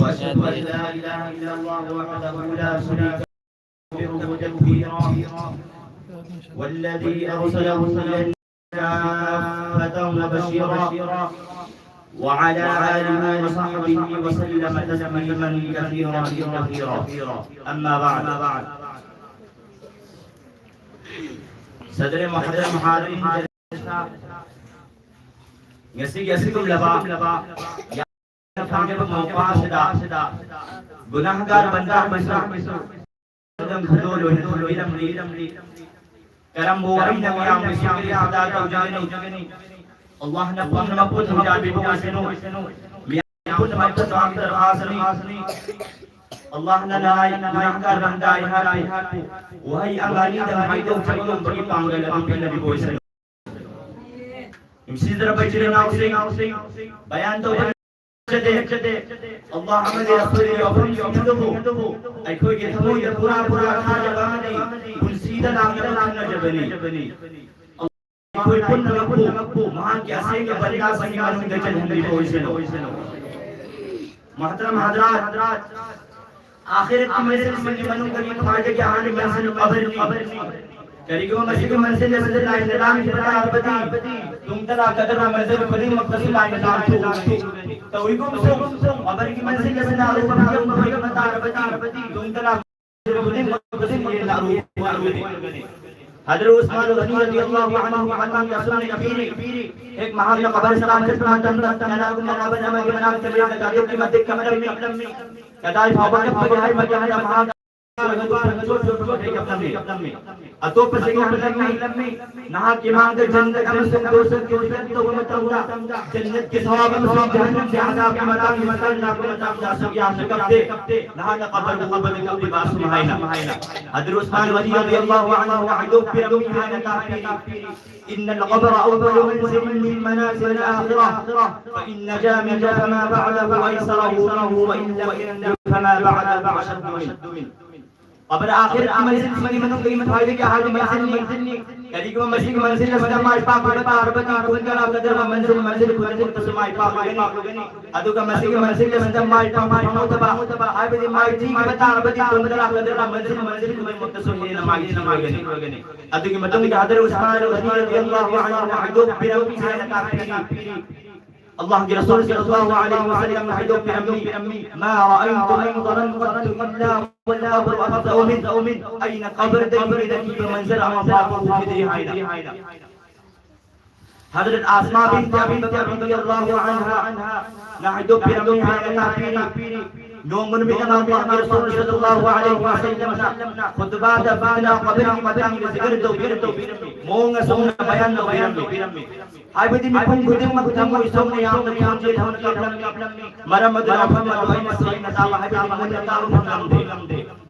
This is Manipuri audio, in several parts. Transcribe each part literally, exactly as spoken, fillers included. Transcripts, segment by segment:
وأشهد أن لا إله إلا الله وحده لا شريك له، وتكبيرا، والذي أرسله إلى الناس كافة بشيرا، وعلى آله وصحبه وسلم تسليما كثيرا كثيرا. أما بعد. ꯁꯗꯔ ꯃꯨꯍꯇꯔꯝ ꯍꯥꯗꯤꯔꯤꯟ, ꯉꯁꯤꯒꯤ ꯑꯁꯤꯒꯨꯝꯂꯕ ꯌꯥꯝꯅ ꯐꯖꯕ ꯃꯧꯀꯥ ꯑꯁꯤꯗ ꯒꯨꯅꯥꯍꯒꯥꯔ ꯕꯟꯗꯥ ꯑꯃꯁꯨ ꯈꯨꯗꯝ ꯈꯨꯗꯣꯜ ꯑꯣꯏꯅ ꯊꯝꯕꯤꯔꯝꯂꯤ꯫ ꯀꯔꯝꯕ ꯋꯥꯍꯩꯅ ꯃꯌꯥꯝꯕꯨ ꯁꯨꯀ꯭ꯔꯤꯌꯥ ꯑꯗꯥ ꯇꯧꯖꯒꯅꯤ? ꯑꯜꯂꯥꯍꯅ ꯄꯨꯝꯅꯃꯛꯄꯨ ꯊꯧꯖꯥꯜꯕꯤꯕ ꯑꯣꯏꯁꯅꯨ꯫ ꯃꯤꯌꯥꯝ ꯄꯨꯝꯅꯃꯛꯇ ꯗꯨꯑꯥꯒꯤ ꯗꯔꯈꯥꯁꯅꯤ꯫ ꯑꯜꯂꯥꯍꯅ ꯅꯅꯥꯏ ꯒꯨꯅꯥꯍꯒꯥꯔ ꯕꯟꯗꯥ ꯑꯩꯍꯥꯛꯄꯨ ꯋꯥꯍꯩ ꯑꯃ ꯑꯅꯤꯗꯪ ꯍꯥꯏꯗꯣꯛꯆꯕ ꯉꯝꯕꯒꯤ ꯄꯥꯡꯒꯜ ꯑꯗꯨ ꯄꯤꯅꯕꯤꯕ ꯑꯣꯏꯁꯅꯨ꯫ ꯅꯨꯡꯁꯤꯖꯔꯕ ꯏꯆꯤꯜ ꯏꯅꯥꯎꯁꯤꯡ, ꯕꯌꯥꯟ ꯇꯧꯕ ꯆꯠꯆꯗꯦ꯫ ꯑꯜꯂꯥꯍ ꯑꯃꯗꯤ ꯔꯁꯨꯜꯒꯤ ꯋꯥꯐꯝꯁꯤꯡ ꯑꯗꯨꯕꯨ ꯑꯩꯈꯣꯏꯒꯤ ꯊꯃꯣꯏꯗ ꯄꯨꯔꯥ ꯄꯨꯔꯥ ꯊꯥꯖꯕ ꯑꯃꯗꯤ ꯄꯨꯟꯁꯤꯗ ꯂꯥꯛꯅꯕ ꯈꯟꯅꯖꯕꯅꯤ꯫ ꯑꯩꯈꯣꯏ ꯄꯨꯝꯅꯃꯛꯄꯨ ꯃꯍꯥꯛꯀꯤ ꯑꯁꯦꯡꯕ ꯕꯟꯗꯥꯁꯤꯡꯒꯤ ꯃꯅꯨꯡꯗ ꯆꯜꯍꯟꯕꯤꯕ ꯑꯣꯏꯁꯅꯨ꯫ ꯃꯨꯍꯇꯔꯝ ꯍꯗꯔꯥꯠ, ꯑꯥꯈꯤꯔꯠꯀꯤ ꯃꯟꯖꯤꯜꯁꯤꯡꯒꯤ ꯃꯅꯨꯡꯗꯒꯤ ꯈ꯭ꯋꯥꯏꯗꯒꯤ ꯑꯍꯥꯟꯕ ꯃꯟꯖꯤꯜ ꯀꯕꯔꯅꯤ꯫ ꯀꯔꯤꯒꯨꯝꯕ ꯃꯁꯤꯒꯤ ꯃꯟꯖꯤꯜ ꯑꯁꯤꯗ ꯂꯥꯏꯅ ꯂꯥꯟꯈꯤꯕ ꯇꯥꯔꯕꯗꯤ, ꯇꯨꯡꯗ ꯂꯥꯛꯀꯗꯕ ꯃꯟꯖꯤꯜ ꯈꯨꯗꯤꯡꯃꯛꯇꯁꯨ ꯂꯥꯏꯅ ꯂꯥꯟꯊꯣꯛꯎꯒꯅꯤ꯫ ꯇꯧꯏꯒꯨꯝꯁꯨꯡ, ꯀꯕꯔꯒꯤ ꯃꯟꯖꯤꯜ ꯑꯁꯤꯅ ꯑꯔꯨꯕ ꯐꯤꯕꯝ ꯑꯣꯏꯔꯛꯄ ꯇꯥꯔꯕꯗꯤ, ꯇꯨꯡꯗ ꯂꯥꯛꯀꯗꯕ ꯈꯨꯗꯤꯡꯃꯛꯇꯁꯨ ꯍꯦꯟꯅ ꯑꯔꯨꯕ ꯑꯣꯏꯔꯛꯀꯅꯤ꯫ ꯍꯗꯔ ꯎꯁꯃꯥꯟ ꯒꯅꯤ ꯔꯗꯤꯌꯜꯂꯥꯍꯨ ꯑꯟꯍꯨ ꯃꯍꯥꯛꯅ ꯑꯁꯨꯝꯅ ꯏꯕꯤꯔꯤ, ꯍꯦꯛ ꯃꯍꯥꯛꯅ ꯀꯕꯔꯁꯇꯥꯟ ꯆꯠꯄ ꯃꯇꯝꯗ ꯀꯅꯥꯒꯨꯝꯕ ꯀꯕꯔ ꯑꯃꯒꯤ ꯃꯅꯥꯛꯇ ꯂꯦꯞꯂꯒ ꯑꯗꯨꯛꯀꯤ ꯃꯇꯤꯛ ꯀꯞꯂꯝꯃꯤ꯫ ꯀꯗꯥꯏ ꯐꯥꯎꯕ ꯀꯞꯄꯒꯦ ꯍꯥꯏꯕ ꯃꯇꯝꯗ ꯃꯍꯥꯛ ꯆꯣꯠ ꯆꯣꯠꯄ ꯋꯥꯍꯩ ꯀꯞꯂꯝꯃꯤ꯫ ꯑꯇꯣꯞꯄꯁꯤꯡꯅ ꯍꯪꯂꯝꯃꯤ, "ꯅꯍꯥꯛꯀꯤ ꯃꯥꯡꯗ ꯖꯟꯅꯠ ꯑꯃꯁꯨꯡ ꯗꯣꯖꯈꯀꯤ ꯗꯤꯕꯦꯠ ꯇꯧꯕ ꯃꯇꯝꯗ, ꯖꯟꯅꯠꯀꯤ ꯁꯋꯥꯕ ꯑꯃꯁꯨꯡ ꯖꯍꯟꯅꯝꯒꯤ ꯑꯗꯥꯕꯀꯤ ꯃꯇꯥꯡꯗ ꯃꯇꯥꯡ ꯂꯥꯛꯄ ꯃꯇꯝꯗ ꯑꯁꯨꯛ ꯌꯥꯝꯅ ꯀꯞꯇꯦ꯫ ꯅꯍꯥꯛꯅ ꯀꯕꯔ ꯎꯕꯗ ꯀꯞꯂꯤꯕ ꯑꯁꯨꯝ ꯍꯥꯏꯅ?" ꯍꯗꯔ ꯎꯁꯃꯥꯟ ꯒꯅꯤ ꯔꯗꯤꯌꯜꯂꯥꯍꯨ ꯑꯟꯍꯨꯅ ꯍꯥꯏꯗꯣꯛꯄꯤꯔꯝꯃꯤ ꯍꯥꯏꯅ ꯇꯥꯛꯄꯤꯔꯤ꯫ "إن القبر أول منزل من منازل الآخرة، فإن نجا منه فما بعده أيسر منه، وإن لم ينج فما بعده أشد منه." ꯀꯕꯔ ꯑꯥꯈꯤꯔꯠꯀꯤ ꯃꯟꯖꯤꯜꯁꯤꯡꯒꯤ ꯃꯅꯨꯡꯗꯒꯤ ꯈ꯭ꯋꯥꯏꯗꯒꯤ ꯑꯍꯥꯟꯕ ꯃꯟꯖꯤꯜꯅꯤ꯫ ꯀꯔꯤꯒꯨꯝꯕ ꯃꯁꯤꯒꯤ ꯃꯟꯖꯤꯜ ꯑꯁꯤꯗ ꯃꯥꯏ ꯄꯥꯛꯄ ꯇꯥꯔꯕꯗꯤ ꯇꯨꯡꯗ ꯂꯥꯛꯀꯗꯧꯔꯤꯕ ꯃꯟꯖꯤꯜ, ꯃꯟꯖꯤꯜ ꯈꯨꯗꯤꯡꯃꯛꯇꯁꯨ ꯃꯥꯏ ꯄꯥꯛꯂꯒꯅꯤ꯫ ꯑꯗꯨꯒ ꯃꯁꯤꯒꯤ ꯃꯟꯖꯤꯜ ꯑꯁꯤꯗ ꯃꯥꯏ ꯄꯥꯛꯄ ꯐꯪꯍꯧꯗꯕ, ꯍꯥꯏꯕꯗꯤ ꯃꯥꯏꯊꯤꯈꯤꯕ ꯇꯥꯔꯕꯗꯤ ꯇꯨꯡꯗ ꯂꯥꯛꯀꯗꯧꯔꯤꯕ ꯃꯟꯖꯤꯜ, ꯃꯟꯖꯤꯜ ꯈꯨꯗꯤꯡꯃꯛꯇꯁꯨ ꯍꯦꯟꯅ ꯃꯥꯏꯊꯤꯔꯣꯏꯒꯅꯤ꯫ ꯑꯗꯨꯒꯤ ꯃꯇꯨꯡꯗ ꯍꯗꯔ ꯎꯁꯃꯥꯟ ꯒꯅꯤ ꯔꯗꯤꯌꯜꯂꯥꯍꯨ ꯑꯟꯍꯨꯅ ꯍꯥꯏꯗꯣꯛꯄꯤꯔꯝꯃꯤ ꯍꯥꯏꯅ ꯇꯥꯛꯄꯤꯔꯤ꯫ ꯑꯜꯂꯥꯍꯒꯤ ꯔꯁꯨꯜ ꯁꯜꯂꯜꯂꯥꯍꯨ ꯑꯂꯩꯍꯤ ꯋꯁꯜꯂꯝꯅ ꯍꯥꯏꯗꯣꯛꯄꯤꯔꯝꯃꯤ, "ما رأيت منظرا قط إلا والقبر أفظع منه." ꯑꯩꯅ ꯀꯕꯔꯗꯒꯤ ꯍꯦꯟꯅ ꯀꯤꯕ ꯃꯟꯖꯔ ꯑꯃ ꯐꯥꯎꯕ ꯎꯈꯤꯗ꯭ꯔꯤ ꯍꯥꯏꯅ꯫ ꯍꯖꯔꯠ ꯑꯁꯃꯥ ꯕꯤꯟ ꯑꯕꯤ ꯕꯀꯔ ꯔꯗꯤꯌꯜꯂꯥꯍꯨ ꯑꯟꯍꯥ ꯅ ꯍꯥꯏꯗꯣꯛꯄꯤꯔꯝꯃꯤ ꯍꯥꯏꯅ ꯇꯥꯛꯄꯤꯔꯤ꯫ ꯅꯣꯡꯃ ꯅꯨꯃꯤꯠ ꯑꯃ ꯑꯜꯂꯥꯍꯒꯤ ꯔꯁꯨꯜ ꯁꯜꯂꯜꯂꯥꯍꯨ ꯑꯂꯩꯍꯤ ꯋꯁꯜꯂꯝꯅ ꯈꯨꯠꯕꯥꯗ ꯐꯤꯇꯅꯥ ꯀꯕꯔꯒꯤ ꯃꯇꯥꯡꯗ ꯖꯤꯀꯔ ꯇꯧꯕꯤꯔꯝꯃꯤ꯫ ꯃꯑꯣꯡ ꯑꯁꯨꯝꯅ ꯕꯌꯥꯟ ꯇꯧꯕꯤꯔꯝꯃꯤ꯫ ꯍꯥꯏꯕꯗꯤ ꯃꯤꯄꯨꯝ ꯈꯨꯗꯤꯡꯃꯛ ꯊꯃꯣꯏ ꯁꯣꯛꯅ ꯌꯥꯝꯅ ꯈꯣꯟꯖꯦꯜ ꯍꯧꯅ ꯀꯞꯂꯝꯃꯤ꯫ ꯃꯔꯝ ꯑꯗꯨꯅ ꯃꯐꯝ ꯑꯗꯨ ꯑꯩꯅ ꯁꯦꯡꯅ ꯇꯥꯕ ꯍꯥꯏꯕꯗꯤ ꯃꯨꯟꯅ ꯇꯥꯕ ꯐꯪꯂꯝꯗꯦ꯫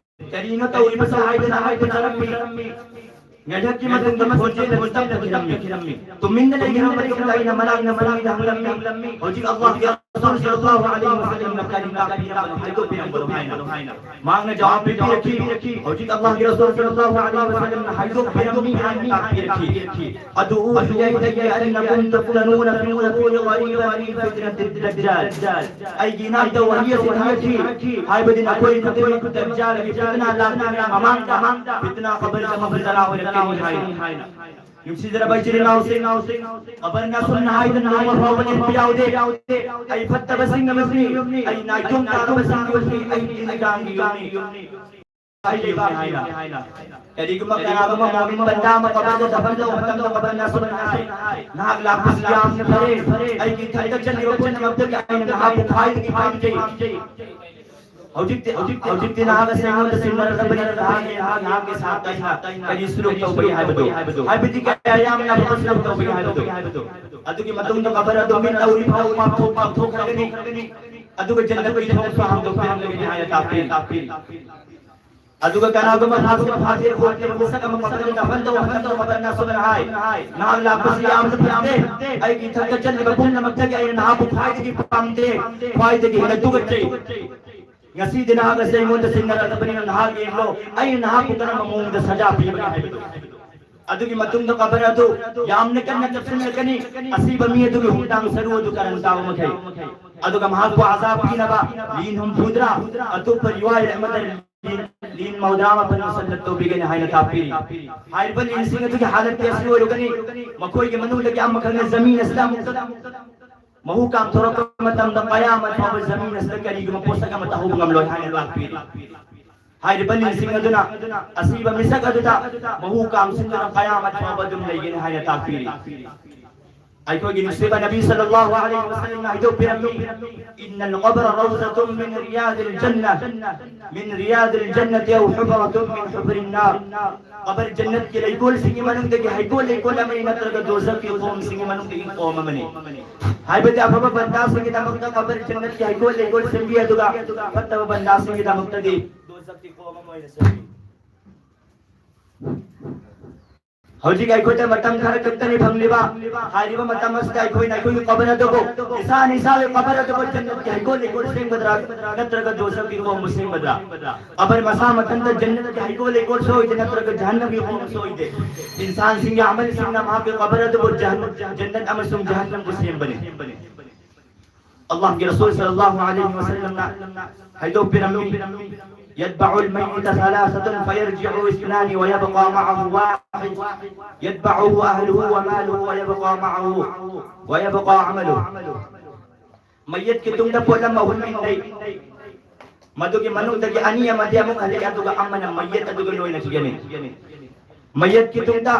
ꯀꯔꯤꯅꯣ ꯇꯧꯔꯤꯕꯁꯦ ꯍꯥꯏꯗꯅ ꯍꯥꯏꯕ ꯆꯠꯂꯝꯃꯤ꯫ ꯉꯥꯏꯍꯥꯛꯀꯤ ꯃꯇꯨꯡꯗ ꯈꯣꯟꯖꯦꯜ ꯑꯗꯨ ꯇꯞꯅ ꯊꯤꯔꯝꯃꯤ꯫ ꯇꯨꯃꯤꯟꯅ ꯂꯩꯈ꯭ꯔꯕ ꯃꯇꯨꯡꯗ ꯑꯩꯅ ꯃꯅꯥꯛ ꯅꯛꯄ ꯃꯤꯗ ꯍꯪꯂꯝꯃꯤ, "ꯍꯧꯖꯤꯛ ꯑꯜꯂꯥꯍꯒꯤ ꯔꯁꯨꯜ ꯁꯜꯂꯜꯂꯥꯍꯨ ꯑꯂꯩꯍꯤ ꯋꯁꯜꯂꯝꯅ ꯀꯔꯤ ꯇꯥꯛꯄꯤꯔꯝꯕꯅꯣ, ꯍꯥꯏꯗꯣꯛꯄꯤꯔꯝꯕꯅꯣ?" ꯍꯥꯏꯅ꯫ ꯃꯍꯥꯛꯅ ꯖꯋꯥꯕ ꯄꯤꯕꯤꯔꯛꯈꯤ, "ꯍꯧꯖꯤꯛ ꯑꯜꯂꯥꯍꯒꯤ ꯔꯁꯨꯜ ꯁꯜꯂꯜꯂꯥꯍꯨ ꯑꯂꯩꯍꯤ ꯋꯁꯜꯂꯝꯅ ꯍꯥꯏꯗꯣꯛꯄꯤꯔꯝꯃꯤ" ꯍꯥꯏꯅ ꯇꯥꯛꯄꯤꯔꯛꯈꯤ꯫ ꯑꯗꯨ ꯎꯈꯤ ꯑꯩ, "أنكم تفتنون في القبور غريبا من فتنة الدجال." ꯑꯩꯒꯤ ꯏꯅꯥꯛꯇ ꯋꯥꯍꯤ ꯑꯁꯤ ꯊꯥꯔꯛꯈꯤ, ꯍꯥꯏꯕꯗꯤ ꯅꯈꯣꯏ ꯈꯨꯗꯤꯡꯃꯛ ꯗꯖꯥꯜꯒꯤ ꯐꯤꯇꯅꯥ ꯂꯥꯛꯇ꯭ꯔꯤꯉꯩ ꯃꯃꯥꯡꯗ ꯐꯤꯇꯅꯥ ꯈꯕꯔ ꯑꯃ ꯐꯖꯅ ꯑꯣꯏꯔꯛꯀꯅꯤ ꯍꯥꯏ꯫ ꯅꯨꯡꯁꯤꯖꯔꯕ ꯏꯆꯤꯜ ꯏꯅꯥꯎꯁꯤꯡ, ꯈꯕꯔꯅ ꯑꯁꯨꯝꯅ ꯍꯥꯏꯗꯨꯅ ꯅꯣꯡꯃ ꯐꯥꯎꯕ ꯂꯦꯞꯄ ꯌꯥꯎꯗꯦ꯫ ꯑꯩ ꯐꯠꯇꯕꯁꯤꯡꯒꯤ ꯌꯨꯝꯅꯤ, ꯑꯩ ꯅꯥꯏꯇꯣꯝ ꯇꯥꯔꯕꯁꯤꯡꯒꯤ ꯌꯨꯝꯅꯤ, ꯑꯩ ꯇꯤꯟ ꯀꯥꯡꯒꯤ ꯌꯨꯝꯅꯤ꯫ ꯍꯥꯏꯔꯤꯕꯅꯤ ꯍꯥꯏꯅ꯫ ꯀꯔꯤꯒꯨꯝꯕ ꯀꯅꯥꯒꯨꯝꯕ ꯃꯣꯃꯤꯟ ꯕꯟꯗꯥ ꯑꯃ ꯀꯕꯔꯗ ꯗꯐꯟ ꯇꯧꯕ ꯃꯇꯝꯗ ꯈꯕꯔꯅ ꯑꯁꯨꯝꯅ ꯍꯥꯏ, "ꯅꯍꯥꯛ ꯂꯥꯛꯄꯁꯤ ꯌꯥꯝꯅ ꯐꯔꯦ꯫ ꯑꯩꯒꯤ ꯏꯊꯛꯇ ꯆꯠꯂꯤꯕ ꯄꯨꯝꯅꯃꯛꯇꯒꯤ ꯑꯩꯅ ꯅꯍꯥꯛꯄꯨ ꯈ꯭ꯋꯥꯏꯗꯒꯤ ꯄꯥꯝꯖꯩ꯫ ꯍꯧꯖꯤꯛꯇꯤ, ꯍꯧꯖꯤꯛ, ꯍꯧꯖꯤꯛꯇꯤ ꯅꯍꯥꯛ ꯑꯁꯤ ꯑꯩꯉꯣꯟꯗ ꯁꯤꯟꯅꯔꯛꯂꯕꯅꯤꯅ ꯅꯍꯥꯛ, ꯅꯍꯥꯛꯀꯤ ꯁꯥꯇ꯭ꯔ ꯑꯩꯅ ꯀꯔꯤ ꯁꯨꯂꯨꯛ ꯇꯧꯕꯒꯦ ꯍꯥꯏꯕꯗꯨ, ꯍꯥꯏꯕꯗꯤ ꯀꯌꯥ ꯌꯥꯝꯅ ꯐꯕ ꯁꯨꯂꯨꯛ ꯇꯧꯕꯒꯦ ꯍꯥꯏꯕꯗꯨ?" ꯑꯗꯨꯒꯤ ꯃꯇꯨꯡꯗ ꯈꯕꯔ ꯑꯗꯨ ꯃꯤꯠ ꯎꯔꯤ ꯐꯥꯎ ꯄꯥꯡꯊꯣꯛ-, ꯄꯥꯡꯊꯣꯛꯈ꯭ꯔꯒꯅꯤ꯫ ꯑꯗꯨꯒ ꯖꯟꯅꯠꯀꯤ ꯊꯣꯡꯁꯨ ꯍꯥꯡꯗꯣꯛꯄꯤꯔꯝꯂꯒꯅꯤ ꯍꯥꯏꯅ ꯇꯥꯛꯄꯤ꯫ ꯑꯗꯨꯒ ꯀꯅꯥꯒꯨꯝꯕ ꯐꯥꯖꯤꯔ, ꯐꯥꯖꯤꯔ ꯑꯣꯏꯔꯤꯕ ꯃꯤꯁꯛ ꯑꯃ ꯀꯕꯔꯗ ꯗꯐꯟ ꯇꯧꯕ ꯃꯇꯝꯗ ꯈꯕꯔꯅ ꯑꯁꯨꯝꯅ ꯍꯥꯏ, "ꯅꯍꯥꯛ ꯂꯥꯛꯄꯁꯤ ꯌꯥꯝꯅ ꯐꯠꯇꯦ꯫ ꯑꯩꯒꯤ ꯏꯊꯛꯇ ꯆꯠꯂꯤꯕ ꯄꯨꯝꯅꯃꯛꯇꯒꯤ ꯑꯩꯅ ꯅꯍꯥꯛꯄꯨ ꯈ꯭ꯋꯥꯏꯗꯒꯤ ꯄꯥꯝꯗꯦ, ꯈ꯭ꯋꯥꯏꯗꯒꯤ ꯍꯦꯟꯅ ꯇꯨꯀꯠꯆꯩ꯫ ꯉꯁꯤꯗꯤ ꯅꯍꯥꯛ ꯑꯁꯤ ꯑꯩꯉꯣꯟꯗ ꯁꯤꯟꯅꯔꯛꯂꯕꯅꯤꯅ ꯅꯍꯥꯛ ꯌꯦꯡꯂꯣ, ꯑꯩꯅ ꯅꯍꯥꯛꯄꯨ ꯀꯔꯝꯕ ꯃꯑꯣꯡꯗ ꯁꯖꯥ ꯄꯤꯕꯒꯦ ꯍꯥꯏꯕꯗꯨ꯫ ꯑꯗꯨꯒꯤ ꯃꯇꯨꯡꯗ ꯀꯕꯔ ꯑꯗꯨ ꯌꯥꯝꯅ ꯀꯟꯅ ꯆꯞꯁꯤꯟꯂꯛꯀꯅꯤ꯫ ꯑꯁꯤꯕ ꯃꯤ ꯑꯗꯨꯒꯤ ꯍꯨꯃꯥꯡ ꯁꯔꯨ ꯑꯗꯨ ꯀꯔꯟ ꯇꯥꯕ ꯃꯈꯩ, ꯑꯗꯨꯒ ꯃꯍꯥꯛꯄꯨ ꯑꯖꯥ ꯄꯤꯅꯕ ꯂꯤꯟ ꯍꯨꯝꯐꯨꯇꯔꯥ, ꯑꯇꯣꯞꯄ ꯔꯤꯋꯥꯌꯠ ꯑꯃꯗ ꯂꯤꯟ, ꯂꯤꯟ ꯃꯧꯗ꯭ꯔꯥ ꯃꯥꯄꯟ ꯃꯁꯜꯂ ꯇꯧꯕꯤꯒꯅꯤ ꯍꯥꯏꯅ ꯇꯥꯛꯄꯤꯔꯤ꯫ ꯍꯥꯏꯔꯤꯕ ꯂꯤꯟꯁꯤꯡ ꯑꯗꯨꯒꯤ ꯍꯥꯂꯠꯇꯤ ꯑꯁꯤ ꯑꯣꯏꯔꯒꯅꯤ, ꯃꯈꯣꯏꯒꯤ ꯃꯅꯨꯡꯗꯒꯤ ꯑꯃꯈꯛꯅ ꯖꯃꯤꯟ ꯑꯁꯤꯗ ꯑꯃꯨꯛꯇ ꯃꯍꯨ ꯀꯥꯝꯊꯣꯔꯛꯄ ꯃꯇꯝꯗ ꯀꯌꯥꯃꯠ ꯐꯥꯎꯕ ꯖꯃꯤꯟ ꯑꯁꯤꯗ ꯀꯔꯤꯒꯨꯝꯕ ꯄꯣꯠꯁꯛ ꯑꯃꯠꯇ ꯍꯧꯕ ꯉꯝꯂꯣꯏ ꯍꯥꯏꯅ ꯇꯥꯛꯄꯤꯔꯤ꯫ ꯍꯥꯏꯔꯤꯕ ꯂꯤꯟꯁꯤꯡ ꯑꯗꯨꯅ ꯑꯁꯤꯕ ꯃꯤꯁꯛ ꯑꯗꯨꯗ ꯃꯍꯨ ꯀꯥꯝꯁꯤꯟꯗꯨꯅ ꯀꯌꯥꯃꯠ ꯐꯥꯎꯕ ꯑꯗꯨꯝ ꯂꯩꯒꯅꯤ ꯍꯥꯏꯅ ꯇꯥꯛꯄꯤꯔꯤ꯫ ꯑꯩꯈꯣꯏꯒꯤ ꯅꯨꯡꯁꯤꯕ ꯅꯕꯤ ꯁꯜꯂꯜꯂꯥꯍꯨ ꯑꯂꯩꯍꯤ ꯋꯁꯜꯂꯝꯅ ꯍꯥꯏꯗꯣꯛꯄꯤꯔꯝꯃꯤ, "إن القبر روضة من رياض الجنة، من رياض الجنة أو حفرة من حفر النار"꯫ ꯀꯕꯔ ꯖꯟꯅꯠꯀꯤ ꯂꯩꯀꯣꯜꯁꯤꯡꯒꯤ ꯃꯅꯨꯡꯗꯒꯤ ꯍꯩꯀꯣꯜ ꯂꯩꯀꯣꯜ ꯑꯃꯅꯤ, ꯅꯠꯇ꯭ꯔꯒ ꯗꯣꯖꯈꯀꯤ ꯈꯣꯝꯁꯤꯡꯒꯤ ꯃꯅꯨꯡꯗꯒꯤ ꯈꯣꯝ ꯑꯃꯅꯤ꯫ ꯍꯥꯏꯕꯗꯤ ꯑꯐꯕ ꯕꯟꯗꯥꯁꯤꯡꯒꯤꯗꯃꯛꯇ ꯀꯕꯔ ꯖꯟꯅꯠꯀꯤ ꯍꯩꯀꯣꯜ ꯂꯩꯀꯣꯜ ꯁꯦꯝꯕꯤ, ꯑꯗꯨꯒ ꯐꯠꯇꯕ ꯕꯟꯗꯥꯁꯤꯡꯒꯤꯗꯃꯛꯇꯗꯤ ꯗꯣꯖꯈꯀꯤ ꯈꯣꯝ ꯑꯃ ꯑꯣꯏꯅ ꯁꯦꯝꯕꯤ꯫ ꯍꯧꯖꯤꯛ ꯑꯩꯈꯣꯏꯗ ꯃꯇꯝ ꯈꯔ ꯈꯛꯇꯅꯤ ꯐꯪꯂꯤꯕ꯫ ꯍꯥꯏꯔꯤꯕ ꯃꯇꯝ ꯑꯁꯤꯗ ꯑꯩꯈꯣꯏꯅ ꯑꯩꯈꯣꯏꯒꯤ ꯀꯕꯔ ꯑꯗꯨꯕꯨ, ꯏꯁꯥꯅ ꯏꯁꯥꯒꯤ ꯀꯕꯔ ꯑꯗꯨꯕꯨ ꯖꯟꯅꯠꯀꯤ ꯍꯩꯀꯣꯜ ꯂꯩꯀꯣꯜ ꯁꯦꯝꯒꯗ꯭ꯔꯥ, ꯅꯠꯇ꯭ꯔꯒ ꯗꯣꯖꯈꯀꯤ ꯈꯣꯝꯕꯨ ꯁꯦꯝꯒꯗ꯭ꯔꯥ? ꯀꯕꯔ ꯃꯁꯥ ꯃꯊꯟꯇ ꯖꯟꯅꯠꯀꯤ ꯍꯩꯀꯣꯜ ꯂꯩꯀꯣꯜ ꯁꯣꯏꯗꯦ, ꯅꯠꯇ꯭ꯔꯒ ꯖꯍꯟꯅꯝꯒꯤ ꯈꯣꯝ ꯁꯣꯏꯗꯦ꯫ ꯏꯟꯁꯥꯟꯁꯤꯡꯒꯤ ꯑꯃꯜꯁꯤꯡꯅ ꯃꯍꯥꯛꯀꯤ ꯀꯕꯔ ꯑꯗꯨꯕꯨ ꯖꯍꯟ-, ꯖꯟꯅꯠ ꯑꯃꯁꯨꯡ ꯖꯍꯟꯅꯝꯕꯨ ꯁꯦꯝꯕꯅꯤ꯫ ꯑꯜꯂꯥꯍꯒꯤ ꯔꯁꯨꯜ ꯁꯜꯂꯜꯂꯥꯍꯨ ꯑꯂꯩꯍꯤ ꯋꯁꯜꯂꯝꯅ ꯍꯥꯏꯗꯣꯛꯄꯤꯔꯝꯃꯤ, "يتبع الميت ثلاثة فيرجع اثنان ويبقى معه واحد، يتبعه أهله وماله ويبقى معه، ويبقى عمله." ꯃꯌꯦꯠꯀꯤ ꯇꯨꯡꯗ ꯄꯣꯠꯂꯝ ꯑꯍꯨꯝ ꯂꯩ꯫ ꯃꯗꯨꯒꯤ ꯃꯅꯨꯡꯗꯒꯤ ꯑꯅꯤ ꯑꯃꯗꯤ ꯑꯃꯨꯛ ꯍꯜꯂꯛꯏ, ꯑꯗꯨꯒ ꯑꯃꯅ ꯃꯌꯦꯠ ꯑꯗꯨꯒ ꯂꯣꯏꯅꯈꯤꯒꯅꯤ꯫ ꯃꯌꯦꯠꯀꯤ ꯇꯨꯡꯗ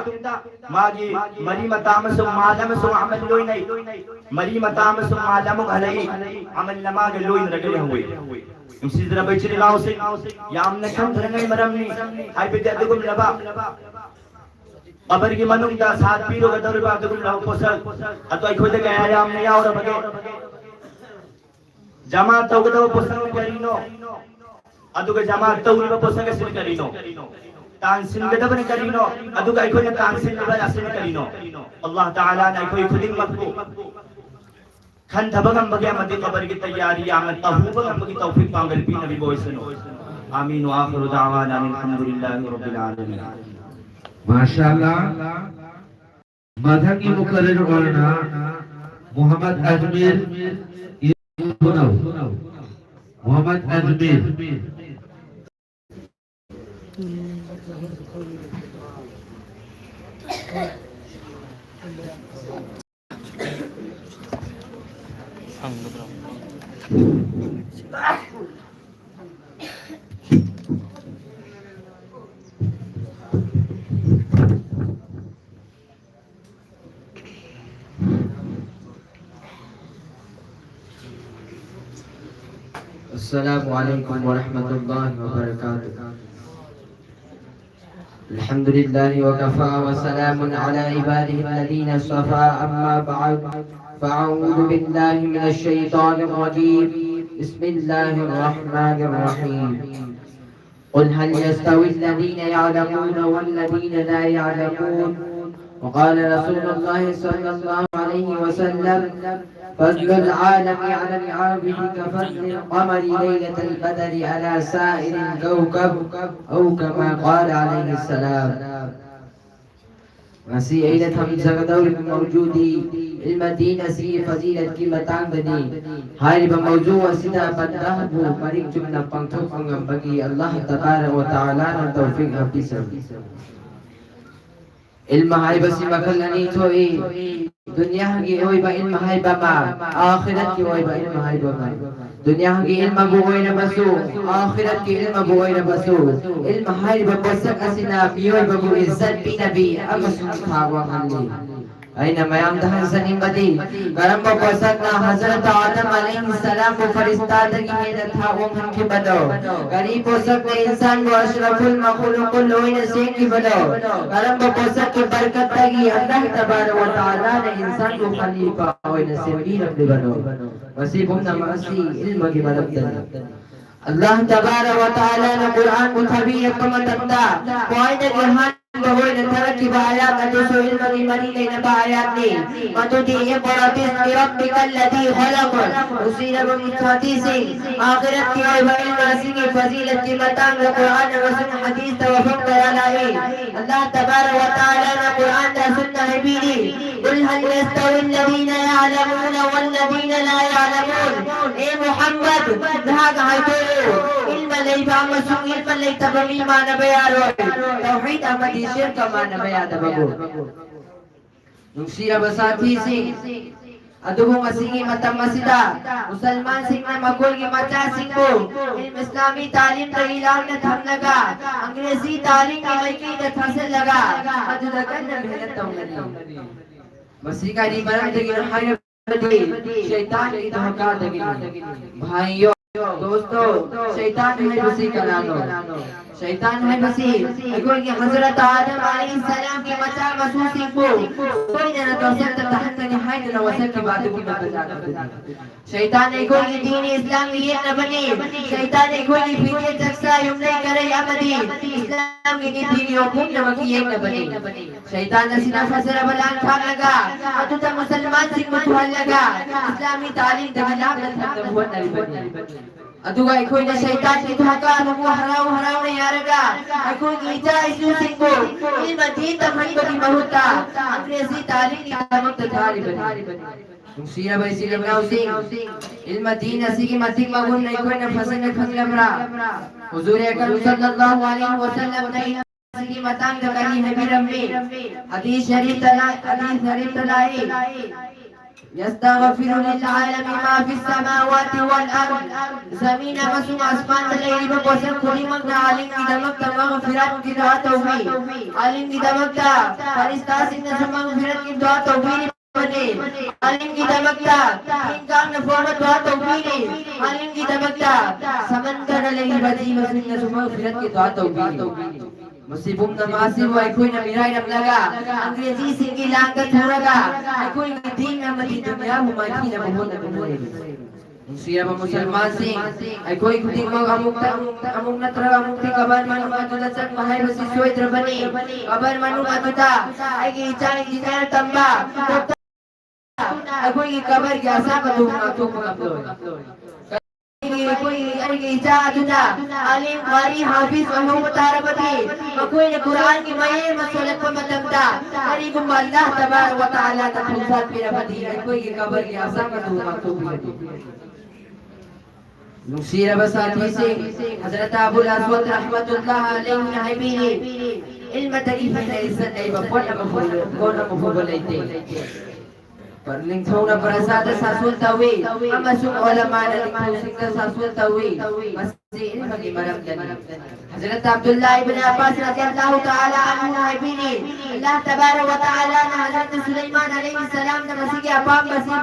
ꯃꯥꯒꯤ ꯃꯔꯤ ꯃꯇꯥ ꯑꯃꯁꯨꯡ ꯃꯥꯜ ꯑꯃꯁꯨꯡ ꯑꯃꯜ ꯂꯣꯏꯅꯩ꯫ ꯃꯔꯤ ꯃꯇꯥ ꯑꯃꯁꯨꯡ ꯃꯥꯜ ꯑꯃꯨꯛ ꯍꯜꯂꯛꯏ, ꯑꯃꯜꯅ ꯃꯥꯒ ꯂꯣꯏꯅꯔꯒ ꯂꯩꯍꯧꯏ꯫ ꯅꯨꯡꯁꯤꯖꯔꯕ ꯏꯆꯤꯜ ꯏꯅꯥꯎꯁꯤꯡ, ꯌꯥꯝꯅ ꯈꯟꯊꯅꯉꯥꯏ ꯃꯔꯝꯅꯤ꯫ ꯍꯥꯏꯕꯗꯤ ꯑꯗꯨꯒꯨꯝꯂꯕ ꯀꯕꯔꯒꯤ ꯃꯅꯨꯡꯗ ꯁꯥꯠꯄꯤꯔꯨꯒꯗꯧꯔꯤꯕ ꯑꯗꯨꯒꯨꯝꯂꯕ ꯄꯣꯠꯁꯛ ꯑꯗꯨ ꯑꯩꯈꯣꯏꯗ ꯀꯌꯥ ꯌꯥꯝꯅ ꯌꯥꯎꯔꯕꯒꯦ? ꯖꯃꯥ ꯇꯧꯒꯗꯕ ꯄꯣꯠꯁꯛꯅ ꯀꯔꯤꯅꯣ? ꯑꯗꯨꯒ ꯖꯃꯥ ꯇꯧꯔꯤꯕ ꯄꯣꯠꯁꯛ ꯑꯁꯤꯅ ꯀꯔꯤꯅꯣ? ꯇꯥꯟꯁꯤꯟꯒꯗꯕꯅ ꯀꯔꯤꯅꯣ? ꯑꯗꯨꯒ ꯑꯩꯈꯣꯏꯅ ꯇꯥꯟꯁꯤꯜꯂꯤꯕ ꯑꯁꯤꯅ ꯀꯔꯤꯅꯣ? ꯑꯜꯂꯥꯍ ꯇꯥꯂꯥꯅ ꯑꯩꯈꯣꯏ ꯈꯨꯗꯤꯡꯃꯛꯄꯨ ꯈꯟꯊꯕ ꯉꯝꯕꯒꯤ ꯑꯃꯗꯤ ꯀꯕꯔꯒꯤ ꯇꯌꯥꯔꯤ ꯌꯥꯝꯅ ꯇꯧꯍꯧꯕ ꯉꯝꯕꯒꯤ ꯇꯧꯐꯤꯛ ꯄꯥꯡꯒꯜ ꯄꯤꯅꯕꯤꯕ ꯑꯣꯏꯁꯅꯨ꯫ آمين، وآخر دعوانا أن الحمد لله رب العالمين. ꯃꯥꯁꯥ ꯑꯜꯂꯥ꯫ ꯃꯊꯪꯒꯤ ꯃꯨꯀꯔꯔ ꯑꯣꯏꯅ ꯃꯨꯍꯝꯃꯗ ꯑꯖꯃꯤꯔ ꯏꯕꯨꯅꯧ꯫ ꯃꯨꯍꯝꯃꯗ ꯑꯖꯃꯤꯔ꯫ السلام عليكم ورحمة الله وبركاته. الحمد لله وكفى وسلام على عباده الذين اصطفى، أما بعد، فأعوذ بالله من الشيطان الرجيم. بسم الله الرحمن الرحيم. قل هل يستوي الذين يعلمون والذين لا يعلمون؟ وقال رسول الله صلى الله عليه وسلم: فضل العالم على العابد كفضل القمر ليلة البدر على سائر الكوكب، أو كما قال عليه السلام. ꯉꯁꯤ ꯑꯩꯅ ꯊꯝꯖꯒꯗꯧꯔꯤꯕ ꯃꯧꯖꯨꯗꯤ ꯏꯜꯃ ꯗꯤꯟ ꯑꯁꯤꯒꯤ ꯐꯖꯤꯂꯠꯀꯤ ꯃꯇꯥꯡꯗꯅꯤ꯫ ꯍꯥꯏꯔꯤꯕ ꯃꯧꯖꯨ ꯑꯁꯤꯗ ꯕꯟꯗꯥꯕꯨ ꯃꯔꯤꯛ ꯆꯨꯝꯅ ꯄꯥꯡꯊꯣꯛꯄ ꯉꯝꯕꯒꯤ ꯑꯜꯂꯥꯍ ꯇꯕꯥꯔꯛ ꯋ ꯇꯥꯂꯥꯅ ꯇꯧꯐꯤꯛ ꯄꯤꯖꯔꯤ꯫ ꯏꯜꯃ ꯍꯥꯏꯕꯁꯤ ꯃꯈꯜ ꯑꯅꯤ ꯊꯣꯛꯏ꯫ ꯗꯨꯅꯤꯌꯥꯒꯤ ꯑꯣꯏꯕ ꯏꯜꯃ ꯍꯥꯏꯕ ꯑꯃ, ꯑꯥꯈꯤꯔꯠꯀꯤ ꯑꯣꯏꯕ ꯏꯜꯃ ꯍꯥꯏꯕ ꯑꯃ꯫ ꯗꯨꯅꯤꯌꯥꯒꯤ ꯏꯜꯃꯕꯨ ꯑꯣꯏꯔꯕꯁꯨ, ꯑꯥꯈꯤꯔꯠꯀꯤ ꯏꯜꯃꯕꯨ ꯑꯣꯏꯔꯕꯁꯨ, ꯏꯜꯃ ꯍꯥꯏꯔꯤꯕ ꯄꯣꯠꯁꯛ ꯑꯁꯤꯅ ꯃꯤꯑꯣꯏꯕꯕꯨ ꯏꯖꯠ ꯄꯤꯅꯕꯤ ꯑꯃꯁꯨꯡ ꯊꯥꯛ ꯋꯥꯡꯍꯜꯂꯤ꯫ ꯑꯩꯅ ꯃꯌꯥꯝꯗ ꯍꯪꯖꯅꯤꯡꯕꯗꯤ, ꯀꯔꯝꯕ ꯄꯣꯠꯁꯛꯅ ꯍꯖꯔꯠ ꯑꯥꯗꯝ ꯑꯂꯩꯍꯤ ꯁꯂꯥꯝꯕꯨ ꯐꯔꯤꯁꯇꯥꯗꯒꯤ ꯍꯦꯟꯅ ꯊꯥꯛ ꯋꯥꯡꯍꯟꯈꯤꯕꯅꯣ? ꯀꯔꯤ ꯄꯣꯠꯁꯛꯅ ꯏꯟꯁꯥꯟꯕꯨ ꯑꯁ꯭ꯔꯐꯨꯜ ꯃꯈꯂꯨꯛ ꯂꯣꯏꯅ ꯁꯦꯝꯈꯤꯕꯅꯣ? ꯀꯔꯝꯕ ꯄꯣꯠꯁꯛꯀꯤ ꯕꯔꯀꯠꯇꯒꯤ ꯑꯜꯂꯥꯍ ꯇꯕꯥꯔꯛ ꯋ ꯇꯥꯂꯥꯅ ꯏꯟꯁꯥꯟꯕꯨ ꯈꯂꯤꯐꯥ ꯑꯣꯏꯅ ꯁꯦꯝꯕꯤꯔꯝꯂꯤꯕꯅꯣ? ꯃꯁꯤ ꯄꯨꯝꯅꯃꯛ ꯑꯁꯤ ꯏꯜꯃꯒꯤ ꯃꯔꯝꯗꯅꯤ꯫ ꯑꯜꯂꯥꯍ ꯇꯕꯥꯔꯛ ꯋ ꯇꯥꯂꯥꯅ ꯀꯨꯔꯑꯥꯟꯕꯨ ꯊꯥꯕꯤꯔꯛꯄ ꯃꯇꯝꯗ ꯈ꯭ꯋꯥꯏꯗꯒꯤ ꯍꯥꯟꯅ ꯃꯈꯣꯏꯅ ꯊꯥꯔꯛꯈꯤꯕ ꯑꯥꯌꯥꯠ ꯑꯗꯨꯁꯨ ꯏꯜꯃꯒꯤ ꯃꯔꯤ ꯂꯩꯅꯕ ꯑꯥꯌꯥꯠꯅꯤ꯫ ꯃꯗꯨꯗꯤ اقرأ باسم ربك الذي خلق꯫ ꯅꯨꯡꯁꯤꯔꯕ ꯃꯤꯊꯥꯊꯤꯁꯤꯡ, ꯑꯥꯈꯤꯔꯠꯀꯤ ꯑꯣꯏꯕ ꯏꯜꯃ ꯑꯁꯤꯒꯤ ꯐꯖꯤꯂꯠꯀꯤ ꯃꯇꯥꯡꯗ ꯀꯨꯔꯥꯟ ꯑꯃꯁꯨꯡ ꯍꯗꯤꯁꯇ ꯋꯥꯐꯝ ꯀꯌꯥ ꯂꯥꯛꯏ꯫ ꯑꯜꯂꯥꯍ ꯇꯕꯥꯔꯛ ꯋ ꯇꯥꯂꯥꯅ ꯀꯨꯔꯥꯟꯗ ꯑꯁꯨꯝꯅ ꯍꯥꯏꯕꯤꯔꯤ, قل هل يستوي الذين يعلمون والذين لا يعلمون꯫ ꯑꯦ ꯃꯨꯍꯝꯃꯗ, ꯅꯍꯥꯛ ꯍꯥꯏꯗꯣꯛꯎ, ꯏꯜꯃ ꯂꯩꯕ ꯑꯃꯁꯨꯡ ꯏꯜꯃ ꯂꯩꯇꯕ ꯃꯤ ꯃꯥꯟꯅꯕ ꯌꯥꯔꯣꯏ꯫ ꯇꯧꯍꯤꯗ ꯑꯃꯗꯤ ꯁꯤꯔꯀ ꯃꯥꯟꯅꯕ ꯌꯥꯗꯕꯕꯨ꯫ ꯅꯨꯡꯁꯤꯔꯕ ꯁꯥꯊꯤꯁꯤꯡ, ꯑꯗꯨꯕꯨ ꯉꯁꯤꯒꯤ ꯃꯇꯝ ꯑꯁꯤꯗ ꯃꯨꯁꯜꯃꯥꯟꯁꯤꯡꯅ ꯃꯈꯣꯏꯒꯤ ꯃꯆꯥꯁꯤꯡꯕꯨ ꯏꯜꯃ ꯏꯁꯂꯥꯃꯤ ꯇꯥꯂꯤꯝꯗꯒꯤ ꯂꯥꯞꯅ ꯊꯝꯂꯒ ꯑꯪꯒ꯭ꯔꯦꯖꯤ ꯇꯥꯂꯤꯝꯒꯤ ꯃꯥꯏꯀꯩꯗ ꯊꯥꯖꯤꯜꯂꯒ ꯃꯗꯨꯗ ꯀꯟꯅ ꯃꯦꯍꯅꯠ ꯇꯧꯅꯔꯤ꯫ ꯃꯁꯤ ꯀꯔꯤ ꯃꯔꯝꯗꯒꯤꯅꯣ ꯍꯥꯏꯔꯕꯗꯤ ꯁꯩꯇꯥꯟꯒꯤ ꯙꯣꯀꯥꯗꯒꯤꯅꯤ꯫ ꯚꯥꯏꯌꯣ, ꯗꯣꯁꯇꯣ, ꯁꯩꯇꯥꯟ ꯍꯥꯏꯕꯁꯤ ꯀꯅꯥꯅꯣ? ꯁꯩꯇꯥꯟ ꯍꯥꯏꯕꯁꯤ ꯑꯩꯈꯣꯏꯒꯤ ꯍꯖꯔꯠ ꯑꯥꯗꯝ ꯑꯂꯩꯍꯤ ꯁꯂꯥꯝꯒꯤ ꯃꯆꯥ ꯃꯁꯨꯁꯤꯡꯕꯨ ꯁꯣꯏꯗꯅ ꯗꯣꯁꯠꯇ ꯇꯥꯍꯟꯒꯅꯤ ꯍꯥꯏꯗꯨꯅ ꯋꯥꯁꯛꯈꯤꯕ ꯑꯗꯨꯒꯨꯝꯂꯕ ꯖꯥꯠ ꯑꯗꯨꯅꯤ꯫ ꯁꯩꯇꯥꯟ ꯑꯩꯈꯣꯏꯒꯤ ꯗꯤꯟ ꯏꯁꯂꯥꯝꯒꯤ ꯌꯦꯛꯅꯕꯅꯤ꯫ ꯁꯩꯇꯥꯟ ꯑꯩꯈꯣꯏꯒꯤ ꯐꯤꯖꯦꯠ ꯆꯥꯛꯆꯥ ꯌꯨꯝꯂꯩ ꯀꯔꯩ ꯑꯃꯗꯤ ꯏꯁꯂꯥꯝꯒꯤ ꯅꯤꯇꯤ ꯅꯤꯌꯣꯝ ꯄꯨꯝꯅꯃꯛꯀꯤ ꯌꯦꯛꯅꯕꯅꯤ꯫ ꯁꯩꯇꯥꯟ ꯑꯁꯤꯅ ꯐꯖꯔꯕ ꯂꯥꯟ ꯊꯥꯛꯂꯒ ꯑꯗꯨꯗ ꯃꯨꯁꯜꯃꯥꯟꯁꯤꯡꯕꯨ ꯊꯨꯍꯜꯂꯒ ꯏꯁꯂꯥꯃꯤ ꯇꯥꯂꯤꯝꯗꯒꯤ ꯂꯥꯞꯅ ꯊꯝꯅꯕ ꯍꯣꯠꯅꯔꯤꯕꯅꯤ꯫ ꯑꯗꯨꯒ ꯑꯩꯈꯣꯏꯅ ꯁꯩꯇꯥꯟꯒꯤ ꯙꯣꯀꯥ ꯑꯗꯨꯕꯨ ꯍꯔꯥꯎ ꯍꯔꯥꯎꯅ ꯌꯥꯔꯒ ꯑꯩꯈꯣꯏꯒꯤ ꯏꯆꯥ ꯏꯁꯨꯁꯤꯡꯕꯨ ꯏꯜꯃ ꯗꯤꯟ ꯇꯝꯍꯟꯕꯒꯤ ꯃꯍꯨꯠꯇ ꯑꯪꯒ꯭ꯔꯦꯖꯤ ꯇꯥꯂꯤꯝꯒꯤꯗꯃꯛꯇ ꯊꯥꯔꯤꯕꯅꯤ꯫ ꯅꯨꯡꯁꯤꯔꯕ ꯏꯆꯤꯜ ꯏꯅꯥꯎꯁꯤꯡ, ꯏꯜꯃ ꯗꯤꯟ ꯑꯁꯤꯒꯤ ꯃꯇꯤꯛ ꯃꯒꯨꯟ ꯑꯩꯈꯣꯏꯅ ꯐꯖꯅ ꯈꯪꯂꯕ꯭ꯔꯥ? ꯍꯨꯖꯨꯔ ꯑꯀꯔꯝ ꯁꯜꯂꯜꯂꯥꯍꯨ ꯑꯂꯩꯍꯤ ꯋꯁꯜꯂꯝꯅ ꯏꯜꯃ ꯑꯁꯤꯒꯤ ꯃꯇꯥꯡꯗ ꯀꯔꯤ ꯍꯥꯏꯕꯤꯔꯝꯃꯤ? ꯍꯗꯤꯁ ꯁꯔꯤꯐꯇ ꯂꯥꯛ-, ꯍꯗꯤꯁ ꯁꯔꯤꯐꯇ ꯂꯥꯛꯏ, يستغفر للعالم ما في السماوات والأرض. ꯖꯃꯤꯟ ꯑꯃꯁꯨꯡ ꯑꯁꯃꯥꯟꯗ ꯂꯩꯔꯤꯕ ꯄꯣꯠꯁꯛ ꯈꯨꯗꯤꯡꯃꯛꯅ ꯑꯥꯂꯤꯝꯒꯤꯗꯃꯛꯇ ꯃꯒꯐꯤꯔꯥꯠꯀꯤ ꯗꯨꯑꯥ ꯇꯧꯕꯤ꯫ ꯑꯥꯂꯤꯝꯒꯤꯗꯃꯛꯇ ꯐꯔꯤꯁꯇꯥꯁꯤꯡꯅꯁꯨ ꯃꯒꯐꯤꯔꯥꯠꯀꯤ ꯗꯨꯑꯥ ꯇꯧꯕꯤꯔꯤꯕꯅꯤ꯫ ꯑꯥꯂꯤꯝꯒꯤꯗꯃꯛꯇ ꯏꯟꯀꯥꯡꯅ ꯐꯣꯡꯕ ꯗꯨꯑꯥ ꯇꯧꯕꯤꯔꯤ꯫ ꯑꯥꯂꯤꯝꯒꯤꯗꯃꯛꯇ ꯁꯃꯟꯗꯔꯗ ꯂꯩꯔꯤꯕ ꯖꯤꯕꯁꯤꯡꯅꯁꯨ ꯃꯒꯐꯤꯔꯥꯠꯀꯤ ꯗꯨꯑꯥ ꯇꯧꯕꯤꯔꯤ꯫ ꯃꯁꯤ ꯄꯨꯝꯅꯃꯛ ꯑꯁꯤꯕꯨ ꯑꯩꯈꯣꯏꯅ ꯃꯤꯔꯥꯏꯔꯝꯂꯒ ꯑꯪꯒ꯭ꯔꯦꯖꯤꯁꯤꯡꯒꯤ ꯂꯥꯡꯗ ꯊꯨꯔꯒ ꯑꯩꯈꯣꯏꯒꯤ ꯗꯤꯟ ꯑꯃꯗꯤ ꯗꯨꯅꯤꯌꯥꯕꯨ ꯃꯥꯏꯊꯤꯅꯕ ꯍꯣꯠꯅꯗꯨꯅ ꯂꯩꯔꯤ꯫ ꯅꯨꯡꯁꯤꯔꯕ ꯃꯨꯁꯜꯃꯥꯟꯁꯤꯡ, ꯑꯩꯈꯣꯏ ꯈꯨꯗꯤꯡꯃꯛ ꯑꯃꯨꯛꯇ, ꯑꯃꯨꯛ ꯅꯠꯇ꯭ꯔꯒ ꯑꯃꯨꯛꯇꯤ ꯀꯕꯔ ꯃꯅꯨꯡ ꯑꯗꯨꯗ ꯆꯠꯄ ꯍꯥꯏꯕꯁꯤ ꯁꯣꯏꯗ꯭ꯔꯕꯅꯤ꯫ ꯀꯕꯔ ꯃꯅꯨꯡ ꯑꯗꯨꯗ ꯑꯩꯒꯤ ꯏꯆꯥ ꯏꯟꯖꯤꯅꯤꯌꯥꯔ ꯇꯝꯕ, ꯗꯣꯛꯇꯔ, ꯑꯩꯈꯣꯏꯒꯤ ꯀꯕꯔꯒꯤ ꯑꯁꯥꯕꯗꯨ ꯉꯥꯛꯊꯣꯛꯄ ꯉꯝꯂꯣꯏ꯫ ꯑꯩꯒꯤ, ꯑꯩꯈꯣꯏꯒꯤ, ꯑꯩꯒꯤ ꯏꯆꯥ ꯑꯗꯨꯅ ꯑꯥꯂꯤꯝ, ꯀꯥꯔꯤ, ꯍꯥꯐꯤꯖ ꯑꯣꯏꯍꯧꯕ ꯇꯥꯔꯕꯗꯤ, ꯃꯈꯣꯏꯅ ꯀꯨꯔꯥꯟꯒꯤ ꯃꯌꯦꯛ ꯑꯃ ꯁꯣꯜꯂꯛꯄ ꯃꯇꯝꯗ, ꯀꯔꯤꯒꯨꯝꯕ ꯑꯜꯂꯥꯍ ꯇꯕꯥꯔꯛ ꯋ ꯇꯥꯂꯥꯅ ꯈꯣꯡꯁꯥꯟ ꯄꯤꯔꯕꯗꯤ, ꯑꯩꯈꯣꯏꯒꯤ ꯀꯕꯔꯒꯤ ꯑꯁꯥꯕꯗꯨ ꯉꯥꯛꯊꯣꯛꯄꯤꯒꯅꯤ꯫ ꯅꯨꯡꯁꯤꯔꯕ ꯁꯥꯊꯤꯁꯤꯡ, ꯍꯖꯔꯠ ꯑꯕꯨꯜ ꯑꯁꯋꯗ ꯔꯍꯃꯇꯨꯜꯂꯥꯍ ꯑꯂꯩꯍꯤꯅ ꯍꯥꯏꯕꯤꯔꯤ, ꯏꯜꯃꯗꯒꯤ ꯍꯦꯟꯅ ꯏꯖꯠ ꯂꯩꯕ ꯄꯣꯠ ꯑꯃ ꯐꯥꯎ-, ꯄꯣꯠ ꯑꯃ ꯐꯥꯎꯕ ꯂꯩꯇꯦ꯫ ꯅꯤꯡꯊꯧꯅ ꯄ꯭ꯔꯖꯥꯗ ꯁꯥꯁꯣꯟ ꯇꯧꯏ ꯑꯃꯁꯨꯡ ꯑꯣꯂꯃꯥꯅ ꯅꯤꯡꯊꯧꯁꯤꯡꯗ ꯁꯥꯁꯣꯟ ꯇꯧꯏ꯫ ꯃꯁꯤ ꯏꯜꯃꯒꯤ ꯃꯔꯝꯗꯅꯤ꯫ ꯍꯖꯔꯠ ꯑꯕꯗꯨꯜꯂꯥ ꯏꯕꯅ ꯑꯕꯥꯁ ꯔꯗꯤꯌꯜꯂꯥꯍꯨ ꯇꯥꯂꯥ ꯑꯟꯍꯨꯅ ꯍꯥꯏꯕꯤꯔꯤ, ꯑꯜꯂꯥꯍ ꯇꯕꯥꯔꯛ ꯋ ꯇꯥꯂꯥꯅ ꯍꯖꯔꯠ ꯁꯨꯂꯩꯃꯥꯟ ꯑꯂꯩꯍꯤ ꯁꯂꯥꯝꯗ ꯃꯁꯤꯒꯤ ꯑꯄꯥꯝꯕ ꯑꯁꯤ,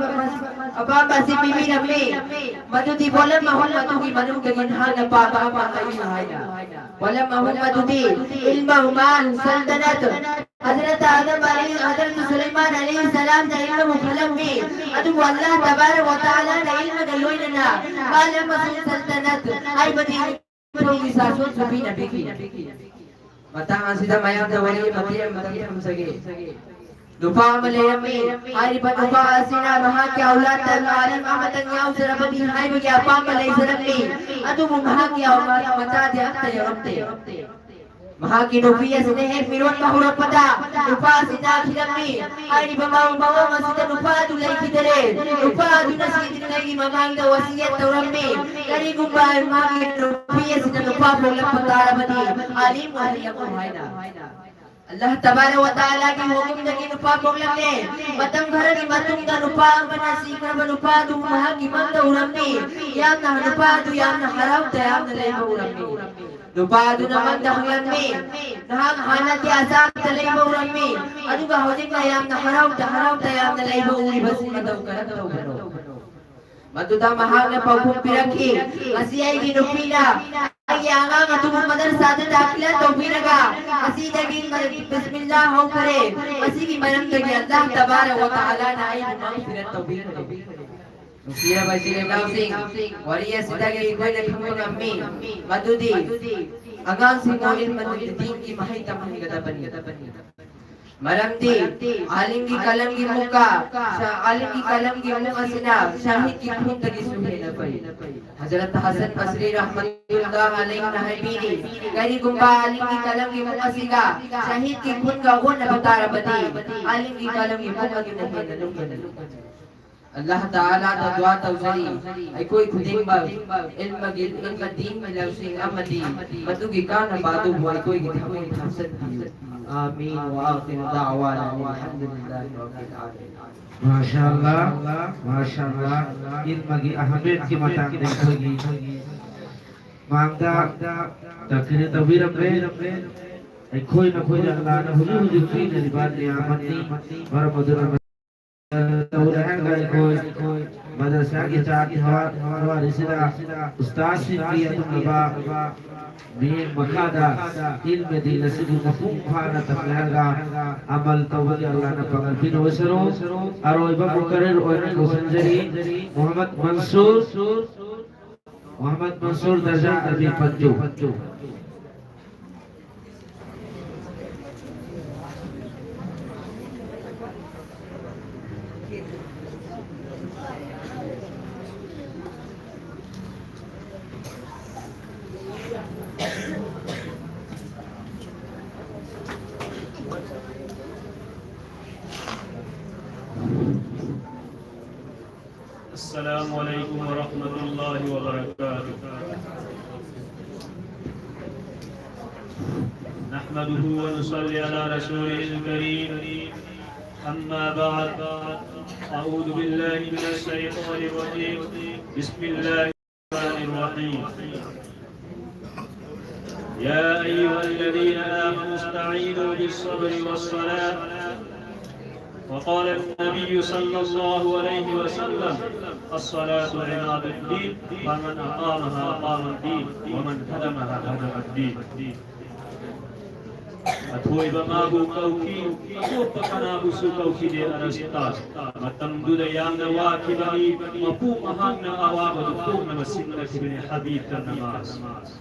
ꯑꯄꯥꯝꯕ ꯑꯁꯤ ꯄꯤꯕꯤꯔꯝꯃꯤ, ꯃꯗꯨꯗꯤ ꯄꯣꯠꯂꯝ ꯑꯍꯨꯝ ꯑꯗꯨꯒꯤ ꯃꯅꯨꯡꯗꯒꯤ ꯅꯍꯥꯛꯅ ꯄꯥꯝꯕ ꯑꯃ ꯍꯥꯏꯌꯨ ꯍꯥꯏꯅ꯫ ꯄꯣꯠꯂꯝ ꯑꯍꯨꯝ ꯑꯗꯨꯗꯤ ꯏꯜꯃ, ꯃꯥꯜ, ꯁꯜꯇꯅꯠ꯫ ꯍꯖꯔꯠ ꯑꯥꯗꯝ ꯑꯂꯩ-, ꯍꯖꯔꯠ ꯁꯨꯂꯩꯃꯥꯟ ꯑꯂꯩꯍꯤ ꯁꯂꯥꯝꯗ ꯏꯜꯃꯕꯨ ꯈꯜꯂꯝꯃꯤ, ꯑꯗꯨꯕꯨ ꯑꯜꯂꯥꯍ ꯇꯕꯥꯔꯛ ꯋ ꯇꯥꯂꯥꯅ ꯏꯜꯃꯒ ꯂꯣꯏꯅꯅ ꯃꯥꯜ ꯑꯃꯁꯨꯡ ꯁꯜꯇꯅꯠ ꯍꯥꯏꯕꯗꯤ ꯅꯤꯡꯊꯧꯒꯤ ꯁꯥꯁꯣꯟꯁꯨ ꯄꯤꯅꯕꯤꯈꯤ꯫ ꯃꯇꯥꯡ ꯑꯁꯤꯗ ꯃꯌꯥꯝꯗ ꯋꯥꯔꯤ ꯃꯇꯦꯛ ꯑꯃꯇꯪ ꯊꯝꯖꯒꯦ꯫ ꯅꯨꯄꯥ ꯑꯃ ꯂꯩꯔꯝꯃꯤ꯫ ꯍꯥꯏꯔꯤꯕ ꯅꯨꯄꯥ ꯑꯁꯤꯅ ꯃꯍꯥꯛꯀꯤ ꯑꯧꯂꯥꯗꯇ ꯑꯥꯂꯤꯝ ꯑꯃꯇꯪ ꯌꯥꯎꯖꯔꯕꯗꯤ ꯍꯥꯏꯕꯒꯤ ꯑꯄꯥꯝꯕ ꯂꯩꯖꯔꯝꯃꯤ꯫ ꯑꯗꯨꯕꯨ ꯃꯍꯥꯛꯀꯤ ꯃꯆꯥꯗꯤ ꯑꯃꯠꯇ ꯌꯥꯎꯔꯝꯗꯦ꯫ ꯃꯍꯥꯛꯀꯤ ꯅꯨꯄꯤ ꯑꯁꯤꯅ ꯍꯦꯛ ꯃꯤꯔꯣꯟꯕ ꯍꯧꯔꯛꯄꯗ ꯅꯨꯄꯥ ꯑꯁꯤ ꯅꯥꯈꯤꯔꯝꯃꯤ꯫ ꯍꯥꯏꯔꯤꯕ ꯃꯑꯣꯡ ꯑꯁꯤꯗ ꯅꯨꯄꯥ ꯑꯗꯨ ꯂꯩꯈꯤꯗꯔꯦ꯫ ꯅꯨꯄꯥ ꯑꯗꯨꯅ ꯁꯤꯗ꯭ꯔꯤꯉꯩꯒꯤ ꯃꯃꯥꯡꯗ ꯋꯥꯁꯤꯌꯠ ꯇꯧꯔꯝꯃꯤ, ꯀꯔꯤꯒꯨꯝꯕ ꯃꯥꯒꯤ ꯅꯨꯄꯤ ꯑꯁꯤꯅ ꯅꯨꯄꯥ ꯄꯣꯛꯂꯛꯄ ꯇꯥꯔꯕꯗꯤ ꯑꯥꯂꯤꯝ ꯑꯣꯏꯍꯜꯂꯛꯎ ꯍꯥꯏꯅ꯫ ꯑꯜꯂꯥꯍ ꯇꯕꯥꯔꯛ ꯋ ꯇꯥꯂꯥꯒꯤ ꯍꯨꯀꯨꯝꯗꯒꯤ ꯅꯨꯄꯥ ꯄꯣꯛꯂꯛꯂꯦ꯫ ꯃꯇꯝ ꯈꯔꯒꯤ ꯃꯇꯨꯡꯗ ꯅꯨꯄꯥ ꯑꯃꯅ ꯁꯤꯈ꯭ꯔꯕ ꯅꯨꯄꯥ ꯑꯗꯨ ꯃꯍꯥꯛꯀꯤ ꯃꯪꯗ ꯎꯔꯝꯃꯤ꯫ ꯌꯥꯝꯅ, ꯅꯨꯄꯥ ꯑꯗꯨ ꯌꯥꯝꯅ ꯍꯔꯥꯎ ꯇꯌꯥꯝꯅ ꯂꯩꯕ ꯎꯔꯝꯃꯤ꯫ ꯅꯨꯄꯥ ꯑꯗꯨꯅ ꯃꯪꯗ ꯍꯪꯂꯝꯃꯤ, "ꯅꯍꯥꯛ ꯍꯥꯟꯅꯗꯤ ꯑꯆꯥꯕꯗ ꯂꯩꯕ ꯎꯔꯝꯃꯤ, ꯑꯗꯨꯒ ꯍꯧꯖꯤꯛꯅ ꯌꯥꯝꯅ ꯍꯔꯥꯎ ꯇ-, ꯍꯔꯥꯎ ꯇꯌꯥꯝꯅ ꯂꯩꯕ ꯎꯔꯤꯕꯁꯤ ꯃꯇꯧ ꯀꯔꯝ ꯇꯧꯕꯅꯣ?" ꯃꯗꯨꯗ ꯃꯍꯥꯛꯅ ꯄꯥꯎꯈꯨꯝ ꯄꯤꯔꯛꯈꯤ, "ꯉꯁꯤ ꯑꯩꯒꯤ ꯅꯨꯄꯤꯅ ꯑꯩꯒꯤ ꯑꯉꯥꯡ ꯑꯗꯨꯕꯨ ꯃꯗꯔꯁꯥꯗ ꯗꯥꯈꯤꯂꯥ ꯇꯧꯕꯤꯔꯒ ꯉꯁꯤꯗꯒꯤ ꯕꯤꯁꯃꯤꯜꯂꯥ ꯍꯧꯈꯔꯦ꯫ ꯃꯁꯤꯒꯤ ꯃꯔꯝꯗꯒꯤ ꯑꯜꯂꯥꯍ ꯇꯕꯥꯔꯛ ꯋ ꯇꯥꯂꯥꯅ ꯑꯩꯕꯨ ꯃꯒꯐꯤꯔꯠ ꯇꯧꯕꯤꯈ꯭ꯔꯦ꯫" ꯅꯨꯡꯁꯤꯔꯕ ꯏꯆꯤꯜ ꯏꯅꯥꯎꯁꯤꯡ, ꯋꯥꯔꯤ ꯑꯁꯤꯗꯒꯤ ꯑꯩꯈꯣꯏꯅ ꯈꯪꯕ ꯉꯝꯃꯤ ꯃꯗꯨꯗꯤ ꯑꯉꯥꯡꯁꯤꯡꯕꯨ ꯏꯜꯃ ꯗꯤꯟꯒꯤ ꯃꯍꯩ ꯇꯝꯍꯟꯒꯗꯕꯅꯤ꯫ ꯃꯔꯝꯗꯤ ꯑꯥꯂꯤꯝꯒꯤ ꯀꯂꯝꯒꯤ ꯃꯨꯛꯀ, ꯁ-, ꯑꯥꯂꯤꯝꯒꯤ ꯀꯂꯝꯒꯤ ꯃꯨꯛ ꯑꯁꯤꯅ ꯁꯍꯤꯗꯀꯤ ꯈꯨꯠꯇꯒꯤꯁꯨ ꯍꯦꯟꯅ ꯐꯩ꯫ ꯍꯖꯔꯠ ꯍꯁꯟ ꯕꯁꯔꯤ ꯔꯍꯃꯇꯨꯜꯂꯥꯍ ꯑꯂꯩꯍꯤꯅ ꯍꯥꯏꯕꯤꯔꯤ, ꯀꯔꯤꯒꯨꯝꯕ ꯑꯥꯂꯤꯝꯒꯤ ꯀꯂꯝꯒꯤ ꯃꯨꯛ ꯑꯁꯤꯒ ꯁꯍꯤꯗꯀꯤ ꯈꯨꯠꯀ ꯑꯣꯟꯅꯕ ꯇꯥꯔꯕꯗꯤ, ꯑꯥꯂꯤꯝꯒꯤ ꯀꯂꯝꯒꯤ ꯃꯨꯛ ꯑꯗꯨꯅ ꯍꯦꯟꯅ ꯂꯨꯝꯒꯅꯤ꯫ ꯑꯜꯂꯥꯍ ꯇꯥꯂꯥꯗ ꯗꯨꯋꯥ ꯇꯧꯖꯔꯤ, ꯑꯩꯈꯣꯏ ꯈꯨꯗꯤꯡꯃꯛ ꯏꯜꯃꯒꯤ, ꯏꯜꯃ ꯗꯤꯟꯒꯤ ꯂꯧꯁꯤꯡ ꯑꯃꯗꯤ ꯃꯗꯨꯒꯤ ꯀꯥꯟꯅꯕ ꯑꯗꯨꯕꯨ ꯑꯩꯈꯣꯏꯒꯤ ꯊꯃꯣꯏꯗ ꯍꯥꯞꯆꯤꯟꯕꯤꯌꯨ꯫ آمين، وآخر دعوانا أن الحمد لله رب العالمين. ꯃꯥꯁꯥ ꯑꯜꯂꯥ, ꯃꯥꯁꯥ ꯑꯜꯂꯥ꯫ ꯏꯜꯃꯒꯤ ꯑꯍꯃꯤꯌꯠꯀꯤ ꯃꯇꯥꯡꯗ ꯑꯩꯈꯣꯏꯒꯤ ꯃꯥꯡꯗ ꯇꯥꯛꯄꯤꯔ ꯇꯧꯕꯤꯔꯝꯃꯦ꯫ ꯑꯩꯈꯣꯏ ꯅꯈꯣꯏꯗ ꯑꯜꯂꯥꯍꯅ ꯍꯧꯖꯤꯛ ꯍꯧꯖꯤꯛ ꯄꯤꯅꯔꯤꯕ ꯅꯤꯌꯥꯃꯠꯅꯤ꯫ ꯃꯔꯝ ꯑꯗꯨꯅ ꯇꯧꯔꯦ ꯍꯥꯏꯔꯒ ꯑꯩꯈꯣꯏ ꯃꯗꯔꯁꯥꯒꯤ ꯆꯥ ꯊꯋꯥꯔꯤꯁꯤꯗ ꯎꯁꯇꯥꯗꯁꯤꯡꯒꯤ ꯑꯗꯨꯒꯨꯝꯂꯕ ꯃꯤꯠꯌꯦꯡ ꯃꯈꯥꯗ ꯏꯜꯃ ꯗꯤꯟ ꯑꯁꯤꯕꯨ ꯃꯄꯨꯡ ꯐꯥꯅ ꯇꯝꯅꯔꯒ ꯑꯃꯜ ꯇꯧꯕꯒꯤ ꯑꯜꯂꯥꯍꯅ ꯄꯥꯡꯒꯜ ꯄꯤꯅꯕ ꯁꯔꯨꯛ ꯑꯔꯣꯏꯕ ꯃꯨꯀꯔꯔ ꯑꯣꯏꯅ ꯀꯧꯁꯤꯟꯖꯔꯤ ꯃꯨꯍꯝꯃꯗ ꯃꯟꯁꯨꯔ, ꯃꯨꯍꯝꯃꯗ ꯃꯟꯁꯨꯔ ꯗꯔꯖꯥ ꯑꯔꯕꯤ ꯄꯟꯖꯨ꯫ السلام عليكم ورحمة الله وبركاته. نحمده ونصلي على رسوله الكريم. أما بعد، أعوذ بالله من الشيطان الرجيم. بسم الله الرحمن الرحيم. يا أيها الذين آمنوا استعينوا بالصبر والصلاة. وقال النبي صلى الله عليه وسلم: الصلاة عماد الدين، فمن أقامها أقام الدين، ومن هدمها هدم الدين. ꯑꯊꯣꯏꯕ ꯃꯥꯕꯨ ꯀꯧꯈꯤ, ꯑꯇꯣꯞꯄ ꯀꯅꯥꯕꯨꯁꯨ ꯀꯧꯈꯤꯗꯦ ꯑꯔꯁꯇ꯫ ꯃꯇꯝꯗꯨꯗ ꯌꯥꯝꯅ ꯋꯥꯈꯤꯕꯅꯤ, ꯃꯄꯨ ꯃꯍꯥꯛꯅ ꯑꯋꯥꯕꯗꯨ ꯀꯣꯛꯅꯕ ꯁꯤꯟꯅꯈꯤꯕꯅꯤ ꯍꯕꯤꯕꯇ ꯅꯃꯥꯖ꯫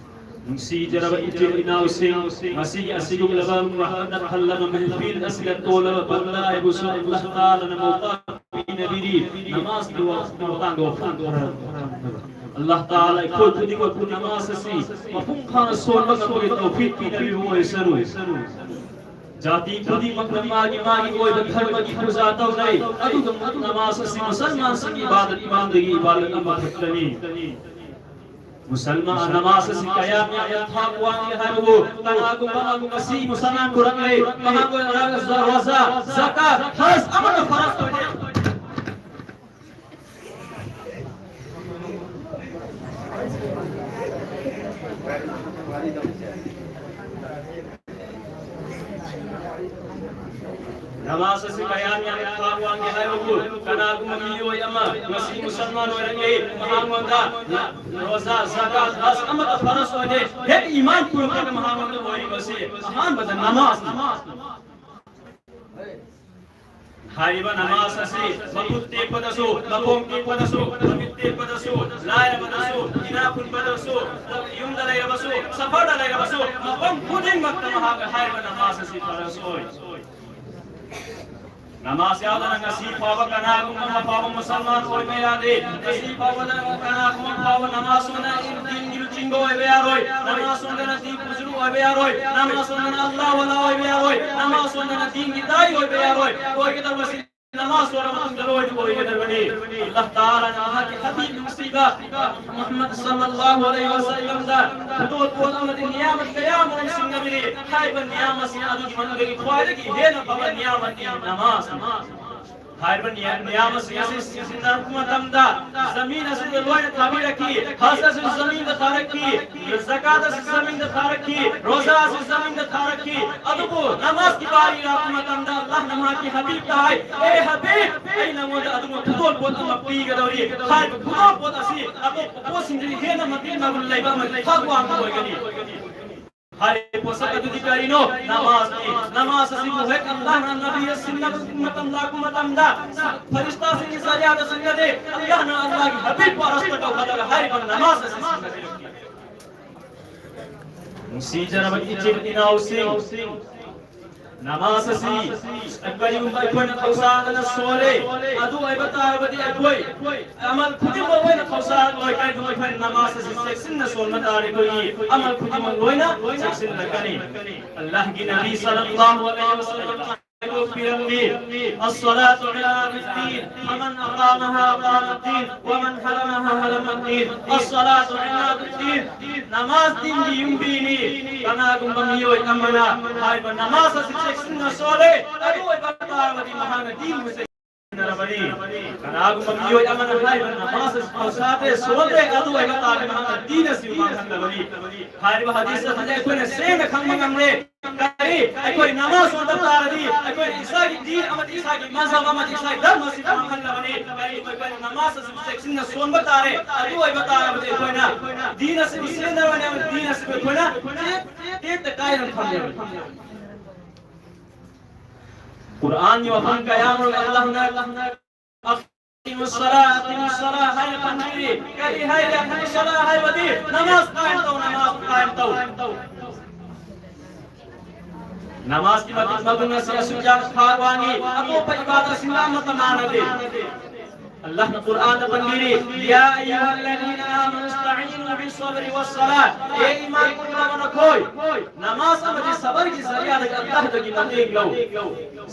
ꯅꯨꯡꯁꯤꯖꯔꯕ ꯏꯆꯤꯜ ꯏꯅꯥꯎꯁꯤꯡ, ꯉꯁꯤꯒꯤ ꯑꯁꯤꯒꯨꯝꯂꯕ ꯔꯍꯃꯠꯅ ꯊꯜꯂꯕ ꯃꯍꯐꯤꯜ ꯑꯁꯤꯗ ꯇꯣꯜꯂꯕ ꯕꯟꯗꯥ ꯍꯥꯏꯕꯁꯨ ꯑꯜꯂꯥꯍ ꯇꯥꯂꯥꯅ ꯃꯧꯀꯥ ꯄꯤꯅꯕꯤꯔꯤ꯫ ꯅꯃꯥꯖꯀꯤ ꯋꯥ-, ꯃꯇꯥꯡꯗ ꯋꯥꯐꯝ ꯈꯔ ꯊꯝꯅꯕ꯫ ꯑꯜꯂꯥꯍ ꯇꯥꯂꯥ ꯑꯩꯈꯣꯏ ꯈꯨꯗꯤꯡꯃꯛꯄꯨ ꯅꯃꯥꯖ ꯑꯁꯤ ꯃꯄꯨꯡ ꯐꯥꯅ ꯁꯣꯟꯕ ꯉꯝꯕꯒꯤ ꯇꯧꯐꯤꯛ ꯄꯤꯅꯕꯤꯕ ꯑꯣꯏꯁꯅꯨ꯫ ꯖꯥꯇꯤ ꯈꯨꯗꯤꯡꯃꯛꯅ ꯃꯥꯒꯤ ꯃꯥꯒꯤ ꯑꯣꯏꯕ ꯙꯔꯃꯒꯤ ꯄꯨꯖꯥ ꯇꯧꯅꯩ, ꯑꯗꯨꯒ ꯅꯃꯥꯖ ꯑꯁꯤ ꯃꯨꯁꯜꯃꯥꯟꯁꯤꯡꯒꯤ ꯏꯕꯥꯗꯠ ꯏꯃꯥꯟꯗꯒꯤ ꯏꯕꯥꯗꯠ ꯑꯃꯈꯛꯇꯅꯤ꯫ ꯃꯨꯁꯜꯃꯥꯟ ꯅꯃꯥꯖ ꯑꯁꯤ ꯀꯌꯥꯝ ꯌꯥꯝꯅ ꯊꯥꯛ ꯋꯥꯡꯏ ꯍꯥꯏꯕꯕꯨ ꯀꯅꯥꯒꯨꯝꯕ ꯑꯃꯕꯨ ꯉꯁꯤ ꯃꯨꯁꯜꯃꯥꯟ ꯄꯨꯔꯛꯂꯦ, ꯃꯍꯥꯛ ꯑꯣꯏꯅ ꯔꯣꯖꯥ, ꯖꯀꯥꯠ, ꯍꯖ ꯑꯃꯠꯇ ꯐꯔꯖ ꯑꯣꯏꯗꯦ꯫ ꯅꯃꯥꯖ ꯑꯁꯤ ꯀꯌꯥꯝ ꯌꯥꯝꯅ ꯊꯥꯛ ꯋꯥꯡꯒꯦ ꯍꯥꯏꯕꯕꯨ ꯀꯅꯥꯒꯨꯝꯕ ꯃꯤꯑꯣꯏ ꯑꯃ ꯉꯁꯤ ꯃꯨꯁꯜꯃꯥꯟ ꯑꯣꯏꯔꯛꯂꯦ, ꯃꯍꯥꯛꯉꯣꯟꯗ ꯔꯣꯖꯥ, ꯖꯀꯥꯠ, ꯍꯖ ꯑꯃꯠꯇ ꯐꯔꯖ ꯑꯣꯏꯗꯦ꯫ ꯍꯦꯛ ꯏꯃꯥꯟ ꯄꯨꯔꯛꯄꯒ ꯃꯍꯥꯛꯉꯣꯟꯗ ꯑꯣꯏꯔꯤꯕꯁꯤ ꯑꯍꯥꯟꯕꯗ ꯅꯃꯥꯖꯅꯤ꯫ ꯍꯥꯏꯔꯤꯕ ꯅꯃꯥꯖ ꯑꯁꯤ ꯃꯈꯨꯠ ꯇꯦꯛꯄꯗꯁꯨ, ꯃꯈꯣꯡ ꯇꯦꯛꯄꯗꯁꯨ, ꯃꯃꯤꯠ ꯇꯦꯛꯄꯗꯁꯨ, ꯂꯥꯏꯔꯕꯗꯁꯨ, ꯏꯅꯥꯛ ꯈꯨꯟꯕꯗꯁꯨ, ꯌꯨꯝꯗ ꯂꯩꯔꯕꯁꯨ, ꯁꯐꯔꯗ ꯂꯩꯔꯕꯁꯨ, ꯃꯐꯝ ꯈꯨꯗꯤꯡꯃꯛꯇ ꯃꯍꯥꯛꯅ ꯍꯥꯏꯔꯤꯕ ꯅꯃꯥꯖ ꯑꯁꯤ ꯐꯔꯖ ꯑꯣꯏ꯫ ꯅꯃꯥꯖ ꯌꯥꯎꯗꯅ ꯉꯁꯤ ꯐꯥꯎꯕ ꯀꯅꯥꯒꯨꯝꯕ ꯑꯃ ꯐꯥꯎꯕ ꯃꯨꯁꯜꯃꯥꯟ ꯑꯣꯏꯕ ꯌꯥꯗꯦ꯫ ꯉꯁꯤ ꯐꯥꯎꯕꯗ ꯀꯅꯥꯒꯨꯝꯕ ꯐꯥꯎꯕ ꯅꯃꯥꯖ ꯁꯣꯟꯗꯅ ꯗꯤꯟꯒꯤ ꯂꯨꯆꯤꯡꯕ ꯑꯣꯏꯕ ꯌꯥꯔꯣꯏ꯫ ꯅꯃꯥꯖ ꯁꯣꯟꯗꯅ ꯗꯤꯟ ꯕꯨꯖꯨꯔꯨ ꯑꯣꯏꯕ ꯌꯥꯔꯣꯏ꯫ ꯅꯃꯥꯖ ꯁꯣꯟꯗꯅ ꯑꯜꯂꯥꯍ ꯋꯥꯂꯥ ꯑꯣꯏꯕ ꯌꯥꯔꯣꯏ꯫ ꯅꯃꯥꯖ ꯁꯣꯟꯗꯅ ꯗꯤꯟꯒꯤ ꯗꯥꯏ ꯑꯣꯏꯕ ꯌꯥꯔꯣꯏ꯫ ꯑꯣꯏꯒꯗꯧꯕꯁꯤ ꯅꯃꯥꯖ ꯁꯣꯟꯕ ꯃꯇꯨꯡꯗ ꯂꯣꯏꯅ ꯑꯣꯏꯒꯗꯕꯅꯤ꯫ ꯑꯜꯂꯥꯍ ꯇꯥꯂꯥꯅ ꯃꯍꯥꯛꯀꯤ ꯍꯕꯤꯕ ꯅꯨꯡꯁꯤꯕ ꯃꯨꯍꯝꯃꯗ ꯁꯜꯂꯜꯂꯥꯍꯨ ꯑꯂꯩꯍꯤ ꯋꯁꯜꯂꯝꯗ ꯈꯨꯗꯣꯜꯄꯣꯠ ꯑꯃꯗꯤ ꯅꯤꯌꯥꯃꯠ ꯀꯌꯥ ꯑꯃꯔꯣꯝ ꯁꯤꯡꯅꯕꯤꯔꯤ꯫ ꯍꯥꯏꯔꯤꯕ ꯅꯤꯌꯥꯃꯠꯁꯤꯡ ꯑꯗꯨꯒꯤ ꯃꯅꯨꯡꯗꯒꯤ ꯈ꯭ꯋꯥꯏꯗꯒꯤ ꯍꯦꯟꯅ ꯐꯕ ꯅꯤꯌꯥꯃꯠꯅꯤ ꯅꯃꯥꯖꯅꯤ꯫ ꯍꯥꯏꯔꯤꯕ ꯅꯤꯌꯥ-, ꯅꯤꯌꯥꯃꯠꯁꯤꯡ ꯑꯁꯤ ꯁꯤꯖꯤꯟꯅꯔꯛꯄ ꯃꯇꯝꯗ ꯖꯃꯤꯟ ꯑꯁꯤꯗ ꯂꯣꯏꯅ ꯊꯥꯕꯤꯔꯛꯈꯤ꯫ ꯍꯖ ꯑꯁꯤ ꯖꯃꯤꯟꯗ ꯊꯥꯔꯛꯈꯤ꯫ ꯖꯀꯥꯠ ꯑꯁꯤ ꯖꯃꯤꯟꯗ ꯊꯥꯔꯛꯈꯤ, ꯔꯣꯖꯥ ꯑꯁꯤ ꯖꯃꯤꯟꯗ ꯊꯥꯔꯛꯈꯤ, ꯑꯗꯨꯕꯨ ꯅꯃꯥꯖꯀꯤ ꯕꯥꯔꯤ ꯂꯥꯛꯄ ꯃꯇꯝꯗ ꯑꯜꯂꯥꯍ ꯅꯃꯥꯖꯀꯤ ꯍꯕꯤꯕꯇ ꯍꯥꯏ, "ꯑꯦ ꯍꯕꯤꯕ, ꯑꯩ ꯅꯉꯣꯟꯗ ꯑꯗꯨꯒꯨꯝꯕ ꯈꯨꯗꯣꯜ ꯄꯣꯠ ꯑꯃ ꯄꯤꯒꯗꯧꯔꯤ꯫ ꯍꯥꯏꯔꯤꯕ ꯈꯨꯗꯣꯜ ꯄꯣꯠ ꯑꯁꯤ ꯑꯇꯣꯞꯄ ꯄꯣꯠꯁꯤꯡꯗꯒꯤ ꯍꯦꯟꯅ ꯃꯇꯤꯛ ꯃꯒꯨꯟ ꯂꯩꯕ ꯑꯃꯗꯤ ꯊꯥꯛ ꯋꯥꯡꯕ ꯑꯣꯏꯒꯅꯤ"꯫ ꯍꯥꯏꯔꯤꯕ ꯄꯣꯠꯁꯛ ꯑꯗꯨꯗꯤ ꯀꯔꯤꯅꯣ? ꯅꯃꯥꯖꯅꯤ꯫ ꯅꯃꯥꯖ ꯑꯁꯤꯕꯨ ꯍꯦꯛ ꯑꯜꯂꯥꯍꯅ ꯅꯕꯤꯗ ꯁꯤꯟꯅꯕ ꯃꯇꯝ ꯂꯥꯛꯄ ꯃꯇꯝꯗ, ꯐꯔꯤꯁꯇꯥꯁꯤꯡꯒꯤ ꯖꯔꯤꯌꯥꯗ ꯁꯤꯟꯅꯗꯦ, ꯑꯜꯂꯥꯍꯅ ꯑꯜꯂꯥꯍꯒꯤ ꯍꯕꯤꯕ ꯄꯥꯔꯁꯇ ꯀꯧꯍꯜꯂꯒ ꯍꯥꯏꯔꯤꯕ ꯅꯃꯥꯖ ꯑꯁꯤ ꯁꯤꯟꯅꯕꯤꯔꯛꯈꯤ꯫ ꯅꯨꯡꯁꯤꯖꯔꯕ ꯏꯆꯤꯜ ꯏꯅꯥꯎꯁꯤꯡ, ꯅꯃꯥꯖ ꯑꯁꯤ ꯀꯔꯤꯒꯨꯝꯕ ꯑꯩꯈꯣꯏꯅ ꯊꯧꯁꯥꯗꯅ ꯁꯣꯜꯂꯦ, ꯑꯗꯨ ꯑꯣꯏꯕ ꯇꯥꯔꯕꯗꯤ ꯑꯩꯈꯣꯏ ꯑꯃꯜ ꯈꯨꯗꯤꯡꯃꯛ ꯂꯣꯏꯅ ꯊꯧꯁꯥ ꯂꯣꯏ꯫ ꯀꯔꯤꯒꯨꯝꯕ ꯑꯩꯈꯣꯏꯅ ꯅꯃꯥꯖ ꯑꯁꯤ ꯆꯦꯛꯁꯤꯟꯅ ꯁꯣꯟꯕ ꯇꯥꯔꯦ, ꯑꯩꯈꯣꯏꯒꯤ ꯑꯃꯜ ꯈꯨꯗꯤꯡꯃꯛ ꯂꯣꯏꯅ ꯆꯦꯛꯁꯤꯜꯂꯛꯀꯅꯤ꯫ ꯑꯜꯂꯥꯍꯒꯤ ꯅꯕꯤ ꯁꯜꯂꯜꯂꯥꯍꯨ ꯑꯂꯩꯍꯤ ꯋꯁꯜꯂꯝꯅ ꯍꯥꯏꯗꯣꯛꯄꯤꯔꯝꯃꯤ, "الصلاة عماد الدين، فمن أقامها أقام الدين، ومن هدمها هدم الدين، الصلاة عماد الدين"꯫ ꯅꯃꯥꯖ ꯗꯤꯟꯒꯤ ꯌꯨꯝꯕꯤꯅꯤ꯫ ꯀꯅꯥꯒꯨꯝꯕ ꯃꯤꯑꯣꯏ ꯑꯃꯅ ꯍꯥꯏꯕ ꯅꯃꯥꯖ ꯑꯁꯤ ꯆꯦꯛꯁꯤꯟꯅ ꯁꯣꯜꯂꯦ, ꯑꯗꯨ ꯑꯣꯏꯕ ꯇꯥꯔꯕꯗꯤ ꯃꯍꯥꯛꯅ ꯗꯤꯟꯕꯨ ꯆꯦꯛꯁꯤꯟꯅꯔꯕꯅꯤ꯫ ꯀꯅꯥꯒꯨꯝꯕ ꯃꯤꯑꯣꯏ ꯑꯃꯅ ꯍꯥꯏꯕ ꯅꯃꯥꯖ ꯑꯁꯤ ꯊꯧꯁꯥꯗꯦ, ꯁꯣꯜꯂꯦ, ꯑꯗꯨ ꯑꯣꯏꯕ ꯇꯥꯔꯕꯗꯤ ꯃꯍꯥꯛꯅ ꯗꯤꯟ ꯑꯁꯤ ꯃꯥꯡꯍꯜꯂꯕꯅꯤ꯫ ꯍꯥꯏꯔꯤꯕ ꯍꯗꯤꯁ ꯑꯗꯨꯗꯤ ꯑꯩꯈꯣꯏꯅ ꯁꯦꯡꯅ ꯈꯪꯕ ꯉꯝꯂꯦ꯫ ꯀꯔꯤ? ꯑꯩꯈꯣꯏ ꯅꯃꯥꯖ ꯁꯣꯟꯕ ꯇꯥꯔꯗꯤ ꯑꯩꯈꯣꯏꯅ ꯏꯁꯥꯒꯤ ꯗꯤꯟ ꯑꯃꯗꯤ ꯏꯁꯥꯒꯤ ꯃꯖꯍꯕ ꯑꯃꯗꯤ ꯏꯁꯥꯒꯤ ꯙꯔꯃ ꯑꯁꯤ ꯃꯥꯡꯍꯜꯂꯕꯅꯤ꯫ ꯀꯔꯤꯒꯨꯝꯕ ꯑꯩꯈꯣꯏꯅ ꯅꯃꯥꯖ ꯑꯁꯤ ꯆꯦꯛꯁꯤꯟꯅ ꯁꯣꯟꯕ ꯇꯥꯔꯦ, ꯑꯗꯨ ꯑꯣꯏꯕ ꯇꯥꯔꯕꯗꯤ ꯑꯩꯈꯣꯏꯅ ꯗꯤꯟ ꯑꯁꯤꯕꯨ ꯁꯤꯖꯤꯟꯅꯕꯅꯦ, ꯑꯃꯗꯤ ꯗꯤꯟ ꯑꯁꯤꯕꯨ ꯑꯩꯈꯣꯏꯅ ꯇꯦꯛ-, ꯇꯦꯛꯇ ꯀꯥꯏꯅ ꯊꯝꯂꯦꯕꯅꯤ꯫ ꯀꯨꯔꯥꯟꯒꯤ ꯋꯥꯐꯝ ꯀꯌꯥ ꯑꯃꯔꯣꯝ ꯑꯜꯂꯥꯍꯅ "أقيموا الصلاة، أقيموا الصلاة" ꯍꯥꯏꯅ ꯄꯟꯕꯤꯔꯤ꯫ ꯀꯔꯤ ꯍꯥꯏꯔꯤ? "أقيموا الصلاة" ꯍꯥꯏꯕꯗꯤ ꯅꯃꯥꯖ ꯀꯥꯏꯝ ꯇꯧ, ꯅꯃꯥꯖ ꯀꯥꯏꯝ ꯇꯧ꯫ ꯅꯃꯥꯖꯀꯤ ꯃꯇꯤꯛ ꯃꯒꯨꯟ ꯑꯁꯤ ꯑꯁꯨꯛ ꯌꯥꯝꯅ ꯐꯥꯕ ꯋꯥꯅꯤ, ꯑꯇꯣꯞꯄ ꯏꯕꯥꯗꯠꯁꯤꯡꯒ ꯑꯃꯠꯇ ꯃꯥꯟꯅꯗꯦ꯫ ꯑꯜꯂꯥꯍꯅ ꯀꯨꯔꯥꯟꯗ ꯄꯟꯕꯤꯔꯤ, "يا أيها الذين آمنوا استعينوا بالصبر والصلاة" ꯑꯦ ꯏꯃꯥꯟ ꯄꯨꯝꯅꯃꯛ ꯅꯈꯣꯏ, ꯅꯃꯥꯖ ꯑꯃꯗꯤ ꯁꯕꯔꯒꯤ ꯖꯔꯤꯌꯥꯗꯒꯤ ꯑꯜꯂꯥꯍꯗꯒꯤ ꯃꯇꯦꯡ ꯂꯧ꯫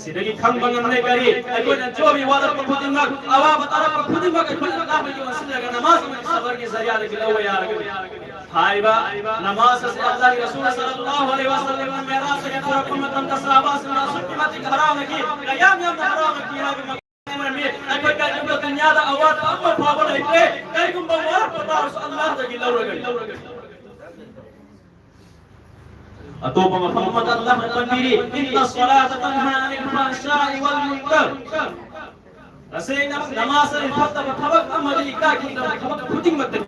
ꯁꯤꯗꯒꯤ ꯈꯪꯕ ꯉꯝꯂꯦ ꯀꯔꯤ? ꯑꯩꯈꯣꯏꯅ ꯖꯣꯕꯤ ꯋꯥꯔꯛꯄ ꯈꯨꯗꯤꯡꯃꯛ, ꯑꯋꯥꯕ ꯇꯥꯔꯛꯄ ꯈꯨꯗꯤꯡꯃꯛ ꯑꯩꯈꯣꯏꯅ ꯑꯜꯂꯥꯍꯕꯨ ꯌꯣꯟꯁꯤꯜꯂꯒ ꯅꯃꯥꯖ ꯑꯃꯗꯤ ꯁꯕꯔꯒꯤ ꯖꯔꯤꯌꯥꯗꯒꯤ ꯂꯧꯕ ꯌꯥꯔꯒꯅꯤ꯫ ꯍꯥꯏꯔꯤꯕ ꯅꯃꯥꯖ ꯑꯁꯤ ꯑꯜꯂꯥꯍꯒꯤ ꯔꯁꯨꯜ ꯁꯜꯂꯜꯂꯥꯍꯨ ꯑꯂꯩꯍꯤ ꯋꯁꯜꯂꯝꯅ ꯃꯤꯔꯥꯖꯇꯒꯤ ꯄꯨꯔꯛꯄ ꯃꯇꯝꯗ ꯁꯍꯥꯕꯥꯁꯤꯡꯅ ꯑꯁꯨꯛꯀꯤ ꯃꯇꯤꯛ ꯍꯔꯥꯎꯅꯈꯤ, ꯀꯌꯥꯝ ꯌꯥꯝꯅ ꯍꯔꯥꯎꯅꯈꯤ ꯍꯥꯏꯕ ꯃꯇꯝ ꯑꯣꯏꯔꯝꯃꯤ꯫ ꯑꯩꯈꯣꯏ ꯀꯔꯤꯒꯨꯝꯕ ꯗꯨꯅꯤꯌꯥꯗ ꯑꯋꯥꯠꯄ ꯑꯃ ꯐꯥꯎꯕ ꯂꯩꯇ꯭ꯔꯦ꯫ ꯀꯔꯤꯒꯨꯝꯕ ꯋꯥꯔꯛꯄ ꯇꯥꯔꯁꯨ ꯑꯜꯂꯥꯍꯗꯒꯤ ꯂꯧꯔꯒꯅꯤ꯫ ꯑꯇꯣꯞꯄ ꯃꯐꯝ ꯑꯃꯗ ꯑꯜꯂꯥꯍꯅ ꯄꯟꯕꯤꯔꯤ, "إن الصلاة تنهى عن الفحشاء والمنكر" ꯇꯁꯦꯡꯅ ꯅꯃꯥꯖ ꯑꯁꯤ ꯐꯠꯇꯕ ꯊꯕꯛ ꯑꯃꯗꯤ ꯏꯀꯥꯏ ꯈꯨꯝꯅꯕ ꯊꯕꯛ ꯈꯨꯗꯤꯡꯃꯛꯇꯒꯤ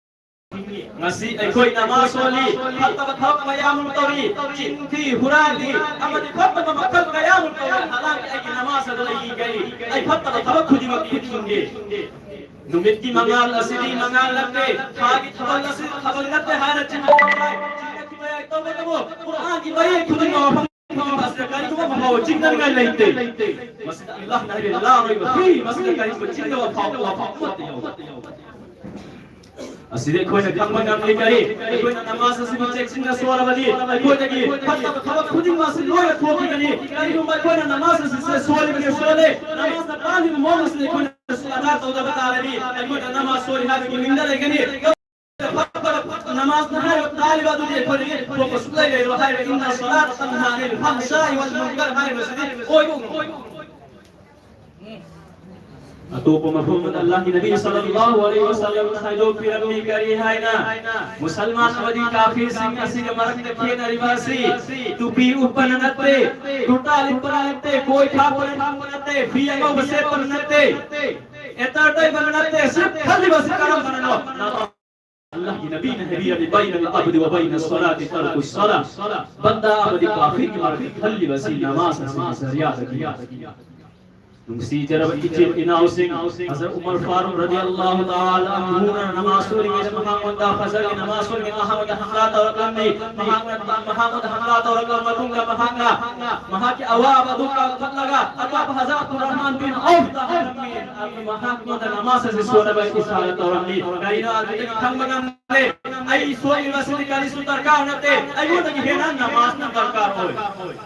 ꯉꯁꯤ ꯑꯩꯈꯣꯏ ꯅꯃꯥꯖ ꯁꯣꯜꯂꯤ, ꯐꯠꯇꯕ ꯊꯕꯛ ꯃꯌꯥꯝ ꯑꯃ ꯇꯧꯔꯤ, ꯆꯤꯟ ꯊꯤ, ꯍꯨꯔꯥꯟꯂꯤ, ꯑꯃꯗꯤ ꯐꯠꯇꯕ ꯃꯈꯜ ꯀꯌꯥ ꯑꯃ ꯇꯧꯔꯤ꯫ ꯍꯥꯂꯥꯟꯀꯤ ꯑꯩꯒꯤ ꯅꯃꯥꯖ ꯑꯗꯨ ꯑꯩꯒꯤ ꯀꯔꯤ, ꯑꯩ ꯐꯠꯇꯕ ꯊꯕꯛ ꯈꯨꯗꯤꯡꯃꯛ ꯈꯨꯗꯤꯡꯃꯛ ꯊꯤꯡꯒꯦ꯫ ꯅꯨꯃꯤꯠꯀꯤ ꯃꯉꯥꯜ ꯑꯁꯤꯗꯤ ꯃꯉꯥꯜ ꯅꯠꯇꯦ, ꯊꯥꯒꯤ ꯊꯕꯛ ꯑꯁꯤ ꯊꯕꯛ ꯅꯠꯇꯦ ꯍꯥꯏꯅ ꯆꯤꯟ ꯊꯤ ꯍꯥꯏ꯫ ꯆꯤꯟ ꯊꯤ ꯍꯥꯏ ꯇꯧꯕꯇꯕꯨ ꯀꯨꯔꯥꯟꯒꯤ ꯃꯌꯦꯛ ꯈꯨꯗꯤꯡꯃꯛ ꯃꯐꯝ ꯈꯨꯗꯤꯡꯃꯛ ꯑꯁꯤꯗ ꯀꯔꯤꯒꯨꯝꯕ ꯑꯃ ꯐꯥꯎꯕ ꯆꯤꯡꯅꯅꯤꯡꯉꯥꯏ ꯂꯩꯇꯦ꯫ ꯃꯁꯤꯗ ꯑꯜꯂꯥꯍꯅ ꯍꯥꯏꯔꯤ, "لا ريب فيه"꯫ ꯃꯁꯤꯗ ꯀꯔꯤꯒꯨꯝꯕ ꯆꯤꯡꯅꯕ ꯐꯥꯎꯕ ꯋꯥꯐꯝ ꯑꯃꯠꯇ ꯌꯥꯎꯗꯦ꯫ ꯑꯁꯤꯗꯤ ꯑꯩꯈꯣꯏꯅ ꯈꯪꯕ ꯉꯝꯂꯤ ꯀꯔꯤ? ꯑꯩꯈꯣꯏꯅ ꯅꯃꯥꯖ ꯑꯁꯤꯕꯨ ꯆꯦꯛꯁꯤꯟꯅ ꯁꯣꯜꯂꯕꯗꯤ ꯑꯩꯈꯣꯏꯗꯒꯤ ꯐꯠꯇꯕ ꯊꯕꯛ ꯈꯨꯗꯤꯡꯃꯛ ꯑꯁꯤ ꯂꯣꯏꯅ ꯊꯣꯛꯈꯤꯒꯅꯤ꯫ ꯀꯔꯤꯒꯨꯝꯕ ꯑꯩꯈꯣꯏꯅ ꯅꯃꯥꯖ ꯑꯁꯤꯁꯦ ꯁꯣꯜꯂꯤꯕꯅꯤ, ꯁꯣꯜꯂꯦ, ꯅꯃꯥꯖꯅ ꯇꯥꯛꯂꯤꯕ ꯃꯑꯣꯡ ꯑꯁꯤꯗ ꯑꯩꯈꯣꯏꯅ ꯑꯗꯥ ꯇꯧꯗꯕ ꯇꯥꯔꯗꯤ ꯑꯩꯈꯣꯏꯅ ꯅꯃꯥꯖ ꯁꯣꯜꯂꯤ ꯍꯥꯏꯕꯒꯤ ꯃꯤꯡꯗ ꯂꯩꯒꯅꯤ꯫ ꯐꯠꯇꯕ ꯅꯃꯥꯖꯅ ꯍꯥꯏꯕ ꯇꯥꯛꯂꯤꯕ ꯑꯗꯨꯗꯤ ꯑꯩꯈꯣꯏꯗꯒꯤ ꯊꯣꯛꯄ ꯁꯨꯛꯂꯩ ꯂꯩꯔꯣꯏ ꯍꯥꯏꯕ, "إن الصلاة تنهى عن الفحشاء والمنكر" ꯍꯥꯏꯔꯤꯕꯁꯤꯗꯤ ꯑꯣꯏꯕ ꯑꯣꯏꯕ꯫ ꯑꯇꯣꯞꯄ ꯃꯐꯝ ꯑꯃꯗ ꯑꯜꯂꯥꯍꯒꯤ ꯅꯕꯤ ꯁꯜꯂꯜꯂꯥꯍꯨ ꯑꯂꯩꯍꯤ ꯋꯁꯜꯂꯝꯅ ꯍꯥꯏꯗꯣꯛꯄꯤꯔꯝꯃꯤ ꯀꯔꯤ ꯍꯥꯏꯅ? ꯃꯨꯁꯜꯃꯥꯟ ꯑꯃꯗꯤ ꯀꯥꯐꯤꯔꯁꯤꯡ ꯑꯁꯤꯒ ꯃꯔꯛꯇ ꯈꯦꯠꯅꯔꯤꯕ ꯑꯁꯤ ꯇꯨꯄꯤ ꯎꯞꯄꯅ ꯅꯠꯇꯦ, ꯀꯨꯔꯇꯥ ꯂꯤꯠꯄꯅ ꯅꯠꯇꯦ, ꯀꯣꯏ ꯈꯥꯛꯄꯅ ꯅꯠꯇꯦ, ꯐꯤ ꯑꯉꯧꯕ ꯁꯦꯠꯄꯅ ꯅꯠꯇꯦ, ꯑꯦꯇꯔ ꯇꯩꯕꯅ ꯅꯠꯇꯦ꯫ ꯁꯤꯔꯐ ꯈꯜꯂꯤꯕꯁꯤ ꯀꯔꯝꯕꯅꯅꯣ? ꯑꯜꯂꯥꯍꯒꯤ ꯅꯕꯤꯅ ꯍꯥꯏꯕꯤꯔꯝꯃꯤ, "بين العبد وبين الصلاة ترك الصلاة"꯫ ꯕꯟꯗꯥ ꯑꯃꯗꯤ ꯀꯥꯐꯤꯔꯒꯤ ꯃꯔꯛꯇ ꯈꯜꯂꯤꯕ ꯑꯁꯤ ꯅꯃꯥꯖ ꯑꯁꯤꯒꯤ ꯖꯔꯤꯌꯥꯗꯒꯤ꯫ ꯅꯨꯡꯁꯤꯖꯔꯕ ꯏꯆꯤꯜ ꯏꯅꯥꯎꯁꯤꯡ, ꯍꯖꯔꯠ ꯎꯃꯔ ꯐꯥꯔꯨꯛ ꯔꯗꯤꯌꯜꯂꯥꯍꯨ ꯇꯥꯂꯥ ꯑꯟꯍꯨꯅ ꯅꯃꯥꯖ ꯁꯣꯜꯂꯤꯉꯩꯗ ꯃꯍꯥꯛꯉꯣꯟꯗ ꯐꯖꯔꯒꯤ ꯅꯃꯥꯖ ꯁꯣꯜꯂꯤꯉꯩꯗ ꯃꯍꯥꯛꯉꯣꯟꯗ ꯍꯪꯂꯥ ꯇꯧꯔꯛꯂꯝꯃꯤ꯫ ꯃꯍꯥꯛꯅ, ꯃꯍꯥꯛꯉꯣꯟꯗ ꯍꯪꯂꯥ ꯇꯧꯔꯛꯂꯕ ꯃꯇꯨꯡꯗ ꯃꯍꯥꯛꯅ ꯃꯍꯥꯛꯀꯤ ꯑꯋꯥꯕ ꯑꯗꯨ ꯀꯥꯎꯊꯠꯂꯒ ꯑꯇꯣꯞꯄ ꯍꯖꯔꯠ ꯑꯕꯗꯨꯔꯔꯍꯃꯥꯟ ꯕꯤꯟ ꯎꯐꯇ ꯍꯪꯂꯝꯃꯤ꯫ ꯑꯗꯨ ꯃꯍꯥꯛꯉꯣꯟꯗ ꯅꯃꯥꯖ ꯑꯁꯤ ꯁꯣꯟꯅꯕ ꯏꯁꯥꯔꯥ ꯇꯧꯔꯝꯃꯤ꯫ ꯀꯔꯤꯅꯣ ꯑꯗꯨꯗꯒꯤ ꯈꯪꯕ ꯉꯝꯂꯦ? ꯑꯩ ꯁꯣꯜꯂꯤꯕꯁꯤꯗꯤ ꯀꯔꯤꯁꯨ ꯗꯔꯀꯥꯔ ꯅꯠꯇꯦ, ꯑꯩꯉꯣꯟꯗꯒꯤ ꯍꯦꯟꯅ ꯅꯃꯥꯖꯅ ꯗꯔꯀꯥꯔ ꯑꯣꯏ꯫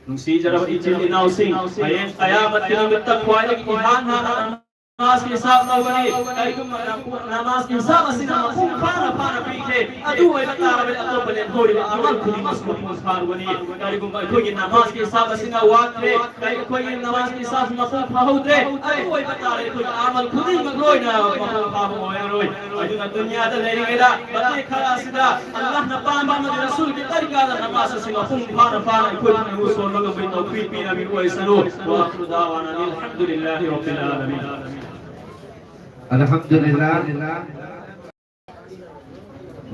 ꯅꯨꯡꯁꯤꯖꯔꯕ ꯏꯆꯤꯜ ꯏꯅꯥꯎꯁꯤꯡ, ꯍꯌꯦꯡ ꯀꯌꯥꯃꯠꯀꯤ ꯅꯨꯃꯤꯠꯇ ꯈ꯭ꯋꯥꯏꯗꯒꯤ ꯏꯍꯥꯟ ꯍꯥꯟꯅ ꯅꯃꯥꯖꯀꯤ ꯍꯤꯁꯥꯕ ꯂꯧꯒꯅꯤ꯫ ꯀꯔꯤꯒꯨꯝꯕ ꯅꯃꯥꯖꯀꯤ ꯍꯤꯁꯥꯕ ꯑꯁꯤꯅ ꯃꯄꯨꯡ ꯐꯥꯅ ꯐꯥꯅ ꯄꯤꯈ꯭ꯔꯦ, ꯑꯗꯨ ꯑꯣꯏꯕ ꯇꯥꯔꯕꯗꯤ ꯑꯇꯣꯞꯄ ꯂꯦꯝꯍꯧꯔꯤꯕ ꯑꯃꯜ ꯈꯨꯗꯤꯡꯃꯛꯁꯨ ꯃꯄꯨꯡ ꯐꯥꯔꯕꯅꯤ꯫ ꯀꯔꯤꯒꯨꯝꯕ ꯑꯩꯈꯣꯏꯒꯤ ꯅꯃꯥꯖꯀꯤ ꯍꯤꯁꯥꯕ ꯑꯁꯤꯅ ꯋꯥꯠꯇ꯭ꯔꯦ, ꯀꯔꯤ ꯑꯩꯈꯣꯏꯒꯤ ꯅꯃꯥꯖꯀꯤ ꯍꯤꯁꯥꯕ ꯃꯄꯨꯡ ꯐꯥꯍꯧꯗ꯭ꯔꯦ, ꯑꯗꯨ ꯑꯣꯏꯕ ꯇꯥꯔꯦ ꯑꯩꯈꯣꯏꯒꯤ ꯑꯃꯜ ꯈꯨꯗꯤꯡꯃꯛ ꯂꯣꯏꯅ ꯃꯄꯨꯡ ꯐꯥꯕ ꯑꯣꯏꯔꯔꯣꯏ꯫ ꯑꯗꯨꯅ ꯗꯨꯅꯤꯌꯥꯗ ꯂꯩꯔꯤꯉꯩꯗ ꯃꯇꯦꯛ ꯈꯔ ꯑꯁꯤꯗ ꯑꯜꯂꯥꯍꯅ ꯄꯥꯝꯕ ꯑꯃꯗꯤ ꯔꯁꯨꯜꯒꯤ ꯇꯔꯤꯀꯥꯗ ꯅꯃꯥꯖ ꯑꯁꯤ ꯃꯄꯨꯡ ꯐꯥꯅ ꯐꯥꯅ ꯑꯩꯈꯣꯏ ꯄꯨꯝꯅꯃꯛ ꯁꯣꯟꯕ ꯉꯝꯕꯒꯤ ꯇꯧꯐꯤꯛ ꯄꯤꯅꯕꯤꯌꯨ ꯑꯣꯏꯁꯅꯨ꯫ وآخر دعوانا أن الحمد لله رب العالمين. الحمد لله.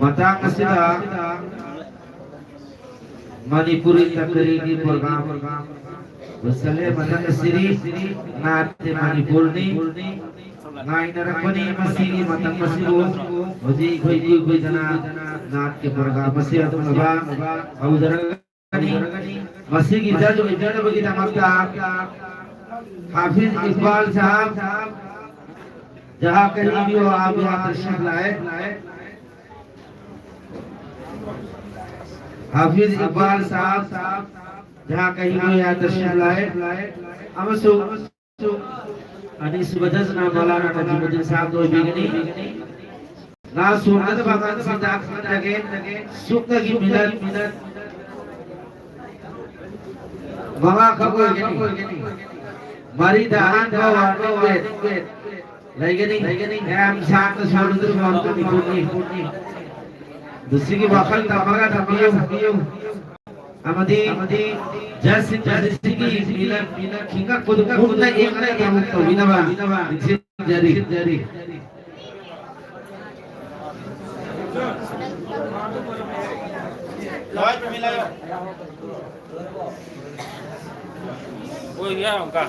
ꯃꯇꯥꯡ ꯑꯁꯤꯗ ꯃꯅꯤꯄꯨꯔꯤ ꯇꯀꯔꯤꯒꯤ program ꯂꯣꯏꯁꯤꯜꯂꯦ꯫ ꯃꯊꯪ ꯑꯁꯤꯗꯤ ꯅꯥꯠꯇꯦ ꯃꯅꯤꯄꯨꯔꯅꯤ꯫ ꯉꯥꯏꯅꯔꯛꯄꯅꯤ ꯃꯁꯤꯒꯤ ꯃꯇꯝ ꯑꯁꯤꯕꯨ꯫ ꯍꯧꯖꯤꯛ ꯑꯩꯈꯣꯏ ꯏꯀꯨꯏ ꯀꯨꯏꯗꯅ ꯅꯥꯠꯀꯤ program ꯑꯁꯤ ꯑꯗꯨꯝ ꯍꯧꯖꯔꯒꯅꯤ꯫ ꯃꯁꯤꯒꯤ judge ꯑꯣꯏꯕꯤꯅꯕꯒꯤꯗꯃꯛꯇ ꯍꯥꯐꯤꯖ ꯏꯛꯕꯥꯜ ꯁꯥꯍꯕ, ꯖꯍꯥ ꯀꯍꯤ ꯚꯤ ꯍꯣ ꯑꯥꯞ ꯌꯍꯥ ꯇꯁꯔꯤꯐ ꯂꯥꯑꯦ꯫ ꯍꯥꯐꯤꯖ ꯏꯛꯕꯥꯜ ꯁꯥꯍꯕ, ꯖꯍꯥ ꯀꯍꯤ ꯚꯤ ꯍꯣ ꯌꯍꯥ ꯇꯁꯔꯤꯐ ꯂꯥꯑꯦ꯫ ꯑꯃꯁꯨꯡ ꯑꯅꯤꯁꯨꯕ judgeꯅ ꯃꯧꯂꯥꯅꯥ ꯅꯖꯤꯃꯨꯗꯗꯤꯟ ꯁꯥꯍꯕ ꯑꯣꯏꯕꯤꯒꯅꯤ꯫ ꯅꯥꯠ ꯁꯣꯟꯒꯗꯕ ꯑꯉꯥꯡꯁꯤꯡꯗ ꯈꯪꯍꯟꯖꯒꯦ, ꯁꯨꯞꯅꯒꯤ minute ꯃꯉꯥꯈꯛ ꯑꯣꯏꯒꯅꯤ꯫ ꯃꯔꯤꯗ ꯑꯍꯥꯟꯕ warning bell ꯂꯩꯒꯅꯤ꯫ ꯌꯥꯝ ꯁꯥꯡꯅ ꯁꯣꯜꯂꯁꯨ ꯁꯣꯟꯒꯅꯤ꯫ ꯃꯁꯤꯒꯤ ꯋꯥꯈꯜ ꯇꯝꯃꯒ ꯊꯝꯕꯤꯌꯨ꯫ ꯑꯃꯗꯤ, ꯑꯃꯗꯤ judgeꯁꯤꯡ ꯑꯁꯤꯒꯤ ꯃꯤꯅ, ꯃꯤꯅ ꯈꯤꯡꯉꯛꯄꯗꯨ ꯃꯨꯟꯅ ꯌꯦꯡꯂꯒ ꯊꯕꯛ ꯇꯧꯕꯤꯅꯕ ꯅꯤꯡꯁꯤꯡꯖꯔꯤ꯫ ꯑꯣꯏ ꯌꯥ ꯑꯃꯨꯛꯀ꯫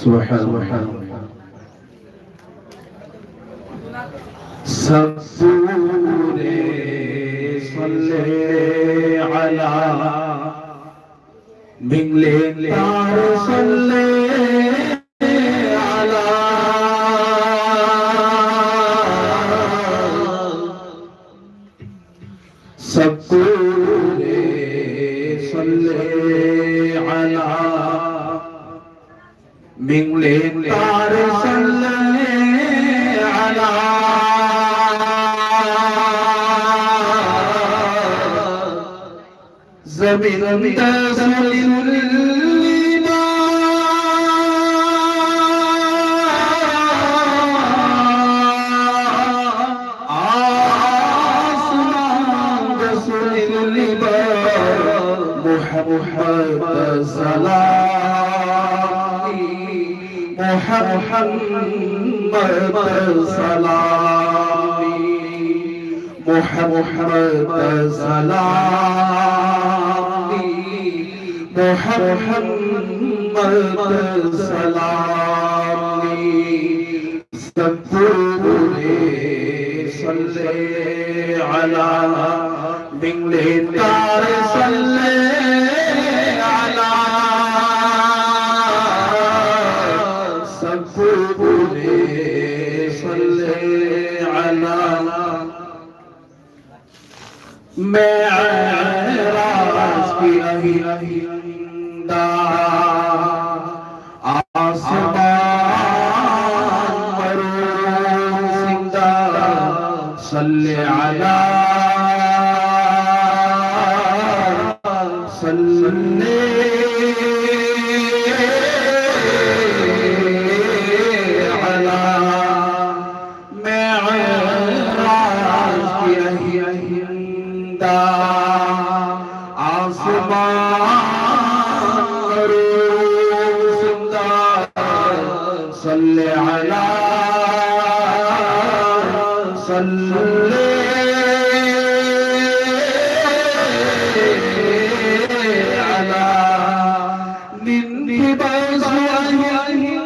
ꯁꯨꯕ꯭ꯍꯥꯅꯜꯂꯥꯍ꯫ ꯁꯛꯀꯨꯔꯦ ꯁꯜꯂꯦ ꯑꯂꯥ ꯃꯤꯡꯂꯦꯟ ꯇꯥꯔꯦ ꯁꯜꯂꯦ ꯑꯂꯥ ꯁꯛꯀꯨꯔꯦ ꯁꯜꯂꯦ ꯑꯂꯥ ꯃꯤꯡꯂꯦꯟ ꯇꯥꯔꯦ ꯁꯜꯂꯦ ꯑꯂꯥ ꯖꯃꯤꯟꯗꯁꯨ ꯂꯤꯜꯂꯤꯕ ꯑꯥꯁꯃꯥꯟꯗꯁꯨ ꯂꯤꯜꯂꯤꯕ ꯃꯨꯍꯝꯃꯗ ꯁꯂꯥꯝ ꯃꯨꯍꯝꯃꯗ ꯁꯂꯥꯝ ꯃꯨꯍꯝꯃꯗ ꯁꯂꯥꯝ ꯃꯨꯍꯝꯃꯗ ꯁꯂꯥꯝ ꯁꯛꯀꯨꯔꯦ ꯁꯜꯂꯦ ꯑꯂꯥ ꯃꯤꯡꯂꯦꯟ ꯇꯥꯔꯦ ꯁꯜꯂꯦ ꯑꯂꯥ ꯁꯛꯀꯨꯔꯦ ꯁꯜꯂꯦ ꯑꯂꯥ ꯃꯦꯔꯥꯖꯀꯤ ꯑꯍꯤꯡꯗ ꯑꯥꯁꯃꯥꯟ ꯃꯔꯨꯁꯤꯡꯗ ꯁꯜꯂꯦ ꯑꯂꯥ ꯁꯜꯂꯦ ꯑꯂꯥ ꯃꯦꯔꯥꯖꯀꯤ ꯑꯍꯤꯡꯗ ꯑꯥꯁꯃꯥꯟ ꯃꯔꯨꯁꯤꯡꯗ ꯁꯜꯂꯦ ꯑꯂꯥ ꯁꯜꯂꯦ ꯑꯂꯥ ꯅꯤꯡꯊꯤꯕꯁꯨ ꯑꯍꯤꯡ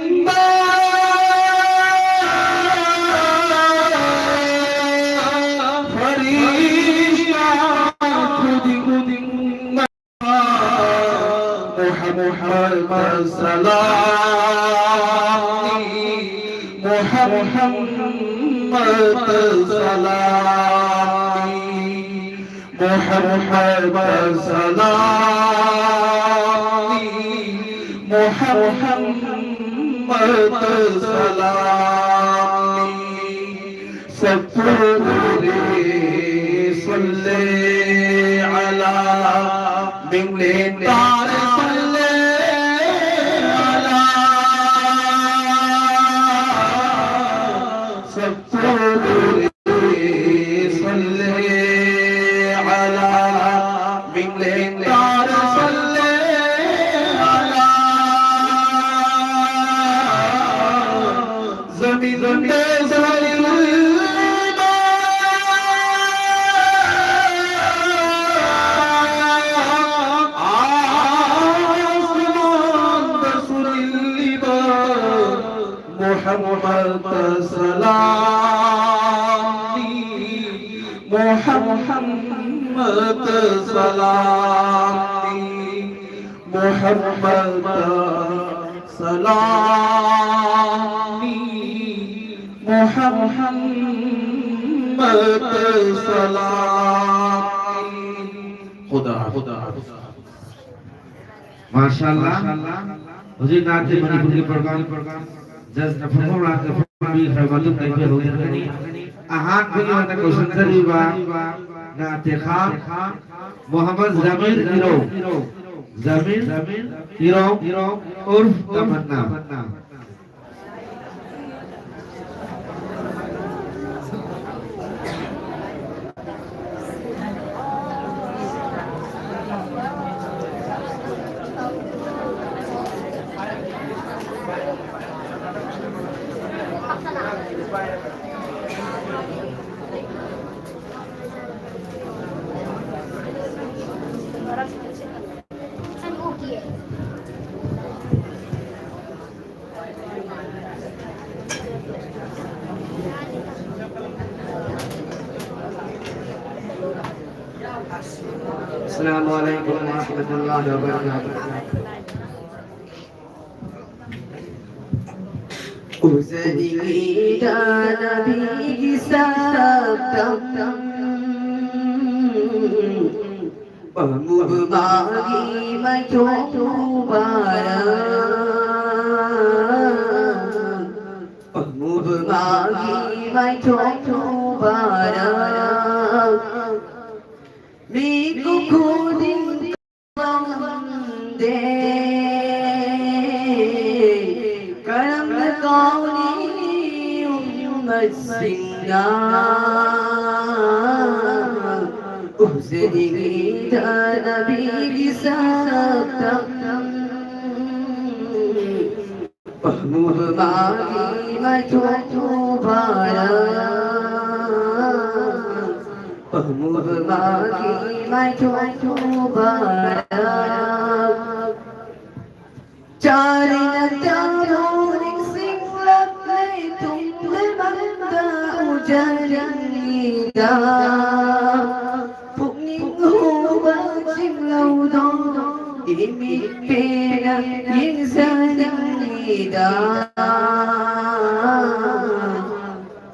محمد سلامی، محمد سلامی، محمد سلامی، محمد سلامی. سب پوری صلی علی من تار صلی علی. سب پوری صلی علی من تار صلی علی. زمین پہ زمین، آسمان پہ سنیبا، محمد سلامی، محمد سلامی، محمد سلامی، محمد سلامی. خدا، خدا. ꯃꯥꯔꯁꯥꯜꯂꯥ꯫ ꯍꯧꯖꯤꯛ ꯅꯥꯠꯀꯤ ꯃꯅꯤꯄꯨꯔꯒꯤ ꯄ꯭ꯔꯣꯒ꯭ꯔꯥꯝ ꯖꯁꯅ ꯐꯝꯐꯝ ꯂꯥꯡꯗ ꯐꯝꯕꯤ ꯈꯔ ꯃꯇꯨꯡ ꯂꯩꯕ ꯍꯧꯔꯒꯅꯤ꯫ ꯑꯍꯥꯟꯕꯒꯤ ꯑꯣꯏꯅ ꯀꯣꯏꯁꯟ ꯆꯠꯂꯤꯕ ꯅꯥꯠ ꯇꯦꯈꯥ ꯃꯣꯍꯝꯃꯗ ꯖꯃꯤꯔ ꯏꯔꯣꯝ꯫ ꯖꯃꯤꯔ ꯏꯔꯣꯝ ꯎꯔꯐ ꯇꯃꯟꯅꯥ꯫ عليكم ورحمة الله وبركاته. ꯎꯖꯅꯤꯡꯉꯤꯗ ꯅꯕꯤꯒꯤ ꯁꯛꯇꯝ, ꯄꯥꯝꯃꯨꯕ ꯃꯥꯒꯤ ꯃꯥꯏꯊꯣꯡ ꯃꯨꯕꯥꯔꯛ, ꯄꯥꯝꯃꯨꯕ ꯃꯥꯒꯤ ꯃꯥꯏꯊꯣꯡ ꯃꯨꯕꯥꯔꯛ꯫ ꯃꯤꯀꯨꯞ ꯈꯨꯗꯤꯡ ꯉꯝꯗꯦ꯫ ꯀꯔꯝꯅ ꯀꯥꯎꯅꯤ ꯎꯝꯃꯠꯁꯤꯡꯅ ꯎꯖꯅꯤꯡꯉꯤꯗ ꯅꯕꯤꯒꯤ ꯁꯛꯇꯝ꯫ ꯄꯥꯝꯃꯨꯕ ꯃꯥꯒꯤ ꯃꯥꯏꯊꯣꯡ ꯃꯨꯕꯥꯔꯛ، ꯄꯥꯝꯃꯨꯕ ꯃꯥꯒꯤ ꯃꯥꯏꯊꯣꯡ ꯃꯨꯕꯥꯔꯛ꯫ ꯆꯥꯔꯤ ꯅꯠꯇꯕ ꯅꯤꯡꯁꯤꯡꯂꯛꯂꯦ ꯇꯨꯡꯗ ꯃꯪꯗ ꯎꯖꯅꯤꯡꯉꯤꯗ꯫ ꯄꯨꯛꯅꯤꯡ ꯍꯨꯕ ꯆꯤꯡꯂꯧꯗꯣ ꯏꯃꯤꯠ ꯄꯦꯟꯅ ꯌꯦꯡꯖꯅꯤꯡꯉꯤꯗ꯫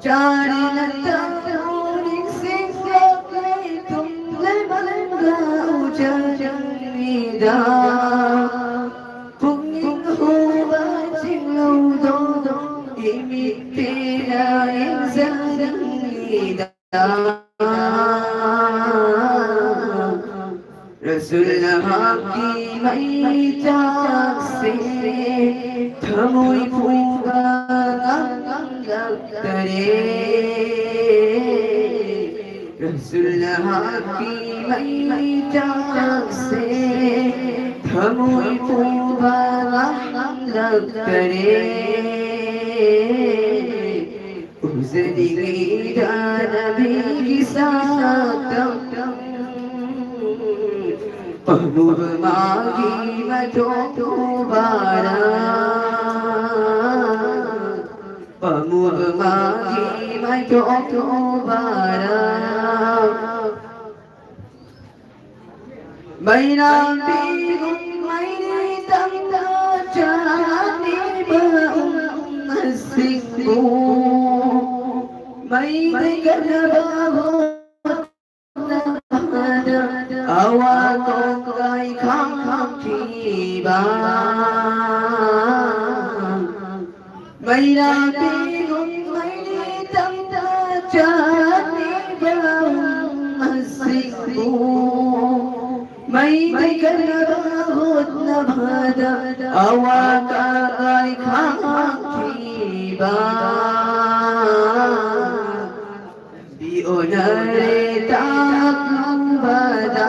ꯆꯥꯔꯤ ꯅꯠꯇꯕ ꯅꯤꯡꯁꯤꯡꯂꯛꯂꯦ ꯇꯨꯡꯗ ꯃꯪꯗ ꯎꯖꯅꯤꯡꯉꯤꯗ꯫ ꯄꯨꯛꯅꯤꯡ ꯍꯨꯕ ꯆꯤꯡꯂꯧꯗꯣ ꯏꯃꯤꯠ ꯄꯦꯟꯅ ꯌꯦꯡꯖꯅꯤꯡꯉꯤꯗ꯫ ꯔꯁꯨꯜ ꯍꯛꯀꯤ ꯃꯩꯆꯥꯛꯁꯦ ꯊꯃꯣꯏ ꯐꯨꯕ ꯉꯝꯂꯛꯇꯔꯦ꯫ ꯔꯁꯨꯜ ꯍꯛꯀꯤ ꯃꯩꯆꯥꯛꯁꯦ ꯊꯃꯣꯏ ꯐꯨꯕ ꯉꯝꯂꯛꯇꯔꯦ꯫ ꯎꯖꯅꯤꯡꯉꯤꯗ ꯅꯕꯤꯒꯤ ꯁꯛꯇꯝ꯫ ꯄꯥꯝꯃꯨꯕ ꯃꯥꯒꯤ ꯃꯥꯏꯊꯣꯡ ꯃꯨꯕꯥꯔꯛ꯫ ꯄꯥꯝꯃꯨꯕ ꯃꯥꯒꯤ ꯃꯥꯏꯊꯣꯡ ꯃꯨꯕꯥꯔꯛ꯫ ꯃꯩꯔꯥꯕꯤꯒꯨꯝ ꯃꯩꯔꯤ ꯇꯝꯅ ꯆꯥꯅꯤꯕ ꯎꯝꯃꯁꯤꯡꯕꯨ ꯃꯩꯗ ꯀꯟꯅꯕ ꯍꯣꯠꯅꯕꯗ ꯑꯋꯥ ꯅꯣꯡꯒꯥꯏ ꯈꯥꯡꯈꯤꯕ꯫ ꯃꯩꯔꯥꯕꯤꯒꯨꯝ ꯃꯩꯔꯤ ꯇꯝꯅ ꯆꯥꯅꯤꯕ ꯎꯝꯃꯁꯤꯡꯕꯨ ꯃꯩꯗ ꯀꯟꯅꯕ ꯍꯣꯠꯅꯕꯗ ꯑꯋꯥ ꯀꯥꯏ ꯈꯥꯡꯈꯤꯕ꯫ ꯂꯝꯕꯤ ꯑꯣꯟꯅꯔꯦ ꯇꯥꯛꯂꯨꯕꯗ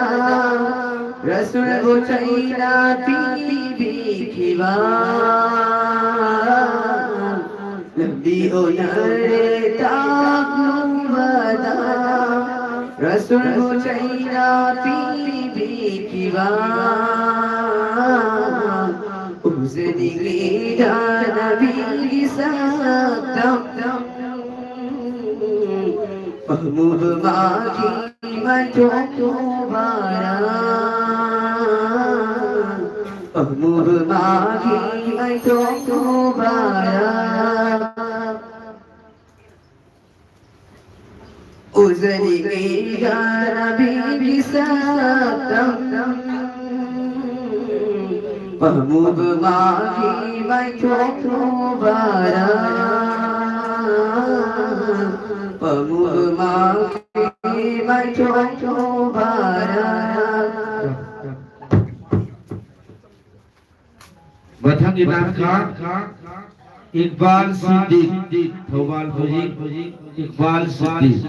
ꯔꯁꯨꯜꯕꯨ ꯆꯩꯅ ꯄꯤꯕꯤꯈꯤꯕ꯫ ꯂꯝꯕꯤ ꯑꯣꯟꯅꯔꯦ ꯇꯥꯛꯂꯨꯕꯗ ꯔꯁꯨꯜꯕꯨ ꯆꯩꯅ ꯄꯤꯕꯤꯈꯤꯕ꯫ ꯎꯖꯅꯤꯡꯉꯤꯗ ꯅꯕꯤꯒꯤ ꯁꯛꯇꯝ ꯃꯍꯕꯨꯕ ꯃꯥꯒꯤ ꯃꯥꯏꯊꯣꯡ ꯎꯕꯔ꯫ ꯃꯍꯕꯨꯕ ꯃꯥꯒꯤ ꯃꯥꯏꯊꯣꯡ ꯎꯕꯔ꯫ ꯎꯖꯅꯤꯡꯉꯤꯗ ꯅꯕꯤꯒꯤ ꯁꯛꯇꯝ ꯃꯍꯕꯨꯕ ꯃꯥꯒꯤ ꯃꯥꯏꯊꯣꯡ ꯎꯕꯔ꯫ ꯃꯍꯕꯨꯕ ꯃꯥꯒꯤ ꯃꯥꯏꯊꯣꯡ ꯎꯕꯔ꯫ ꯃꯊꯪꯒꯤ ꯅꯥꯠꯈꯥ ꯏꯛꯕꯥꯜ ꯁꯤꯗꯤꯛ, ꯊꯧꯕꯥꯜ ꯍꯧꯖꯤꯛ ꯏꯛꯕꯥꯜ ꯁꯤꯗꯤꯛ꯫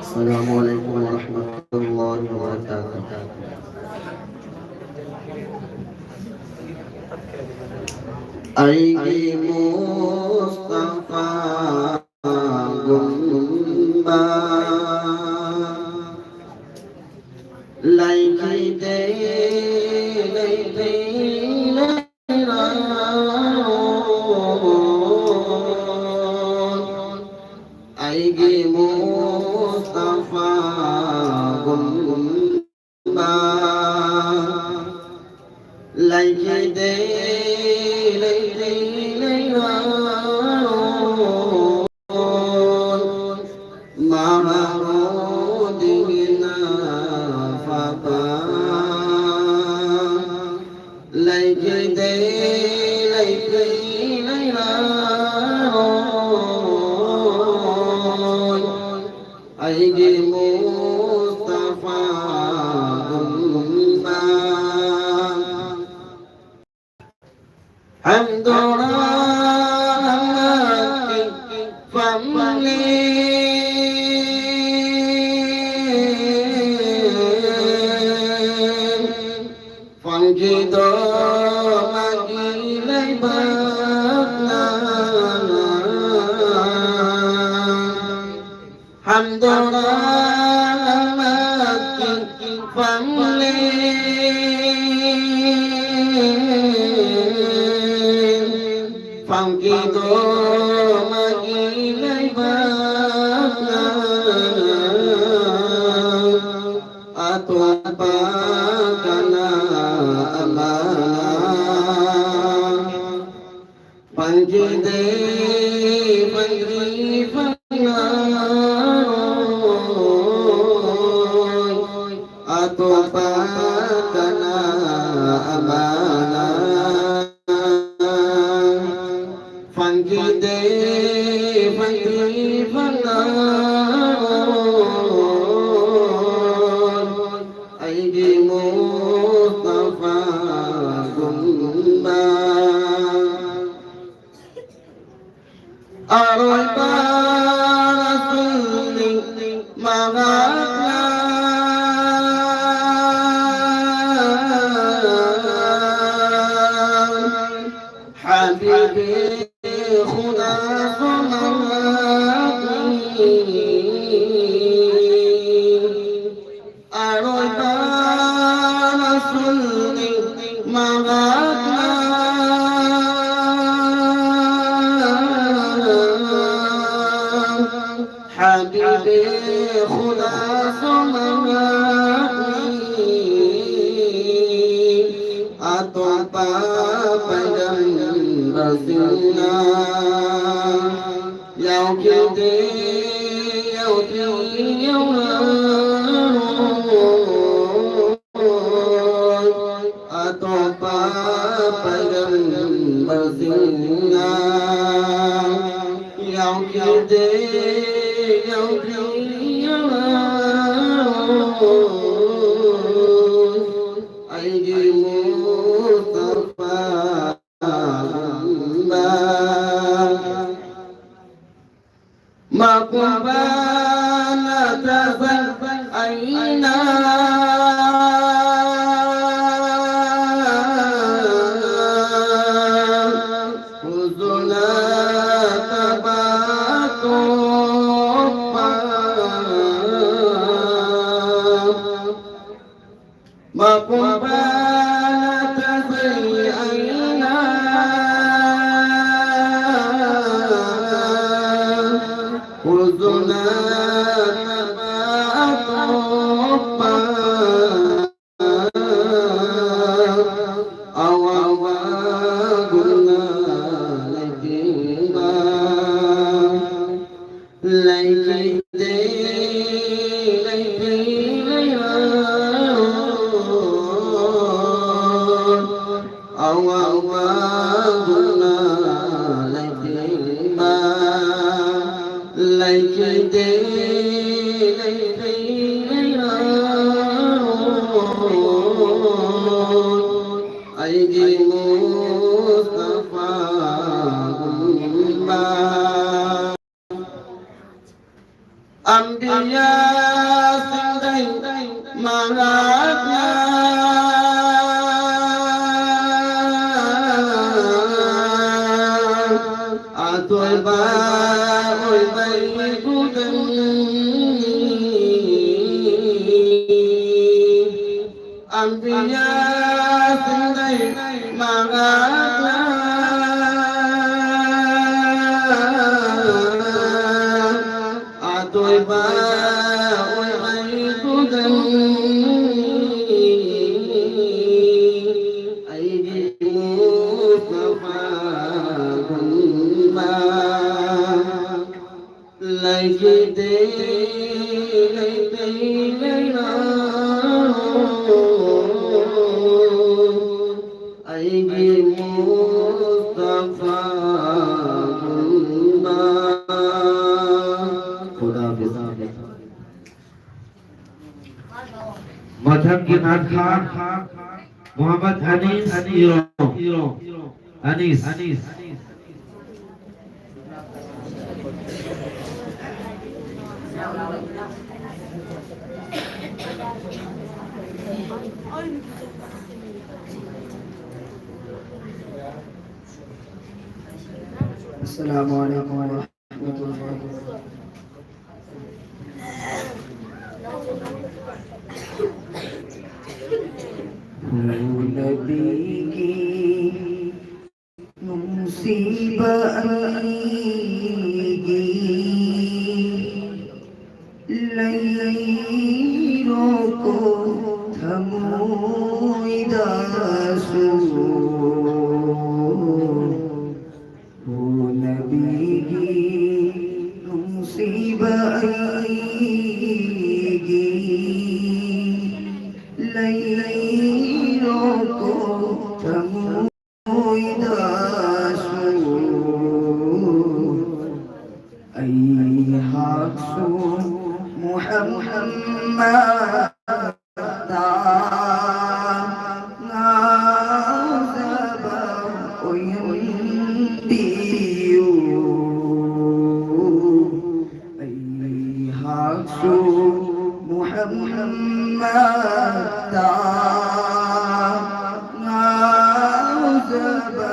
السلام عليكم ورحمة الله وبركاته. ꯑꯩꯒꯤ ꯃꯨꯁꯇꯐꯥ ꯂꯩꯈꯤꯗꯦ, ꯂꯩꯇ꯭ꯔꯦ, ꯂꯩꯔꯔꯣꯏ꯫ ꯑꯩꯒꯤ ꯃꯨꯁꯇꯐꯥꯒꯨꯝꯕ ꯂꯩꯈꯤꯗꯦ, ꯂꯩꯇ꯭ꯔꯦ, ꯂꯩꯔꯔꯣꯏ꯫ ꯃꯍꯥꯛꯄꯨꯗꯒꯤ ꯍꯦꯟꯅ ꯐꯕ ꯂꯩꯈꯤꯗꯦ, ꯂꯩꯇ꯭ꯔꯦ, ꯂꯩꯔꯔꯣꯏ꯫ ꯑꯩꯒꯤ ꯃꯨꯁꯇꯐꯥꯒꯨꯝꯕ ꯍꯝꯗꯣ ꯔꯍꯃꯠꯀꯤ ꯐꯝꯂꯦꯟ ꯐꯝꯈꯤꯗꯣ ꯃꯥꯒꯤ ꯂꯩꯕꯥꯛꯅ꯫ ꯍꯝꯗꯣ ꯔꯍꯃꯠꯀꯤ ꯐꯝꯂꯦꯟ ꯐꯝꯈꯤꯗꯣ ꯃꯥꯒꯤ ꯂꯩꯕꯥꯛꯅ꯫ ꯑꯇꯣꯞꯄ ꯀꯅꯥ ꯑꯃꯅ ꯐꯪꯈꯤꯗꯦ, ꯐꯪꯗ꯭ꯔꯤ, ꯐꯪꯂꯔꯣꯏ꯫ ꯑꯇꯣꯞꯄ ꯍꯥꯏꯕꯤ ꯈꯨꯗꯥ ꯁꯨꯃꯥꯡꯅꯤ꯫ ꯑꯇꯣꯞꯄ ꯄꯥꯏꯔꯝꯕꯁꯤꯡꯅ ꯌꯥꯎꯈꯤꯗꯦ, ꯌꯥꯎꯈꯤꯗꯦ, ꯌꯥꯎꯈꯤꯗꯦ꯫ ꯑꯇꯣꯞꯄ ꯄꯥꯏꯔꯝꯕꯁꯤꯡꯅ ꯌꯥꯎꯈꯤꯗꯦ, ꯌꯥꯎꯈꯤꯗꯦ꯫ ꯑꯩꯒꯤ ꯃꯨꯁꯇꯐꯥ ꯃꯄꯨꯡ ꯐꯥꯅ ꯊꯥꯖꯩ ꯑꯩꯅ꯫ ꯍꯨꯖꯨꯔ ꯅꯠꯇꯕ ꯑꯇꯣꯞꯄ ꯃꯄꯨꯡ ꯐꯥꯅ ꯊꯥꯖꯩ ꯑꯩꯅ꯫ ꯍꯨꯖꯨꯔ ꯅꯠꯇꯕ ꯑꯇꯣꯞꯄ ꯑꯋꯥꯡꯕ ꯒꯨꯔꯨꯅ ꯂꯩꯇꯦꯡꯕ ꯂꯩꯈꯤꯗꯦ, ꯂꯩꯈꯤꯗꯦ꯫ ꯑꯋꯥꯡꯕ ꯒꯨꯔꯨꯅ ꯂꯩꯇꯦꯡꯕ ꯂꯩꯈꯤꯗꯦ, ꯂꯩꯈꯤꯗꯦ꯫ ꯑꯩꯒꯤ ꯃꯨꯁꯇꯐꯥꯒꯨꯝꯕ ꯑꯝꯕꯤꯌꯥꯁꯤꯡꯗꯩ ꯃꯍꯥꯛꯅ ꯑꯊꯣꯏꯕ ꯑꯣꯏꯕꯩ ꯈꯨꯗꯝꯅꯤ꯫ ꯑꯝꯕꯤꯌꯥꯁꯤꯡꯗꯩ ꯃꯍꯥꯛꯅ ꯑꯣꯏꯕ ꯑꯣꯏꯍꯟꯈꯣꯗꯅꯤ꯫ ꯑꯩꯒꯤ ꯃꯨꯁꯇꯐꯥ ꯒꯨꯝꯕ ꯂꯩꯈꯤꯗꯦ ꯂꯩꯇꯦ ꯂꯩꯔꯥ꯫ ꯑꯩꯒꯤ ꯃꯨꯁꯇꯐꯥꯒꯨꯝꯕ꯫ ꯈꯨꯗꯥ ꯍꯥꯐꯤꯖ꯫ ꯃꯊꯪꯒꯤ ꯅꯥꯠꯈꯥ ꯃꯨꯍꯝꯃꯗ ꯑꯅꯤꯁ ꯏꯔꯣ꯫ ꯑꯅꯤꯁ꯫ السلام عليكم ورحمة الله وبركاته. ꯍꯣ ꯅꯕꯤꯒꯤ ꯅꯨꯡꯁꯤꯕ ꯑꯩꯒꯤ ꯂꯩꯔꯣꯀꯣ ꯊꯃꯣꯏꯗꯁꯨ꯫ ꯍꯣ ꯅꯕꯤꯒꯤ ꯅꯨꯡꯁꯤꯕ ꯑꯩꯒꯤ ꯂꯩꯔꯣꯀꯣ ꯊꯃꯣꯏ ꯊꯃꯣꯏꯗꯁꯨ꯫ ꯑꯩꯍꯥꯛꯁꯨ ꯃꯨꯍꯝꯃꯗ ꯉꯥꯎꯖꯕ ꯑꯣꯏꯍꯟꯕꯤꯌꯨ꯫ ꯑꯩꯍꯥꯛꯁꯨ ꯃꯨꯍꯝꯃꯗ ꯉꯥꯎꯖꯕ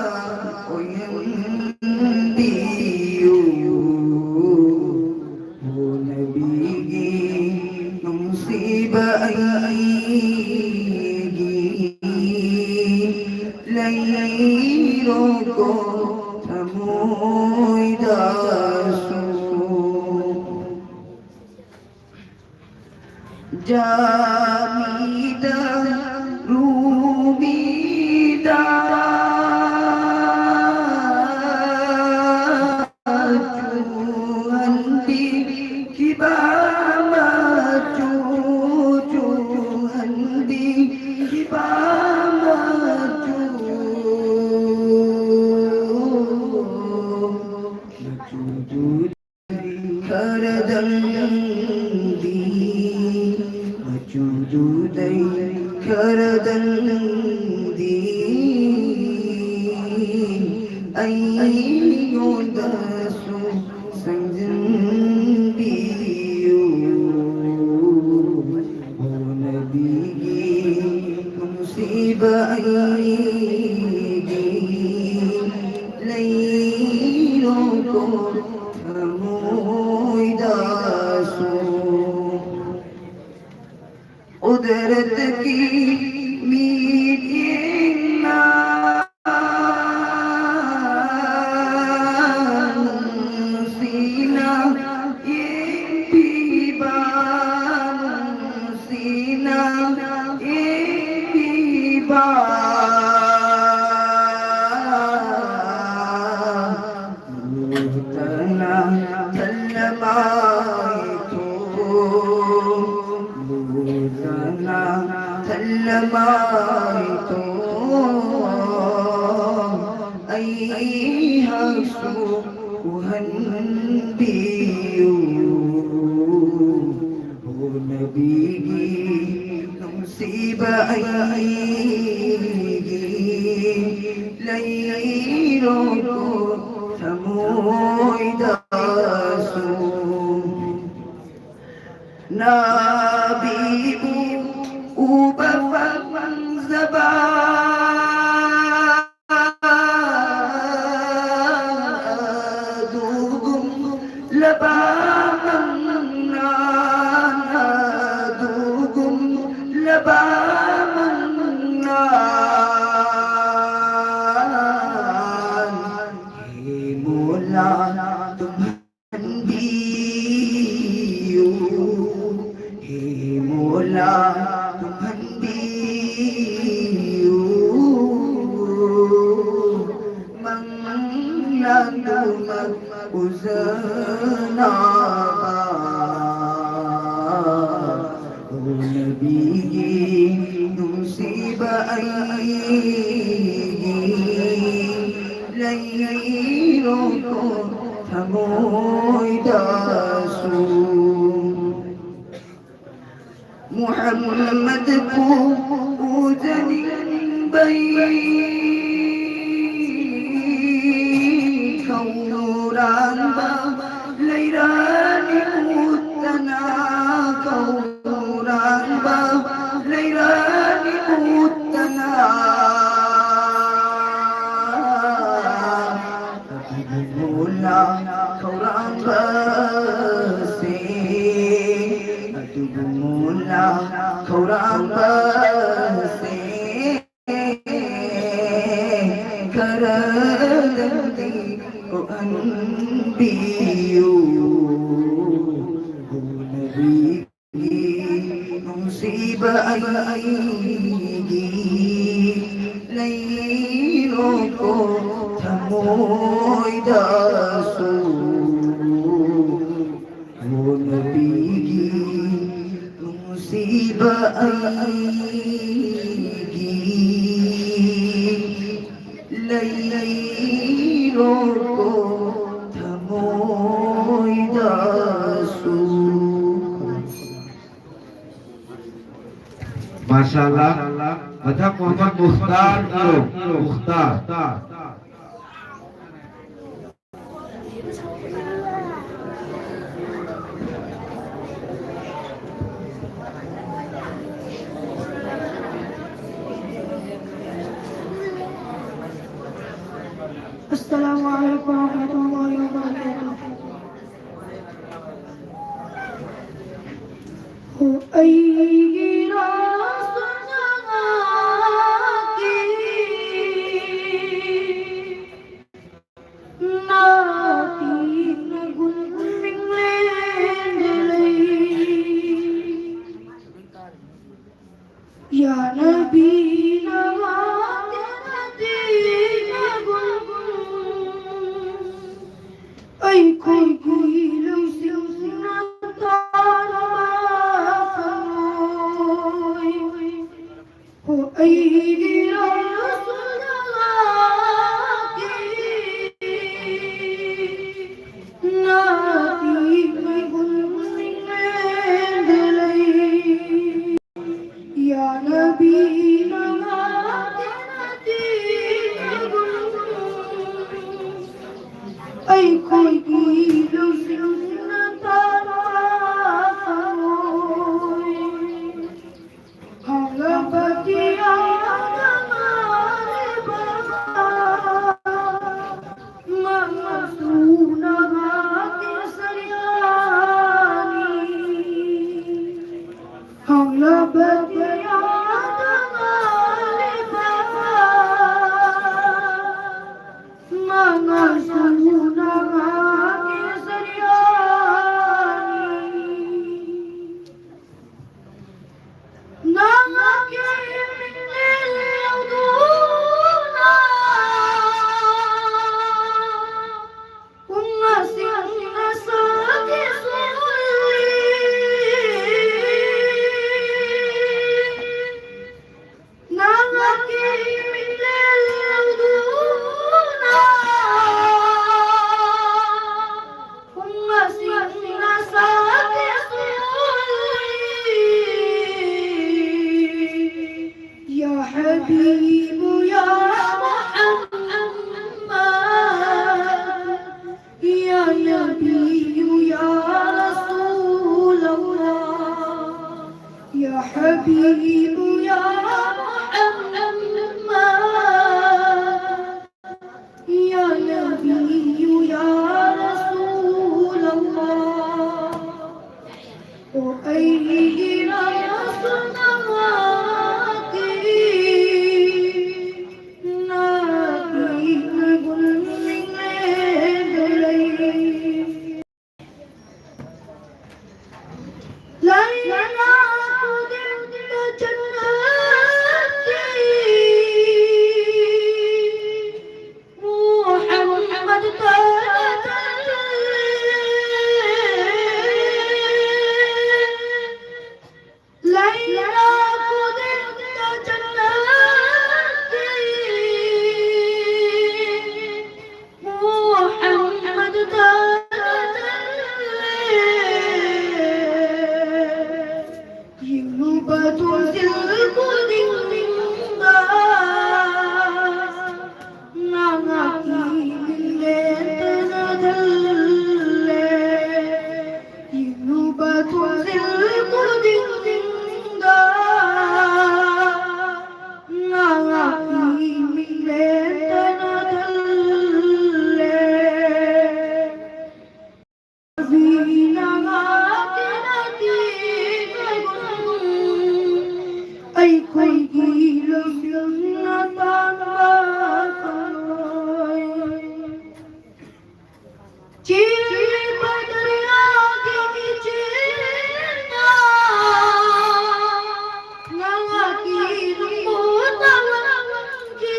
ꯑꯣꯏꯍꯟꯕꯤꯌꯨ꯫ ꯍꯣ ꯅꯕꯤꯒꯤ ꯅꯨꯡꯁꯤꯕ ꯑꯩꯒꯤ ꯂꯩꯔꯣꯀꯣ ꯊꯃꯣꯏꯗꯁꯨ꯫ ꯖꯥꯃꯤꯗ ꯔꯨꯃꯤꯗ ꯆꯨꯍꯟꯕꯤꯈꯤꯕ ꯃꯆꯨ ꯆꯨꯍꯟꯕꯤꯈꯤꯕ ꯃꯆꯨ ꯃꯆꯨꯗꯨ ꯈꯔꯗꯪꯗꯤ ꯃꯆꯨꯗꯨꯗꯩ ꯈꯔꯗꯪꯗꯤ ꯑꯩꯉꯣꯟꯗꯁꯨ ꯁꯪꯖꯤꯟꯕꯤꯌꯨ꯫ ꯍꯣꯅꯕꯤꯒꯤ ꯅꯨꯡꯁꯤꯕ ꯑꯩꯒꯤ ꯂꯩꯔꯣꯀꯣ ꯊꯃꯣꯏꯗꯁꯨ꯫ ꯀꯨꯗꯔꯠꯀꯤ ꯃꯤꯠꯌꯦꯡꯅ ꯅꯨꯡꯁꯤꯅ ꯌꯦꯡꯕꯤꯕ ꯅꯨꯡꯁꯤꯅ ꯌꯦꯡꯕꯤꯕ ꯅꯨꯡꯇꯅ ꯊꯜꯂꯃꯥꯏꯊꯣ ꯅꯨꯡꯇꯅ ꯊꯜꯂꯃꯥꯏꯊꯣ ꯑꯩꯍꯥꯛꯁꯨ ꯎꯍꯟꯕꯤꯌꯨ꯫ ꯍꯣꯅꯕꯤꯒꯤ ꯅꯨꯡꯁꯤꯕ ꯑꯩꯒꯤ ꯂꯩꯔꯣꯀꯣ ꯊꯃꯣꯏꯗꯁꯨ꯫ ꯅꯥꯕꯤꯕꯨ ꯎꯕ ꯐꯪꯖꯕ ꯑꯗꯨꯒꯨꯝꯂꯕ ꯃꯪꯂꯥꯟ ꯑꯗꯨꯒꯨꯝꯂꯕ ꯃꯪꯂꯥꯟ ꯍꯦ ꯃꯣꯂꯥ ꯇꯨꯝꯍꯟꯕꯤꯌꯨ꯫ ꯍꯦ ꯂꯩꯔꯣꯀꯣ ꯊꯃꯣꯏꯗꯁꯨ꯫ ꯃꯨꯍꯝꯃꯗꯄꯨ ꯎꯖꯅꯤꯡꯕꯩ ꯈꯧꯔꯥꯡꯕ ꯂꯩꯔꯥꯅꯤ ꯎꯠꯇꯅ, ꯈꯧꯔꯥꯡꯕ ꯂꯩꯔꯥꯅꯤ ꯎꯠꯇꯅ꯫ ꯑꯗꯨꯕꯨ ꯃꯨꯂꯥ ꯈꯧꯔꯥꯡꯕꯁꯦ, ꯑꯗꯨꯕꯨ ꯃꯨꯂꯥ ꯈꯧꯔꯥꯡꯕꯁꯦ, ꯈꯔꯗꯪꯗꯤ ꯀꯣꯛꯍꯟꯕꯤꯌꯨ꯫ ꯍꯣꯠꯅꯕꯤ ꯅꯨꯡꯁꯤꯕ ꯑꯩꯒꯤ ꯂꯩꯔꯣꯀꯣ ꯊꯃꯣꯏꯗꯁꯨ꯫ ꯍꯣꯠꯅꯕꯤꯒꯤ ꯅꯨꯡꯁꯤꯕ ꯑꯩꯒꯤ ꯂꯩꯔꯣꯀꯣ ꯊꯃꯣꯏꯗꯁꯨ꯫ ꯃꯥꯁꯥ ꯑꯜꯂꯥ꯫ ꯃꯊꯪ ꯃꯣꯍꯝꯃꯗ ꯃꯨꯈꯇꯥꯔ ꯏꯔꯣ, ꯃꯨꯈꯇꯥꯔ꯫ السلام عليكم ورحمة الله وبركاته. ꯍꯣ ꯑꯩꯒꯤ ꯔꯥꯁ ꯉꯥꯀꯤ ꯅꯥꯇꯤꯅ ꯒꯨꯟ ꯃꯤꯡꯂꯦꯟꯗ ꯂꯩ꯫ ꯌꯥꯅꯕꯤꯅ ꯋꯥꯇꯅ ꯇꯤꯅꯒꯨꯝ ꯑꯩꯈꯣꯏꯒꯤ ꯂꯧꯁꯤꯡꯅ ꯇꯥꯔꯕ ꯐꯪꯂꯣꯏ꯫ ꯍꯣ ꯑꯩꯒꯤ يا حبيب يا محمد، يا نبي يا رسول الله، يا حبيب يا محمد، يا نبي يا رسول الله. ꯑꯩꯈꯣꯏꯒꯤ ꯂꯧꯁꯤꯡꯅ ꯇꯥꯟꯕ ꯐꯪꯂꯣꯏ꯫ ꯆꯦꯜꯂꯤꯕ ꯗꯔꯌꯥꯒꯤ ꯏꯆꯦꯜꯅ ꯉꯥꯒꯤ ꯅꯨꯡꯕꯨ ꯇꯥꯍꯟꯈꯤ꯫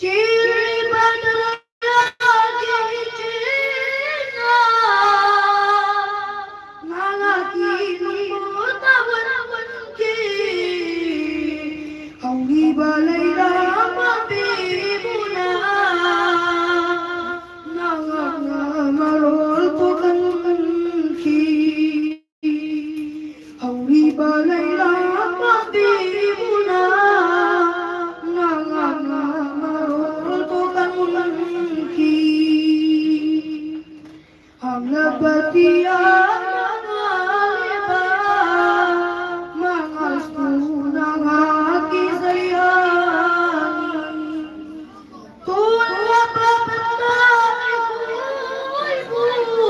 ꯆꯦꯜꯂꯤꯕ ꯗꯔꯌꯥꯒꯤ ꯏꯆꯦꯜꯅ ꯉꯥꯒꯤ ꯅꯨꯡꯕꯨ ꯇꯥꯍꯟꯈꯤ꯫ ꯍꯧꯔꯤꯕ ꯂꯩꯔꯥ ꯄꯥꯝꯕꯤꯕꯨꯅ ꯉꯥꯉꯥꯛꯅ ꯃꯔꯣꯜ ꯊꯣꯛꯍꯟꯈꯤ꯫ ꯍꯧꯔꯤꯕ ꯂꯩꯔꯥ ꯄꯥꯝꯕꯤꯕꯨꯅ ꯉꯥꯉꯥꯛꯅ ꯃꯔꯣꯜ ꯊꯣꯛꯍꯟꯈꯤ꯫ ꯍꯥꯞꯂꯕꯗꯤ ꯌꯥꯝꯂꯕ ꯃꯉꯥꯜꯁꯨ ꯉꯥꯉꯥꯛꯀꯤ ꯁꯩꯔꯥꯡꯅꯤ꯫ ꯇꯣꯜꯂꯕ ꯄꯟꯊꯥ ꯑꯩꯈꯣꯏꯕꯨ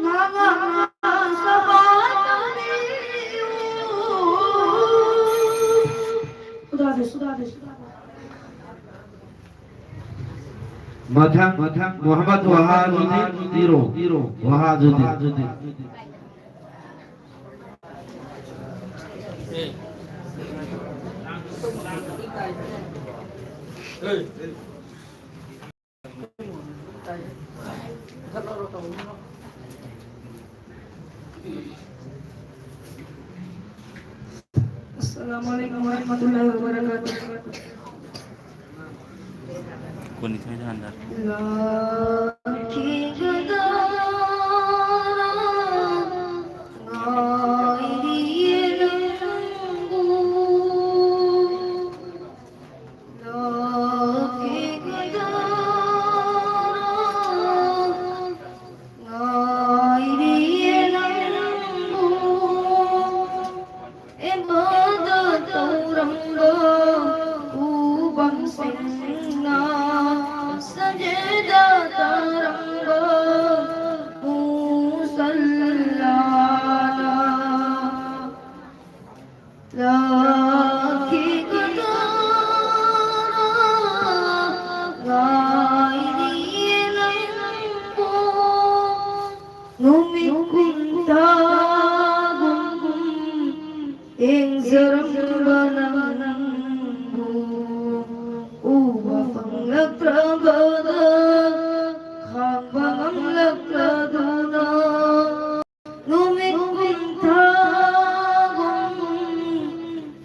ꯉꯥꯉꯥꯛꯅ ꯁꯕꯥꯟ ꯇꯧꯕꯤꯌꯨ꯫ ꯈꯨꯗꯥꯗꯦ, ꯈꯨꯗꯥꯗꯦ꯫ ꯃꯊꯪ, ꯃꯊꯪ ꯃꯨꯍꯝꯃꯗ ꯋꯍꯥꯖꯨꯗꯤꯟ ꯏꯔꯣ, ꯏꯔꯣ, ꯋꯍꯥꯖꯨꯗꯤꯟ꯫ Assalamu alaikum warahmatullahi wabarakatuh. ꯀꯨꯟꯅꯤꯊꯣꯏꯗ ꯍꯟꯊꯔꯦ꯫ ꯂꯥꯛꯈꯤꯒꯗ꯭ꯔꯥ ꯉꯥꯏꯔꯤꯌꯦ ꯅꯪꯕꯨ꯫ ꯂꯥꯛꯈꯤꯒꯗ꯭ꯔꯥ ꯉꯥꯏꯔꯤꯌꯦ ꯅꯪꯕꯨ꯫ ꯏꯕꯥꯗꯠ ꯇꯧꯔꯝꯕ ꯈꯨꯕꯝꯁꯤꯡꯅ ꯁꯖꯗ ꯅꯨꯃꯤꯠ ꯀꯨꯟꯊ꯭ꯔꯥꯒꯨꯝ ꯌꯦꯡꯖꯔꯝꯕ ꯅꯪꯕꯨ ꯎꯕ ꯐꯪꯂꯛꯇ꯭ꯔꯕꯗ ꯈꯥꯡꯕ ꯉꯝꯂꯛꯇꯗꯨꯅ ꯅꯨꯃꯤꯠ ꯀꯨꯟꯊ꯭ꯔꯥꯒꯨꯝ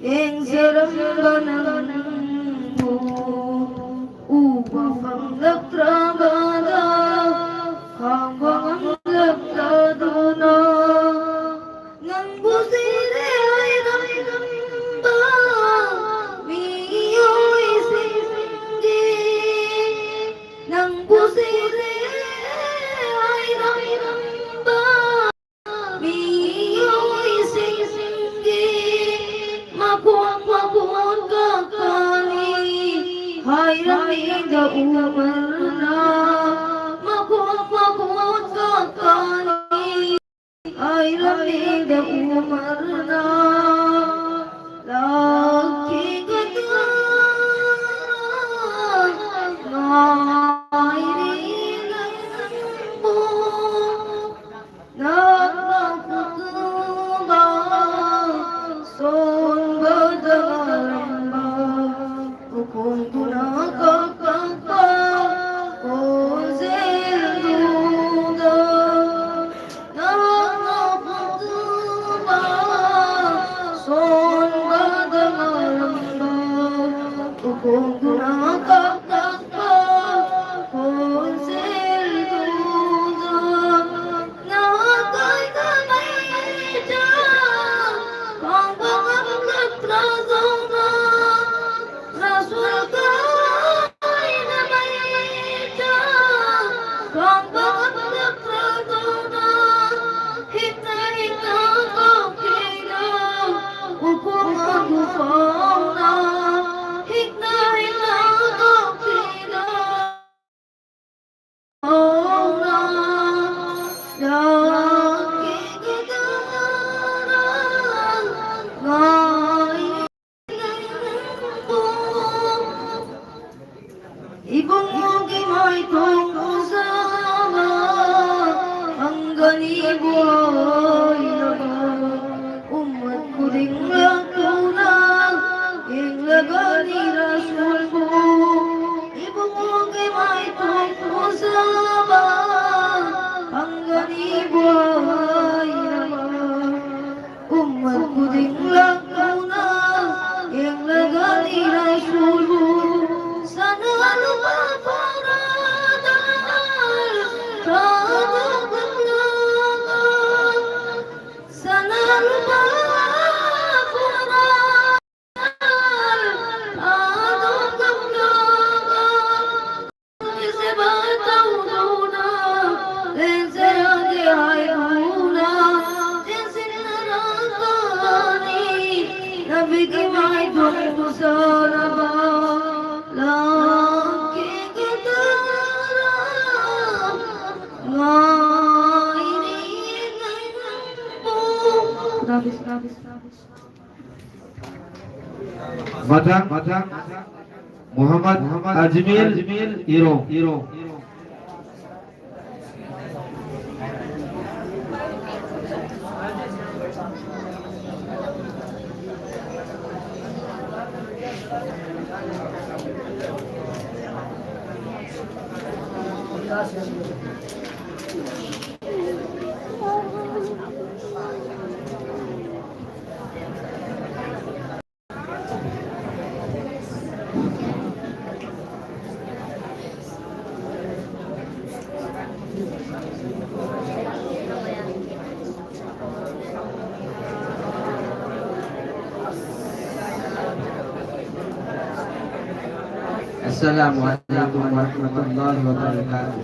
ꯌꯦꯡꯖꯔꯝꯕ ꯅꯪꯕꯨ ꯎꯕ ꯐꯪꯂꯛꯇ꯭ꯔꯕꯗ ꯈꯥꯡꯕ ꯉꯝꯂꯛꯇꯗꯨꯅ ꯅꯪꯕꯨ ꯁꯤꯔꯦ ꯍꯥꯏꯔꯝꯕ ꯃꯤꯑꯣꯏꯁꯤꯡꯒꯤ ꯅꯪꯕꯨ ꯁꯤꯔꯦ ꯍꯥꯏꯔꯝꯕ ꯃꯤꯑꯣꯏꯁꯤꯡꯒꯤ ꯃꯈꯣꯡ ꯃꯈꯣꯡ ꯀꯛꯀꯅꯤ ꯍꯥꯏꯔꯝꯃꯤꯗ ꯎꯃꯔꯅ ꯃꯈꯣꯡ ꯃꯈꯣꯡ ꯀꯛꯀꯅꯤ ꯍꯥꯏꯔꯝꯃꯤꯗ ꯎꯃꯔꯅ ꯂꯥꯛꯈꯤꯒꯗ꯭ꯔꯥ ꯉꯥꯏꯔꯤ ꯅꯪꯕꯨ ꯅꯪꯅ ꯈꯨꯠꯇꯨꯕ ꯁꯣꯟꯕꯗ ꯉꯥꯏꯔꯝꯕ ꯎꯈꯣꯡꯗꯨꯅ ꯀꯛ ꯀꯛꯄ ꯈꯣꯟꯖꯦꯜꯗꯨꯗ ꯅꯪꯅ ꯈꯨꯠꯇꯨꯕ ꯃꯊꯪ, ꯃꯊꯪ, ꯃꯨꯍꯝꯃꯗ ꯑꯖꯃꯤꯜ ꯏꯔꯣ, ꯏꯔꯣ꯫ السلام عليكم ورحمة الله وبركاته.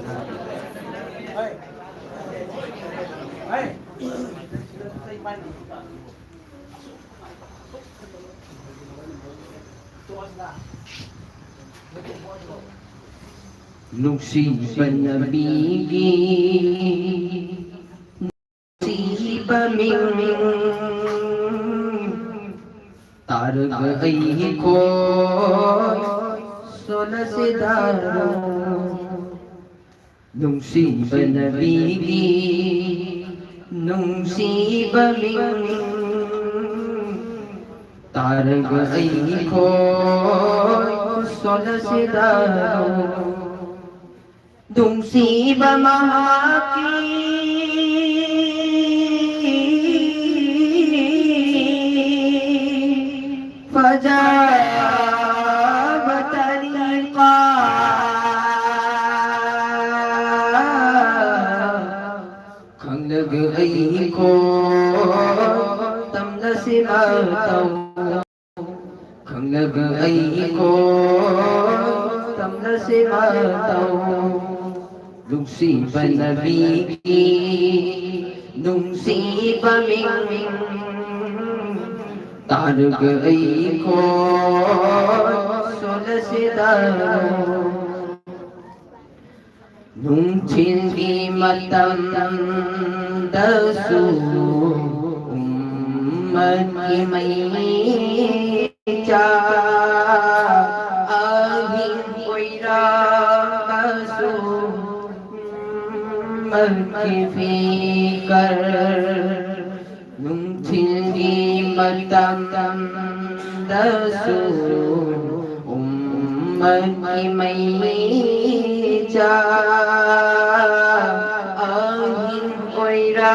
ꯅꯨꯡꯁꯤꯕ ꯅꯕꯤꯒꯤ ꯅꯨꯡꯁꯤꯕ ꯃꯤꯡ ꯇꯥꯔꯒ ꯑꯩꯈꯣꯏ ꯁꯣꯜꯂꯁꯤꯗ꯫ ꯅꯨꯡꯁꯤꯕ ꯅꯕꯤꯒꯤ ꯅꯨꯡꯁꯤꯕ ꯃꯤꯡ ꯇꯥꯔꯒ ꯑꯩꯈꯣꯏ ꯁꯣꯜꯂꯁꯤꯗ꯫ ꯅꯨꯡꯁꯤꯕ ꯃꯍꯥꯛꯀꯤ ꯐꯖꯕ ꯇꯔꯤꯀꯥ ꯈꯪꯂꯒ ꯑꯩꯈꯣꯏ ꯇꯝꯅꯁꯤ ꯃꯇꯧ, ꯈꯪꯂꯕ ꯑꯩꯈꯣꯏ ꯇꯝꯅꯁꯤ ꯃꯇꯧ꯫ ꯅꯨꯡꯁꯤꯕ ꯅꯕꯤꯒꯤ ꯅꯨꯡꯁꯤꯕ ꯃꯤꯡ ꯇꯥꯔꯒ ꯑꯩꯈꯣꯏ ꯁꯣꯜꯂꯁꯤꯗ꯫ ꯅꯨꯡꯊꯤꯜꯒꯤ ꯃꯇꯝꯗꯁꯨ ꯎꯝꯃꯠꯀꯤ ꯃꯩꯆꯥꯛ, ꯑꯍꯤꯡ ꯑꯣꯏꯔꯕꯁꯨ ꯎꯝꯃꯠꯀꯤ ꯐꯤꯀꯔ꯫ ꯅꯨꯡꯊꯤꯜꯒꯤ ꯃꯇꯝꯗꯁꯨ ꯎꯝꯃꯠꯀꯤ ꯃꯩꯆꯥꯛ, ꯑꯍꯤꯡ ꯑꯣꯏꯔꯕꯁꯨ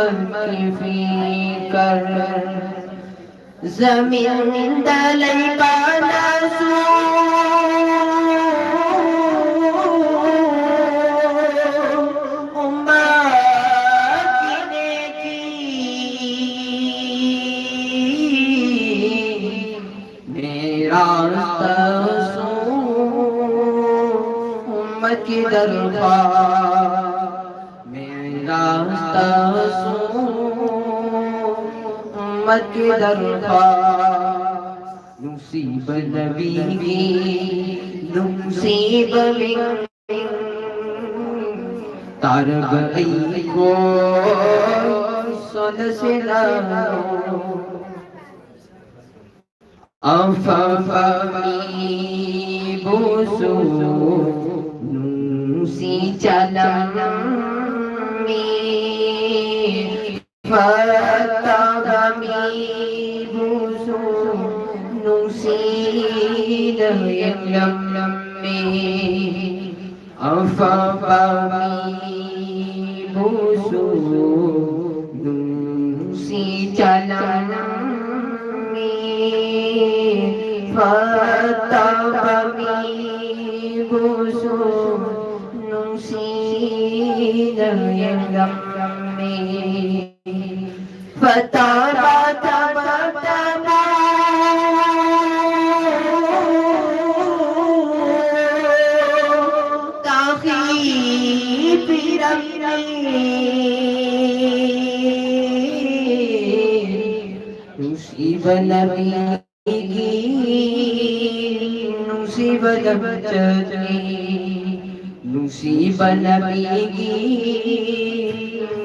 ꯎꯝꯃꯠꯀꯤ ꯐꯤꯀꯔ꯫ ꯖꯃꯤꯟꯗ ꯂꯩꯕꯅꯁꯨ ꯎꯝꯃꯠꯀꯤ ꯅꯦꯀꯤ, ꯃꯦꯔꯥꯖꯇꯁꯨ ꯎꯝꯃꯠꯀꯤ ꯗꯔꯕꯥꯔ꯫ ꯃꯦꯔꯥꯖꯇꯁꯨ ꯎꯝꯃꯠꯀꯤ ꯗꯔꯕꯥꯔ꯫ ꯅꯨꯡꯁꯤꯕ ꯅꯕꯤꯒꯤ ꯅꯨꯡꯁꯤꯕ ꯃꯤꯡ ꯇꯥꯔꯕ ꯑꯩꯈꯣꯏ ꯁꯣꯟꯅꯁꯤꯜꯂꯣ꯫ ꯑꯐꯕ ꯃꯤꯕꯨꯁꯨ ꯅꯨꯡꯁꯤ ꯆꯥꯂꯝꯃꯤ, ꯐꯠꯇꯕ ꯃꯤꯕꯨꯁꯨ ꯅꯨꯡꯁꯤꯅ ꯌꯦꯡꯂꯝꯃꯤ꯫ ꯑꯐꯕ ꯃꯤꯕꯨꯁꯨ ꯅꯨꯡꯁꯤ ꯆꯥꯂꯝꯃꯤ, ꯐꯠꯇꯕ ꯃꯤꯕꯨꯁꯨ ꯅꯨꯡꯁꯤꯅ ꯌꯦꯡꯂꯝꯃꯤ꯫ فتاب تاب تاب تاخي في ربي. نصيب نبي نصيب نبتدي، نصيب نبيك،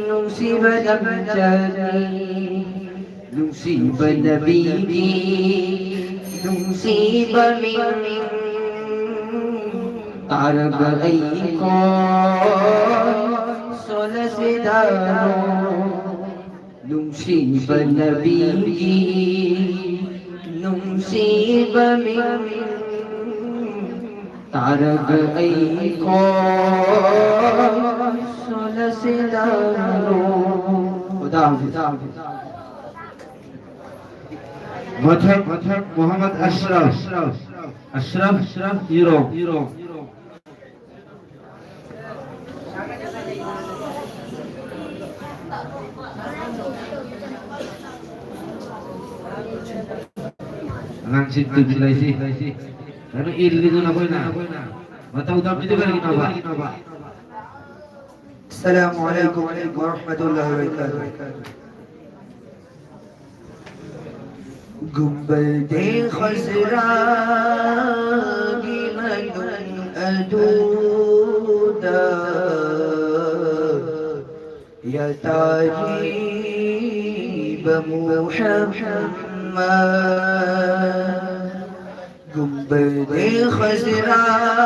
نصيب نبتدي، نصيب نبيك، نصيب من تعرف أيكم سلسدانو. ꯅꯨꯡꯁꯤꯕ ꯅꯕꯤꯒꯤ ꯅꯨꯡꯁꯤꯕ ꯃꯤꯡ ꯇꯥꯔꯒ ꯑꯩꯈꯣꯏ ꯁꯣꯂꯁꯤꯗ ꯈꯨꯗꯥ ꯃꯊꯪ ꯃꯊꯪ ꯃꯣꯍꯝꯃꯗ ꯑꯁꯔꯐ ꯑꯁꯔꯐ ꯏꯔꯣ ꯑꯉꯥꯡꯁꯤꯡ ꯇꯨꯃꯤꯟ ꯂꯩꯁꯤ꯫ ꯀꯩꯅꯣ ꯏꯜꯂꯤꯗꯨꯅ ꯑꯩꯈꯣꯏꯅ ꯃꯇꯧ ꯇꯝꯃꯤꯗꯨ ꯀꯔꯤꯒꯤꯅꯣꯕ? السلام عليكم ورحمة الله وبركاته. ꯒꯨꯝꯕꯜꯗꯦ ꯈꯖꯔꯥꯒꯤ ꯃꯅꯨꯡ ꯑꯗꯨꯗ ꯌꯥꯇꯥꯔꯤꯕ ꯃꯨꯍꯝꯃꯗ ꯒꯨꯝꯕꯜꯗꯦ ꯈꯖꯔꯥꯒꯤ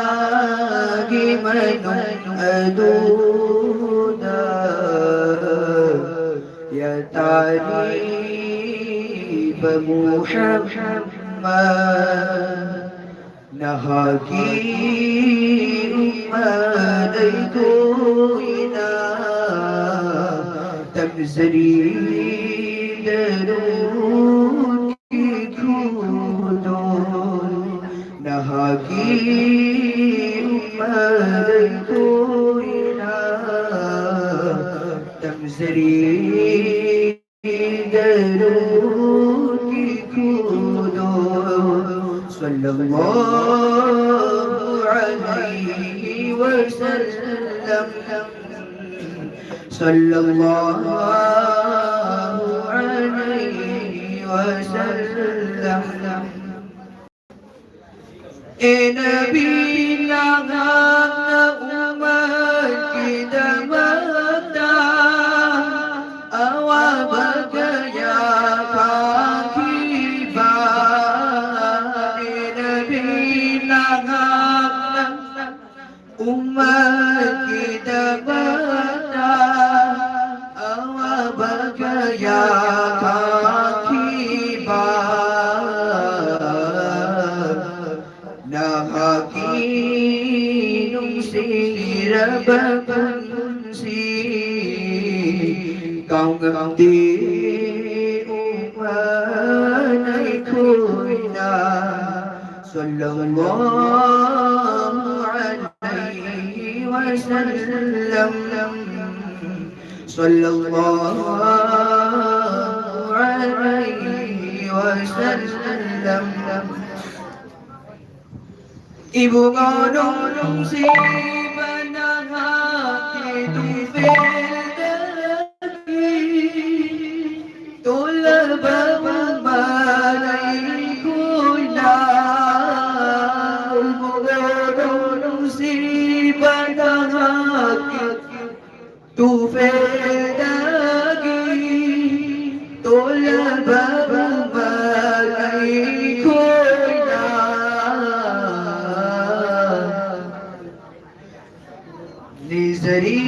ꯃꯅꯨꯡ ꯑꯗꯨꯗ ꯌꯥꯇꯥꯔꯤꯕ ꯃꯨꯍꯝꯃꯗ ꯅꯍꯥꯛꯀꯤ ꯎꯝꯃꯠ ꯑꯩꯈꯣꯏꯅ ꯇꯝꯖꯔꯤ ꯗꯔꯨꯗꯀꯤ ꯈꯨꯗꯣꯜ꯫ ꯅꯍꯥꯛꯀꯤ ꯎꯝꯃꯠ ꯑꯩꯈꯣꯏꯅ ꯇꯝꯖꯔꯤ ꯁꯤꯔꯤꯗꯔꯨꯒꯤ ꯈꯨꯗꯣ ꯁꯜꯂꯜꯂꯥꯍꯨ ꯑꯂꯩꯍꯤ ꯋꯁꯜꯂꯝ. ꯁꯜꯂꯜꯂꯥꯍꯨ ꯑꯂꯩꯍꯤ ꯋꯁꯜꯂꯝ. ꯑꯦ ꯅꯕꯤ, ꯅꯍꯥꯛꯅ ꯎꯝꯃꯠꯀꯤꯗꯃꯛꯇ ꯑꯋꯥꯕ ꯀꯌꯥ ꯈꯥꯡꯈꯤꯕ. ꯑꯦ ꯅꯕꯤ, ꯅꯍꯥꯛꯅ ꯎꯝꯃꯠꯀꯤꯗꯃꯛꯇ ꯑꯋꯥꯕ ꯀꯌꯥ ꯈꯥꯡꯈꯤꯕ. ꯅꯍꯥꯛꯀꯤ ꯅꯨꯡꯁꯤꯔꯕ ꯄꯨꯟꯁꯤ ꯀꯥꯎꯉꯝꯗꯦ ꯎꯝꯃꯠ ꯑꯩꯈꯣꯏꯅ. ꯁꯜꯂꯜꯂꯥꯍꯨ ꯑꯂꯩꯍꯤ ꯋꯁꯜꯂꯝ. ꯁꯜꯂꯜꯂꯥꯍꯨ ꯑꯂꯩꯍꯤ ꯋꯁꯜꯂꯝ. ꯏꯕꯨꯡꯉꯣ ꯅꯨꯡꯁꯤꯕ, ꯅꯍꯥꯛꯀꯤ ꯇꯨꯡꯐꯝꯗꯒꯤ ꯇꯣꯜꯂꯕ ꯎꯝꯃꯠ ꯑꯩꯈꯣꯏꯅ. ꯏꯕꯨꯡꯉꯣ ꯅꯨꯡꯁꯤꯕ, ꯅꯍꯥꯛꯀꯤ ꯇꯨꯡꯐꯝꯗꯒꯤ ꯇꯣꯜꯂꯕ ꯎꯝꯃꯠ ꯑꯩꯈꯣꯏꯅ ꯅꯤꯖꯔꯤ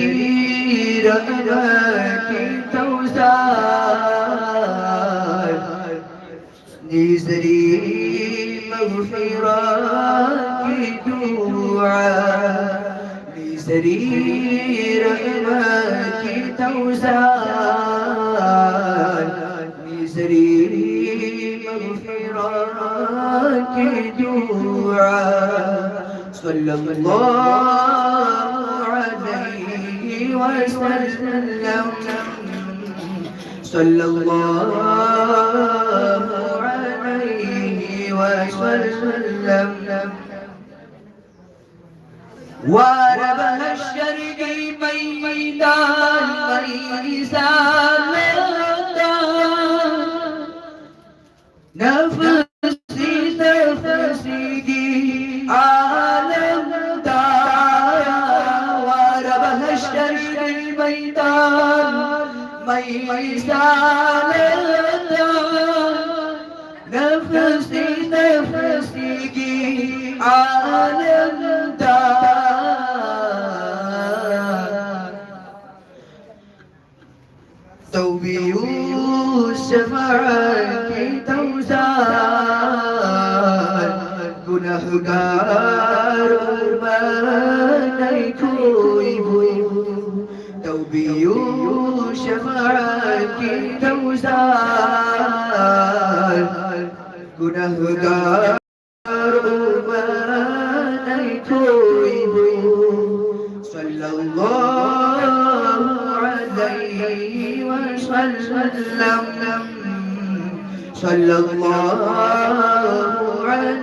ꯔꯍꯃꯠꯀꯤ ꯊꯧꯖꯥꯜ. ꯅꯤꯖꯔꯤ ꯃꯒꯐꯤꯔꯥꯠꯀꯤ ꯗꯨꯋꯥ. ꯅꯤꯖꯔꯤ ꯔꯍꯃꯠꯀꯤ ꯊꯧꯖꯥꯜ. ꯅꯤꯖꯔꯤ ꯃꯒꯐꯤꯔꯥꯠꯀꯤ ꯗꯨꯋꯥ. ꯁꯜꯂꯜꯂꯥꯍꯨ ꯑꯂꯩꯍꯤ وسلم. صلى الله عليه وسلم. وارب الشرق میدان میزان نفسی نفسی کی عالم دار. وارب الشرق میدان میزان نفسی نفسی کی عالم دار. توبیو شفاعت کی توزان گناہگار من کوئی بود. توبیو شفاعت کی توزان گناہگار من کوئی بود. صلی الله علیه وسلم. صلی الله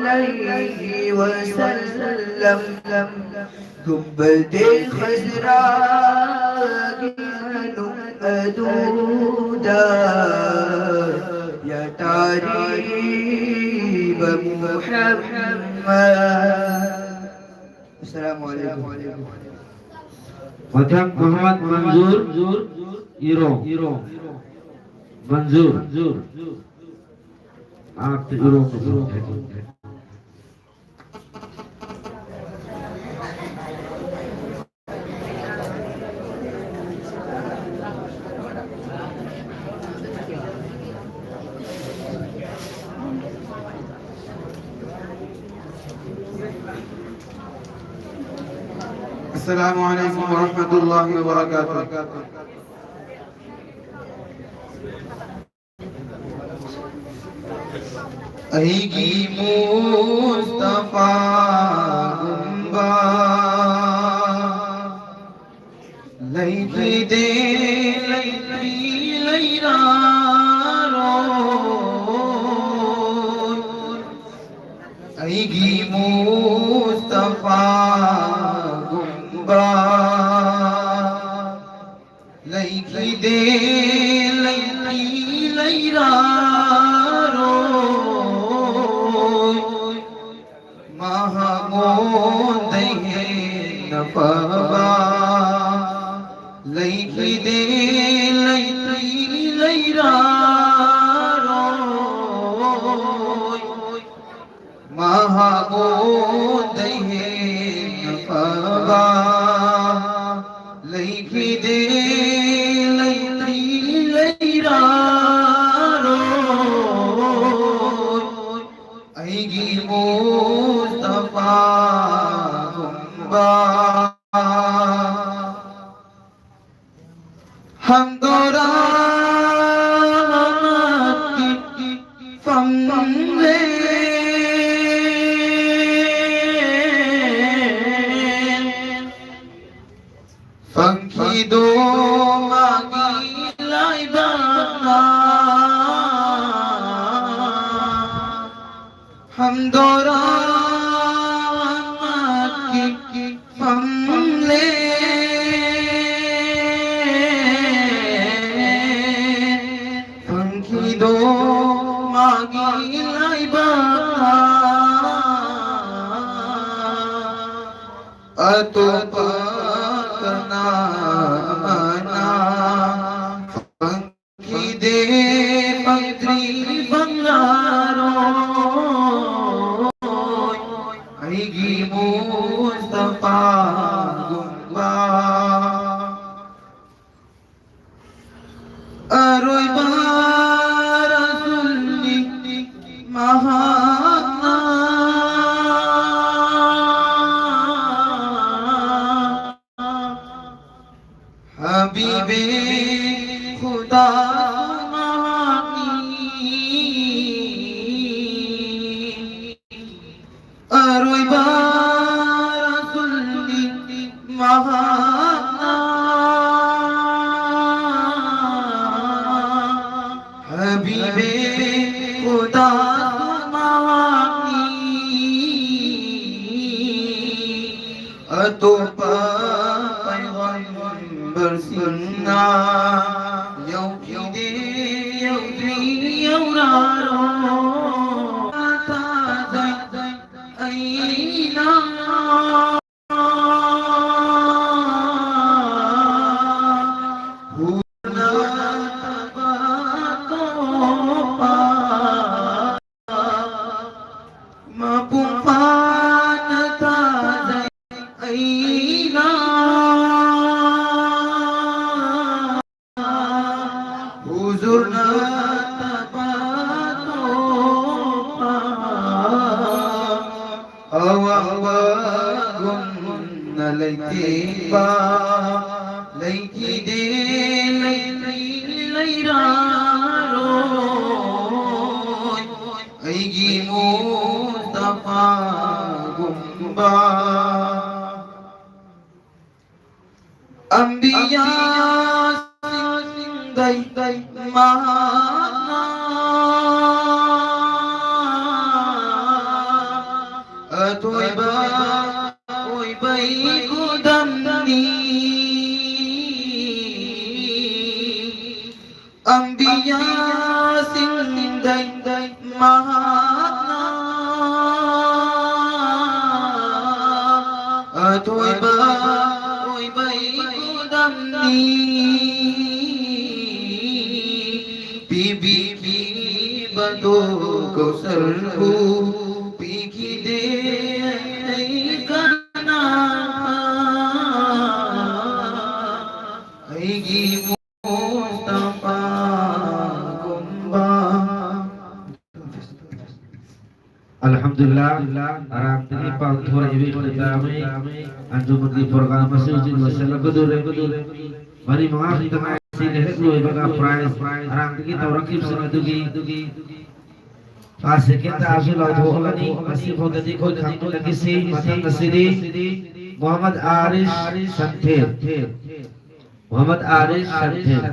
علیه وسلم. گنبد خضرا کی هنوز ادو دار یا تعریب محمد. السلام علیکم. Hocam Muhammad Manzur Iro. Manzur. Arte Iro. السلام عليكم ورحمة الله وبركاته. ꯑꯩꯒꯤ ꯃꯨꯁꯇꯐꯥ ꯒꯨꯝꯕ ꯂꯩꯈꯤꯗꯦ, ꯂꯩꯇ꯭ꯔꯤ, ꯂꯩꯔꯥꯔꯣꯏ꯫ ꯑꯩꯒꯤ ꯃꯨꯁꯇꯐꯥꯒꯨꯝꯕ ꯂꯩꯈꯤꯗꯦ, ꯂꯩꯇ꯭ꯔꯤ, ꯂꯩꯔꯥꯔꯣꯏ꯫ ꯃꯍꯥꯛꯉꯣꯟꯗꯩ ꯍꯦꯟꯅ ꯐꯕ ꯂꯩꯈꯤꯗꯦ, ꯂꯩꯇ꯭ꯔꯤ, ꯂꯩꯔꯥꯔꯣꯏ꯫ ꯃꯍꯥꯛꯉꯣꯟꯗꯩ ꯍꯦꯟꯅ ꯐꯕ ꯂꯩꯈꯤꯗꯦ, ꯂꯩꯇ꯭ꯔꯤ, ꯂꯩꯔꯥꯔꯣꯏ꯫ ꯑꯩꯒꯤ ꯃꯨꯁꯇꯐꯥꯒꯨꯝꯕ ꯍꯪꯗꯣꯔꯥ ꯑꯃꯠꯀꯤ ꯐꯝꯂꯦ꯫ ꯐꯪꯈꯤꯗꯣ ꯃꯥꯒꯤ ꯂꯥꯏꯕꯛꯅ꯫ ꯍꯪꯗꯣꯔꯥ ꯑꯃꯠꯀꯤ ꯐꯝꯂꯦ꯫ ꯐꯪꯈꯤꯗꯣ ꯃꯥꯒꯤ ꯂꯥꯏꯕꯛꯅ꯫ ꯑꯇꯣꯞꯄ ꯀꯅꯥ ꯑꯃꯅ ꯐꯪꯈꯤꯗꯦ, ꯐꯪꯗ꯭ꯔꯤ, ꯐꯪꯂꯔꯣꯏ꯫ ꯑꯩꯒꯤ ꯃꯨꯁꯇꯐꯥꯒꯨꯝꯕ ꯑꯔꯣꯏꯕ ꯔꯁꯨꯜꯅꯤ ꯃꯍꯥꯛꯅ꯫ ꯍꯕꯤꯕꯦ ꯈꯨꯗꯥ ꯃꯍꯥꯛꯅꯤ꯫ ꯑꯔꯣꯏꯕ ꯔꯁꯨꯜꯅꯤ ꯃꯍꯥꯛꯅ꯫ ꯑꯇꯣꯞꯄ ꯄꯩꯒꯝꯕꯔꯁꯤꯡꯅ ꯌꯧꯈꯤꯗꯦ, ꯌꯧꯗ꯭ꯔꯤ, ꯌꯧꯔꯔꯣꯏ꯫ ꯊꯥꯖꯩ ꯑꯩꯅ ꯍꯨꯅ ꯊꯕ ꯑꯇꯣꯞꯄ ꯃꯄꯨꯡ ꯐꯥꯅ ꯊꯥꯖꯩ ꯑꯩꯅ ꯍꯨꯖꯨꯔ ꯅꯠꯇꯕ ꯑꯇꯣꯞꯄ ꯑꯋꯥꯡꯕꯒꯨꯝꯅ ꯂꯩꯇꯦꯡꯕ ꯂꯩꯈꯤꯗꯦ, ꯂꯩꯔꯔꯣꯏ꯫ ꯑꯩꯒꯤ ꯃꯨꯁꯇꯐꯥꯒꯨꯝꯕ ꯑꯝꯕꯤꯌꯥꯁꯤꯡꯗꯩ ꯃꯍꯥꯛꯅ ꯑꯊꯣꯏꯕ ꯑꯣꯏꯕꯩ ꯈꯨꯗꯝꯅꯤ꯫ ꯑꯝꯕꯤꯌꯥꯁꯤꯡꯗꯩ ꯃꯍꯥꯛꯅ ꯑꯊꯣꯏꯕ ꯑꯣꯏꯕꯩ ꯈꯨꯗꯝꯅꯤ꯫ ꯄꯤꯕꯤꯈꯤꯕꯗꯣ ꯀꯧꯁꯜꯕꯨ ꯄꯤꯈꯤꯗꯦ ꯑꯩ ꯀꯅꯥ ꯑꯩꯒꯤ ꯃꯨꯁꯇꯐꯥꯒꯨꯝꯕ꯫ ꯑꯜꯍꯝꯗꯨꯂꯤꯜꯂꯥꯍ, ꯑꯔꯥꯝꯗꯒꯤ ꯄꯥꯡꯊꯣꯔꯛꯏꯕ ꯏꯐꯇꯤꯇꯥꯍꯤ ꯑꯟꯖꯨꯃꯟꯒꯤ ꯄ꯭ꯔꯣꯒ꯭ꯔꯥꯝ ꯑꯁꯤ ꯍꯧꯖꯤꯛ ꯂꯣꯏꯁꯤꯜꯂꯛꯀꯗꯧꯔꯦ꯫ ꯃꯔꯤ ꯃꯉꯥ ꯈꯛꯇ ꯉꯥꯏꯔꯦ꯫ ꯁꯤꯒ ꯍꯦꯛ ꯂꯣꯏꯕꯒ ꯄ꯭ꯔꯥꯏꯖ ꯑꯔꯥꯝꯗꯒꯤ ꯇꯧꯔꯛꯈꯤꯕꯁꯤꯡ ꯑꯗꯨꯒꯤ ꯀ꯭ꯂꯥꯁ ꯁꯦꯀꯦꯟ ꯇꯥꯕꯁꯤ ꯂꯥꯎꯊꯣꯛꯑꯒꯅꯤ꯫ ꯉꯁꯤꯐꯥꯎꯗꯗꯤ ꯑꯩꯈꯣꯏ ꯈꯪꯃꯤꯟꯅꯈꯤꯁꯤ꯫ ꯃꯊꯪ ꯑꯁꯤꯗꯤ ꯃꯣꯍꯝꯃꯗ ꯑꯥꯔꯤꯁ ꯁꯟꯊꯦꯜ꯫ ꯃꯣꯍꯝꯃꯗ ꯑꯥꯔꯤꯁ ꯁꯟꯊꯦꯜ꯫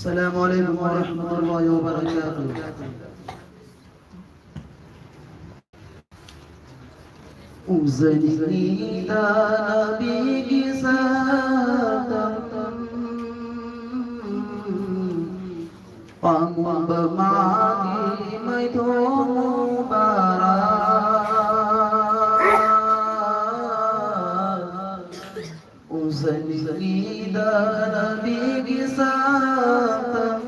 السلام عليكم ورحمة الله وبركاته. ꯎꯖꯅꯤꯡꯉꯤꯗ ꯅꯕꯤꯒꯤ ꯁꯛꯇꯝ, ꯄꯥꯝꯃꯨꯕ ꯃꯥꯒꯤ ꯃꯥꯏꯊꯣꯡ ꯃꯨꯕꯥꯔꯛ꯫ ꯎꯖꯅꯤꯡꯉꯤꯗ ꯅꯕꯤꯒꯤ ꯁꯛꯇꯝ,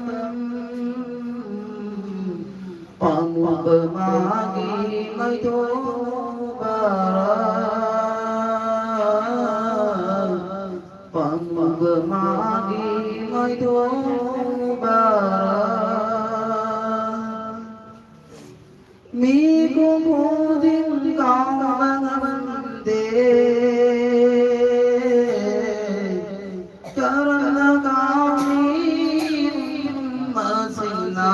ꯄꯥꯝꯃꯨꯕ ꯃꯥꯒꯤ ꯃꯥꯏꯊꯣꯡ ꯃꯨꯕꯥꯔꯛ꯫ ꯄꯥꯝꯃꯨꯕ ꯃꯥꯒꯤ ꯃꯥꯏꯊꯣꯡ ꯃꯨꯕꯥꯔꯛ꯫ ꯃꯤꯀꯨꯞ ꯈꯨꯗꯤꯡ ꯀꯥꯎꯕ ꯉꯝꯗꯦ꯫ ꯀꯔꯝꯅ ꯀꯥꯎꯅꯤ ꯃꯁꯤꯅ?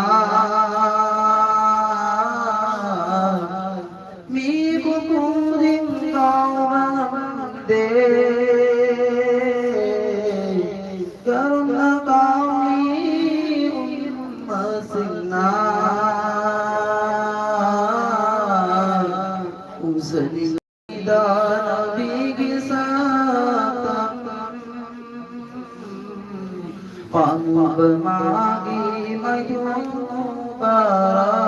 ꯃꯤꯀꯨꯞ ꯈꯨꯗꯤꯡ ꯀꯥꯎꯕ ꯉꯝꯗꯦ꯫ ꯀꯔꯝꯅ ꯀꯥꯎꯅꯤ ꯎꯝꯃꯁꯤꯡꯅ? ꯎꯖꯅꯤꯡꯉꯤꯗ ꯅꯕꯤꯒꯤ ꯁꯛꯇꯝ, ꯄꯥꯝꯃꯨꯕ ꯃꯥꯒꯤ ꯃꯥꯏꯊꯣꯡ ꯃꯨꯕꯥꯔꯛ꯫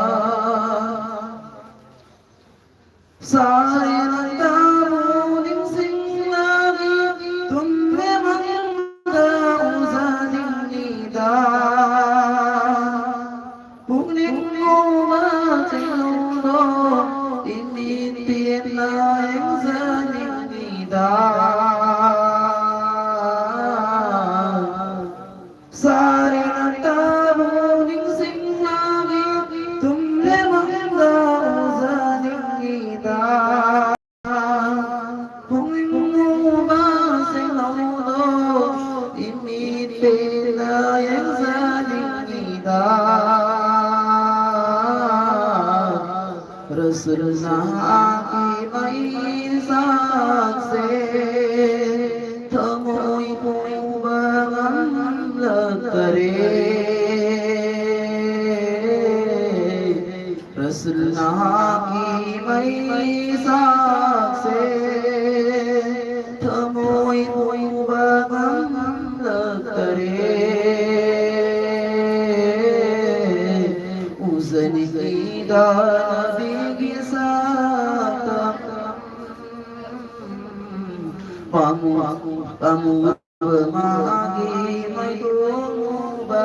ꯁꯥꯔꯦ ꯅꯪꯇꯕꯨ ꯅꯤꯡꯁꯤꯡꯂꯒ, ꯇꯨꯝꯂꯦ ꯃꯪꯗ ꯎꯖꯅꯤꯡꯉꯤꯗ꯫ ꯄꯨꯛꯅꯤꯡ ꯍꯨꯕ ꯆꯤꯡꯅꯨꯡꯗꯣ ꯏꯃꯤꯠ ꯄꯦꯠꯅ ꯌꯦꯡꯖꯅꯤꯡꯉꯤꯗ꯫ ꯁꯥꯔꯦ ꯅꯪꯇꯕꯨ ꯅꯤꯡꯁꯤꯡꯂꯒ, ꯇꯨꯝꯂꯦ ꯃꯪꯗ ꯎꯖꯅꯤꯡꯉꯤꯗ꯫ ꯄꯨꯛꯅꯤꯡ ꯍꯨꯕ ꯆꯤꯡꯅꯨꯡꯗꯣ ꯏꯃꯤꯠ ꯄꯦꯠꯅ ꯌꯦꯡꯖꯅꯤꯡꯉꯤꯗ꯫ ꯔꯁꯨꯜꯅꯥꯒꯤ ꯃꯩꯆꯥꯛꯁꯦ ꯊꯃꯣꯏ ꯄꯨꯕ ꯉꯝꯂꯛꯇꯔꯦ꯫ ꯅꯍꯥꯛꯀꯤ ꯃꯩꯆꯥꯛꯁꯦ ꯊꯃꯣꯏ ꯍꯨꯕ ꯉꯝꯂꯛꯇꯔꯦ꯫ ꯎꯖꯅꯤꯡꯉꯤꯗ ꯅꯕꯤꯒꯤ ꯁꯛꯇꯝ꯫ ꯄꯥꯝꯃꯨ, ꯄꯥꯝꯃꯨ, ꯃꯥꯒꯤ ꯃꯥꯏꯗꯣꯡ ꯎꯕ꯫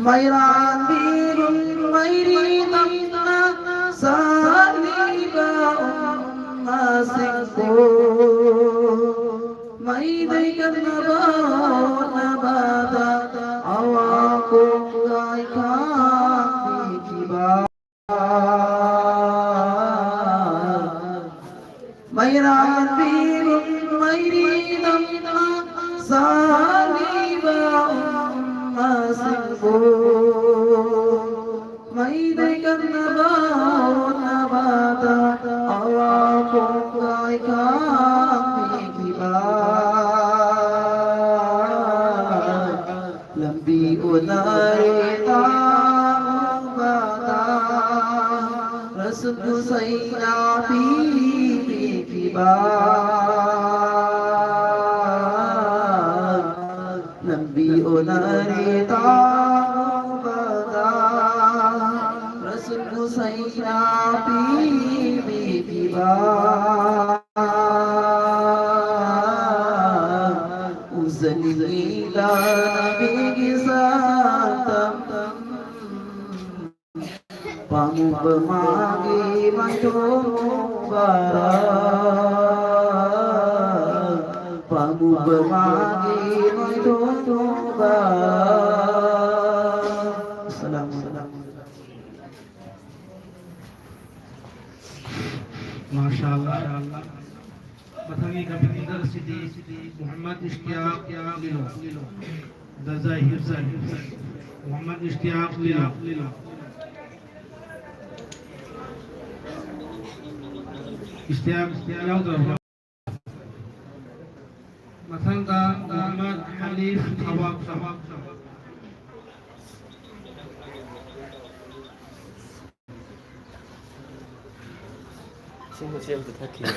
ꯃꯩꯔꯥꯟꯕꯤꯔꯨꯝ ꯃꯩꯔꯤ ꯅꯝꯅ ꯁꯥꯠꯂꯤꯕ ꯎꯃꯁꯤꯡꯕꯨ ꯃꯩꯗꯩ ꯀꯟꯅꯕ ꯍꯣꯠꯅꯕꯗ ꯑꯋꯥ ꯀꯣꯡꯒꯥꯏ ꯈꯥꯡꯕꯤꯈꯤꯕ꯫ ꯃꯩꯔꯥꯟꯕꯤꯔꯨꯝ ꯃꯩꯔꯤ ꯅꯝꯅ ꯁꯥꯠꯂꯤꯕ ꯎꯃꯁꯤꯡꯕꯨ ꯃꯩꯗꯩ ꯀꯟꯅꯕ ꯍꯣꯠꯅꯕꯗ ꯑꯋꯥ ꯀꯣꯡꯒꯥꯏ ꯈꯥꯡꯕꯤꯈꯤꯕ꯫ ꯂꯝꯕꯤ ꯑꯣꯟꯅꯔꯦ ꯇꯥꯛꯎꯕꯗ ꯔꯁꯒꯨꯜ ꯁꯩꯅꯥ ꯄꯤꯕꯤꯈꯤꯕ꯫ ꯂꯝꯕꯤ ꯑꯣꯟꯅꯔꯦ ꯇꯥꯛꯎꯕꯗ ꯔꯁꯒꯨꯜ ꯁꯩꯅꯥ ꯄꯤꯕꯤꯈꯤꯕ꯫ ꯎꯖꯅꯤꯡꯉꯤꯗ ꯅꯕꯤꯒꯤ ꯁꯛꯇꯝ꯫ ꯄꯥꯝꯃꯨꯕ ꯃꯥꯒꯤ ꯃꯥꯏꯊꯣꯡ ꯎꯕ꯫ ꯄꯥꯝꯃꯨꯕ ꯃꯥꯒꯤ ꯃꯥꯏꯊꯣꯡ ꯎꯕ꯫ ꯑꯁꯂꯥꯃꯨ ꯑꯂꯥꯏꯀꯨꯝ꯫ ꯃꯥꯁꯥ ꯑꯜꯂꯥ꯫ ꯃꯊꯪꯒꯤ ꯀꯕꯤ ꯂꯤꯗꯔꯁꯤꯗꯤ ꯃꯨꯍꯝꯃꯗ ꯏꯁꯇꯤꯌꯥꯛ ꯂꯤꯂꯣꯡ꯫ ꯖꯖꯥꯏ ꯍꯤꯐꯖꯥꯏ꯫ ꯃꯨꯍꯝꯃꯗ ꯏꯁꯇꯤꯌꯥꯛ ꯂꯤꯂꯣꯡ꯫ ꯏꯁꯇꯤꯌꯥꯛ ꯌꯥꯎꯗ꯭ꯔꯕ꯭ꯔꯣ? ꯃꯊꯪꯗ ꯃꯨꯍꯝꯃꯗ ꯍꯅꯤꯐ ꯊꯕꯥꯛ꯫ ꯏꯁꯤꯡ ꯃꯆꯦꯠ ꯑꯝꯇ ꯊꯛꯈꯤꯒꯦ꯫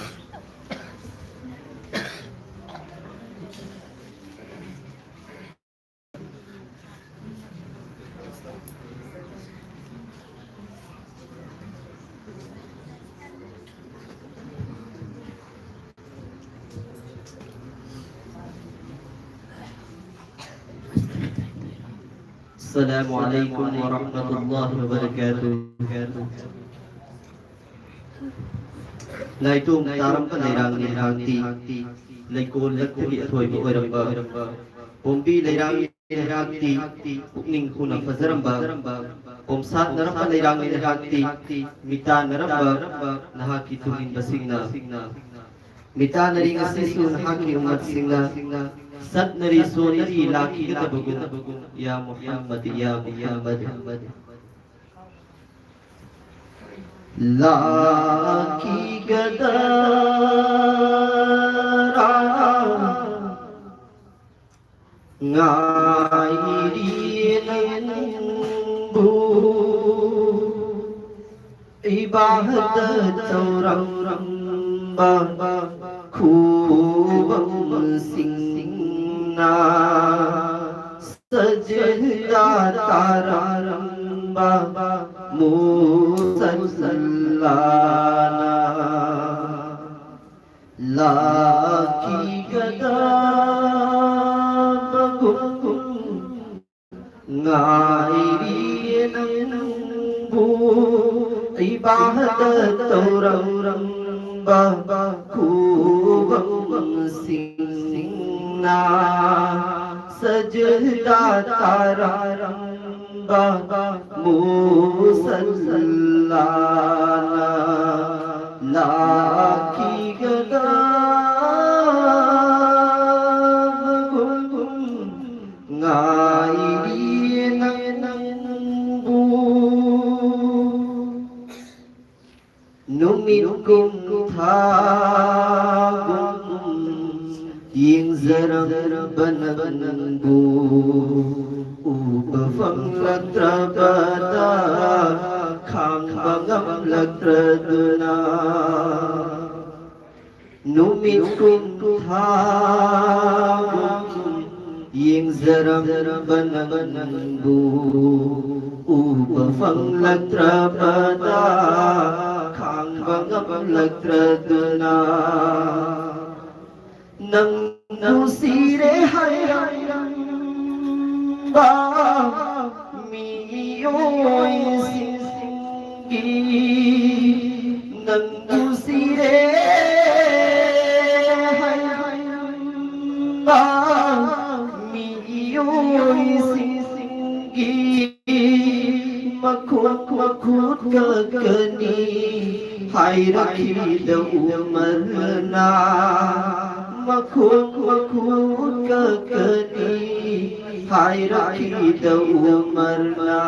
السلام عليكم ورحمة الله وبركاته. ꯅꯥꯏꯇꯣꯝ ꯇꯥꯔꯝꯕ ꯂꯩꯔꯥꯡꯅꯤ ꯅꯍꯥꯛꯇꯤ, ꯂꯩꯀꯣꯜ ꯂꯛꯇꯒꯤ ꯑꯊꯣꯏꯕ ꯑꯣꯏꯔꯝꯕ꯫ ꯄꯣꯝꯕꯤ ꯂꯩꯔꯥꯡꯅꯤ ꯅꯍꯥꯛꯇꯤ, ꯄꯨꯛꯅꯤꯡ ꯍꯨꯅ ꯐꯖꯔꯝꯕ꯫ ꯄꯣꯝꯁꯥꯠꯅꯔꯝꯕ ꯂꯩꯔꯥꯡꯅꯤ ꯅꯍꯥꯛꯇꯤ, ꯃꯤꯇꯥꯟꯅꯔꯝꯕ ꯅꯍꯥꯛꯀꯤ ꯇꯨꯡꯏꯟꯕꯁꯤꯡꯅ꯫ ꯃꯤꯇꯥꯟꯅꯔꯤ ꯉꯁꯤꯁꯨ ꯅꯍꯥꯛꯀꯤ ꯎꯝꯃꯠꯁꯤꯡꯅ, ꯁꯠꯅꯔꯤ ꯁꯣꯟꯅꯔꯤ ꯂꯥꯛꯈꯤꯒꯗꯕꯒꯨꯝ꯫ ꯌꯥ ꯃꯨꯍꯝꯃꯗ, ꯌꯥ ꯃꯨꯍꯝꯃꯗ꯫ ꯂꯥꯛꯈꯤꯒꯗ꯭ꯔꯥ ꯉꯥꯏꯔꯤ ꯅꯪꯕꯨ꯫ ꯏꯕꯥꯗꯠ ꯇꯧꯔꯝꯕ ꯈꯨꯕꯝꯁꯤꯡꯅ, ꯁꯖꯗꯥ ꯇꯥꯔꯝꯕ ꯃꯨꯁꯜꯂꯥꯅ, ꯂꯥꯛꯈꯤꯒꯗꯕꯒꯨꯝ ꯉꯥꯏꯔꯤ ꯅꯪꯕꯨ꯫ ꯏꯕꯥꯗꯠ ꯇꯧꯔꯝꯕ ꯈꯨꯕꯝꯁꯤꯡꯅ, ꯁꯖꯗꯥ ꯇꯥꯔꯝꯕ ꯃꯨꯁꯜꯂꯥꯅ, ꯂꯥꯛꯈꯤꯒꯗꯕꯒꯨꯝ ꯉꯥꯏꯔꯤ ꯅꯪꯕꯨ꯫ ꯅꯨꯃꯤꯠꯀꯨꯝ ꯊꯥꯒꯨꯝ ꯌꯦꯡꯖꯔꯝꯕ ꯅꯪꯕꯨ ꯎꯕ ꯐꯪꯂꯛꯇ꯭ꯔꯕꯗ ꯈꯥꯡꯕ ꯉꯝꯂꯛꯇ꯭ꯔꯗꯨꯅ ꯅꯨꯃꯤꯠ ꯀꯨꯝ ꯊꯥꯒꯨꯝ ꯌꯦꯡꯖꯔꯝꯕ ꯅꯪꯕꯨ ꯎꯕ ꯐꯪꯂꯛꯇ꯭ꯔꯕꯗ ꯈꯥꯡꯕ ꯉꯝꯂꯛꯇ꯭ꯔꯗꯨꯅ ꯅꯪ ꯅꯨꯡꯁꯤꯔꯦ ꯍꯥꯏꯔꯝꯕ ꯃꯤꯑꯣꯏꯁꯤꯡꯒꯤ ꯅꯪ ꯅꯨꯡꯁꯤꯔꯦ ꯍꯥꯏꯔꯝꯕ ꯃꯤꯑꯣꯏꯁꯤꯡꯒꯤ ꯃꯈꯣꯡ ꯃꯈꯨꯠ ꯀꯛꯀꯅꯤ ꯍꯥꯏꯔꯛꯈꯤꯗ ꯎꯃꯔꯅ ꯃꯈꯣꯡ ꯃꯈꯨꯠ ꯀꯛꯀꯅꯤ ꯍꯥꯏꯔꯛꯈꯤꯗ ꯎꯃꯔꯅ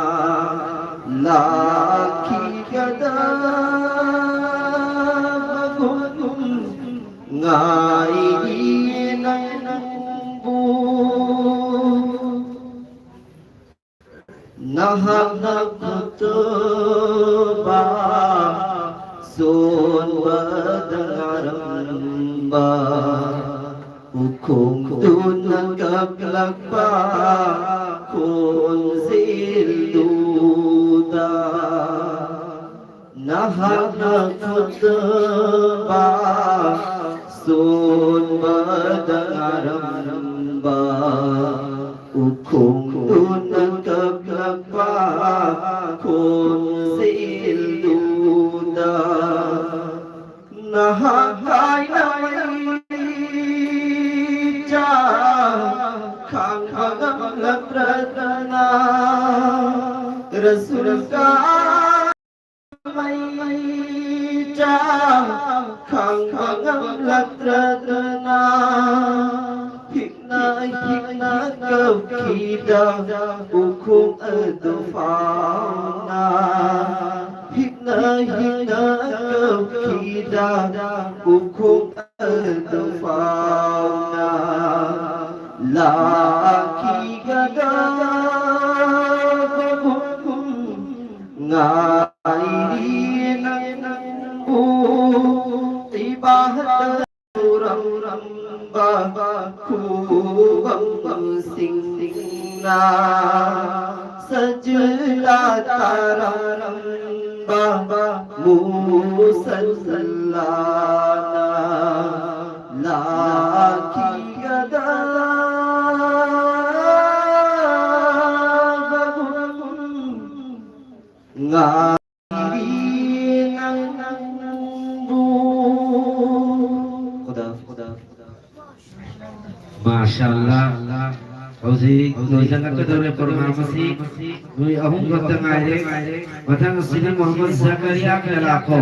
ꯂꯥꯛꯈꯤꯒꯗꯕꯒꯨꯝ ꯉꯥꯏꯔꯤ ꯅꯪꯕꯨ꯫ ꯅꯍꯥꯛꯅ ꯈꯨꯠꯇꯨꯕ ꯁꯣꯟꯕꯗ ꯉꯥꯔꯝꯕ ꯎꯈꯣꯡꯗꯨꯅ ꯀꯞꯂꯛꯄ ꯈꯣꯟꯖꯦꯜꯗꯨꯗ ꯅꯍꯥꯛꯅ ꯈꯨꯠꯇꯨꯕ ꯁꯣꯟꯕꯗ ꯉꯥꯔꯝꯕ ꯎꯈꯣꯡꯗꯨꯅ ꯀꯞꯂꯛꯄ ꯈꯣꯟꯖꯦꯜꯗꯨꯗ ꯅꯍꯥꯛ ꯀꯥꯏꯅ ꯃꯩꯆꯥꯛ ꯈꯥꯡꯕ ꯉꯝꯂꯛꯇ꯭ꯔꯗꯅ ꯔꯁꯨꯜꯒ ꯃꯩꯆꯥꯛ ꯈꯥꯡꯕ ꯉꯝꯂꯛꯇ꯭ꯔꯗꯅ ꯍꯤꯛꯅ ꯍꯤꯛꯅ ꯀꯞꯈꯤꯗ ꯎꯈꯣꯡ ꯑꯗꯨ ꯐꯥꯎꯅ ꯍꯤꯛꯅ ꯍꯤꯛꯅ ꯀꯞꯈꯤꯗ ꯎꯈꯣꯡ ꯑꯗꯨ ꯐꯥꯎꯅ ꯂꯥꯛꯈꯤꯒꯗꯕꯒꯨꯝ ꯉꯥꯏ ꯏꯕꯥꯍꯠ ꯇꯧꯔꯝꯕ ꯈꯨꯕꯝꯁꯤꯡꯅ ꯁꯖꯗꯥ ꯇꯥꯔꯝꯕ ꯃꯨꯁꯜꯂꯥꯅ ꯂꯥꯛꯈꯤꯒꯗꯕꯒꯨꯝ ꯉꯥꯏꯔꯤ ꯅꯪꯕꯨ꯫ ꯈꯨꯗꯥ, ꯈꯨꯗꯥ꯫ ꯃꯥꯁꯥ ꯑꯜꯂꯥ꯫ ꯍꯧꯖꯤꯛ ꯂꯣꯏꯁꯤꯜꯂꯛꯀꯗꯧꯔꯦ ꯄ꯭ꯔꯣꯒ꯭ꯔꯥꯝ ꯑꯁꯤ꯫ ꯅꯣꯏ ꯑꯍꯨꯝ ꯈꯛꯇ ꯉꯥꯏꯔꯦ꯫ ꯃꯊꯪ ꯑꯁꯤꯗꯤ ꯃꯣꯍꯝꯃꯗ ꯖꯀꯔꯤꯌꯥ ꯈꯦꯂꯥꯈꯣ꯫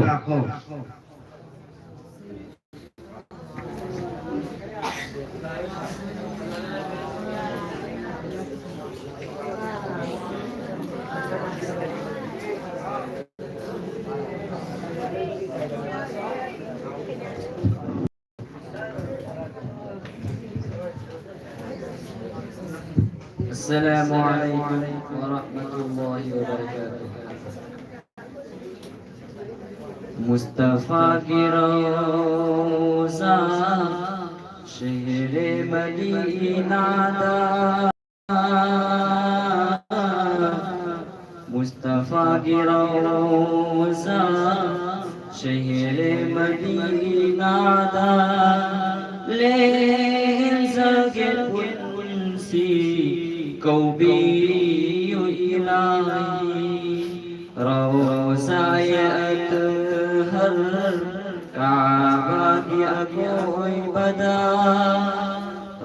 السلام عليكم ورحمة الله وبركاته. مصطفیٰ کی روضہ شہر مدینہ دا، مصطفیٰ کی روضہ شہر مدینہ دا، لہنزہ کے پنسی کوبی الہی، روضہ اطہر کعبہ کی اگوئی بدا،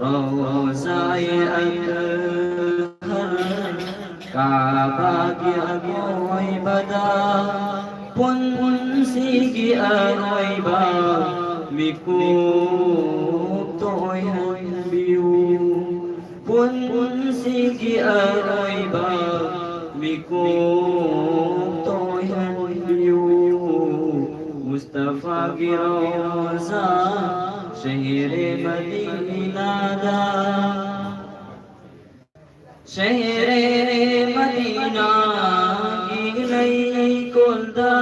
روضہ اطہر کعبہ کی اگوئی بدا، پنسی کی اروئی با مکوب توئی ہن بیو، پنسی کی اروئی با مکوب توئی ہن بیو، مصطفیٰ کی روضہ شہر مدینہ دا۔ شہر مدینہ کی نئی کندا،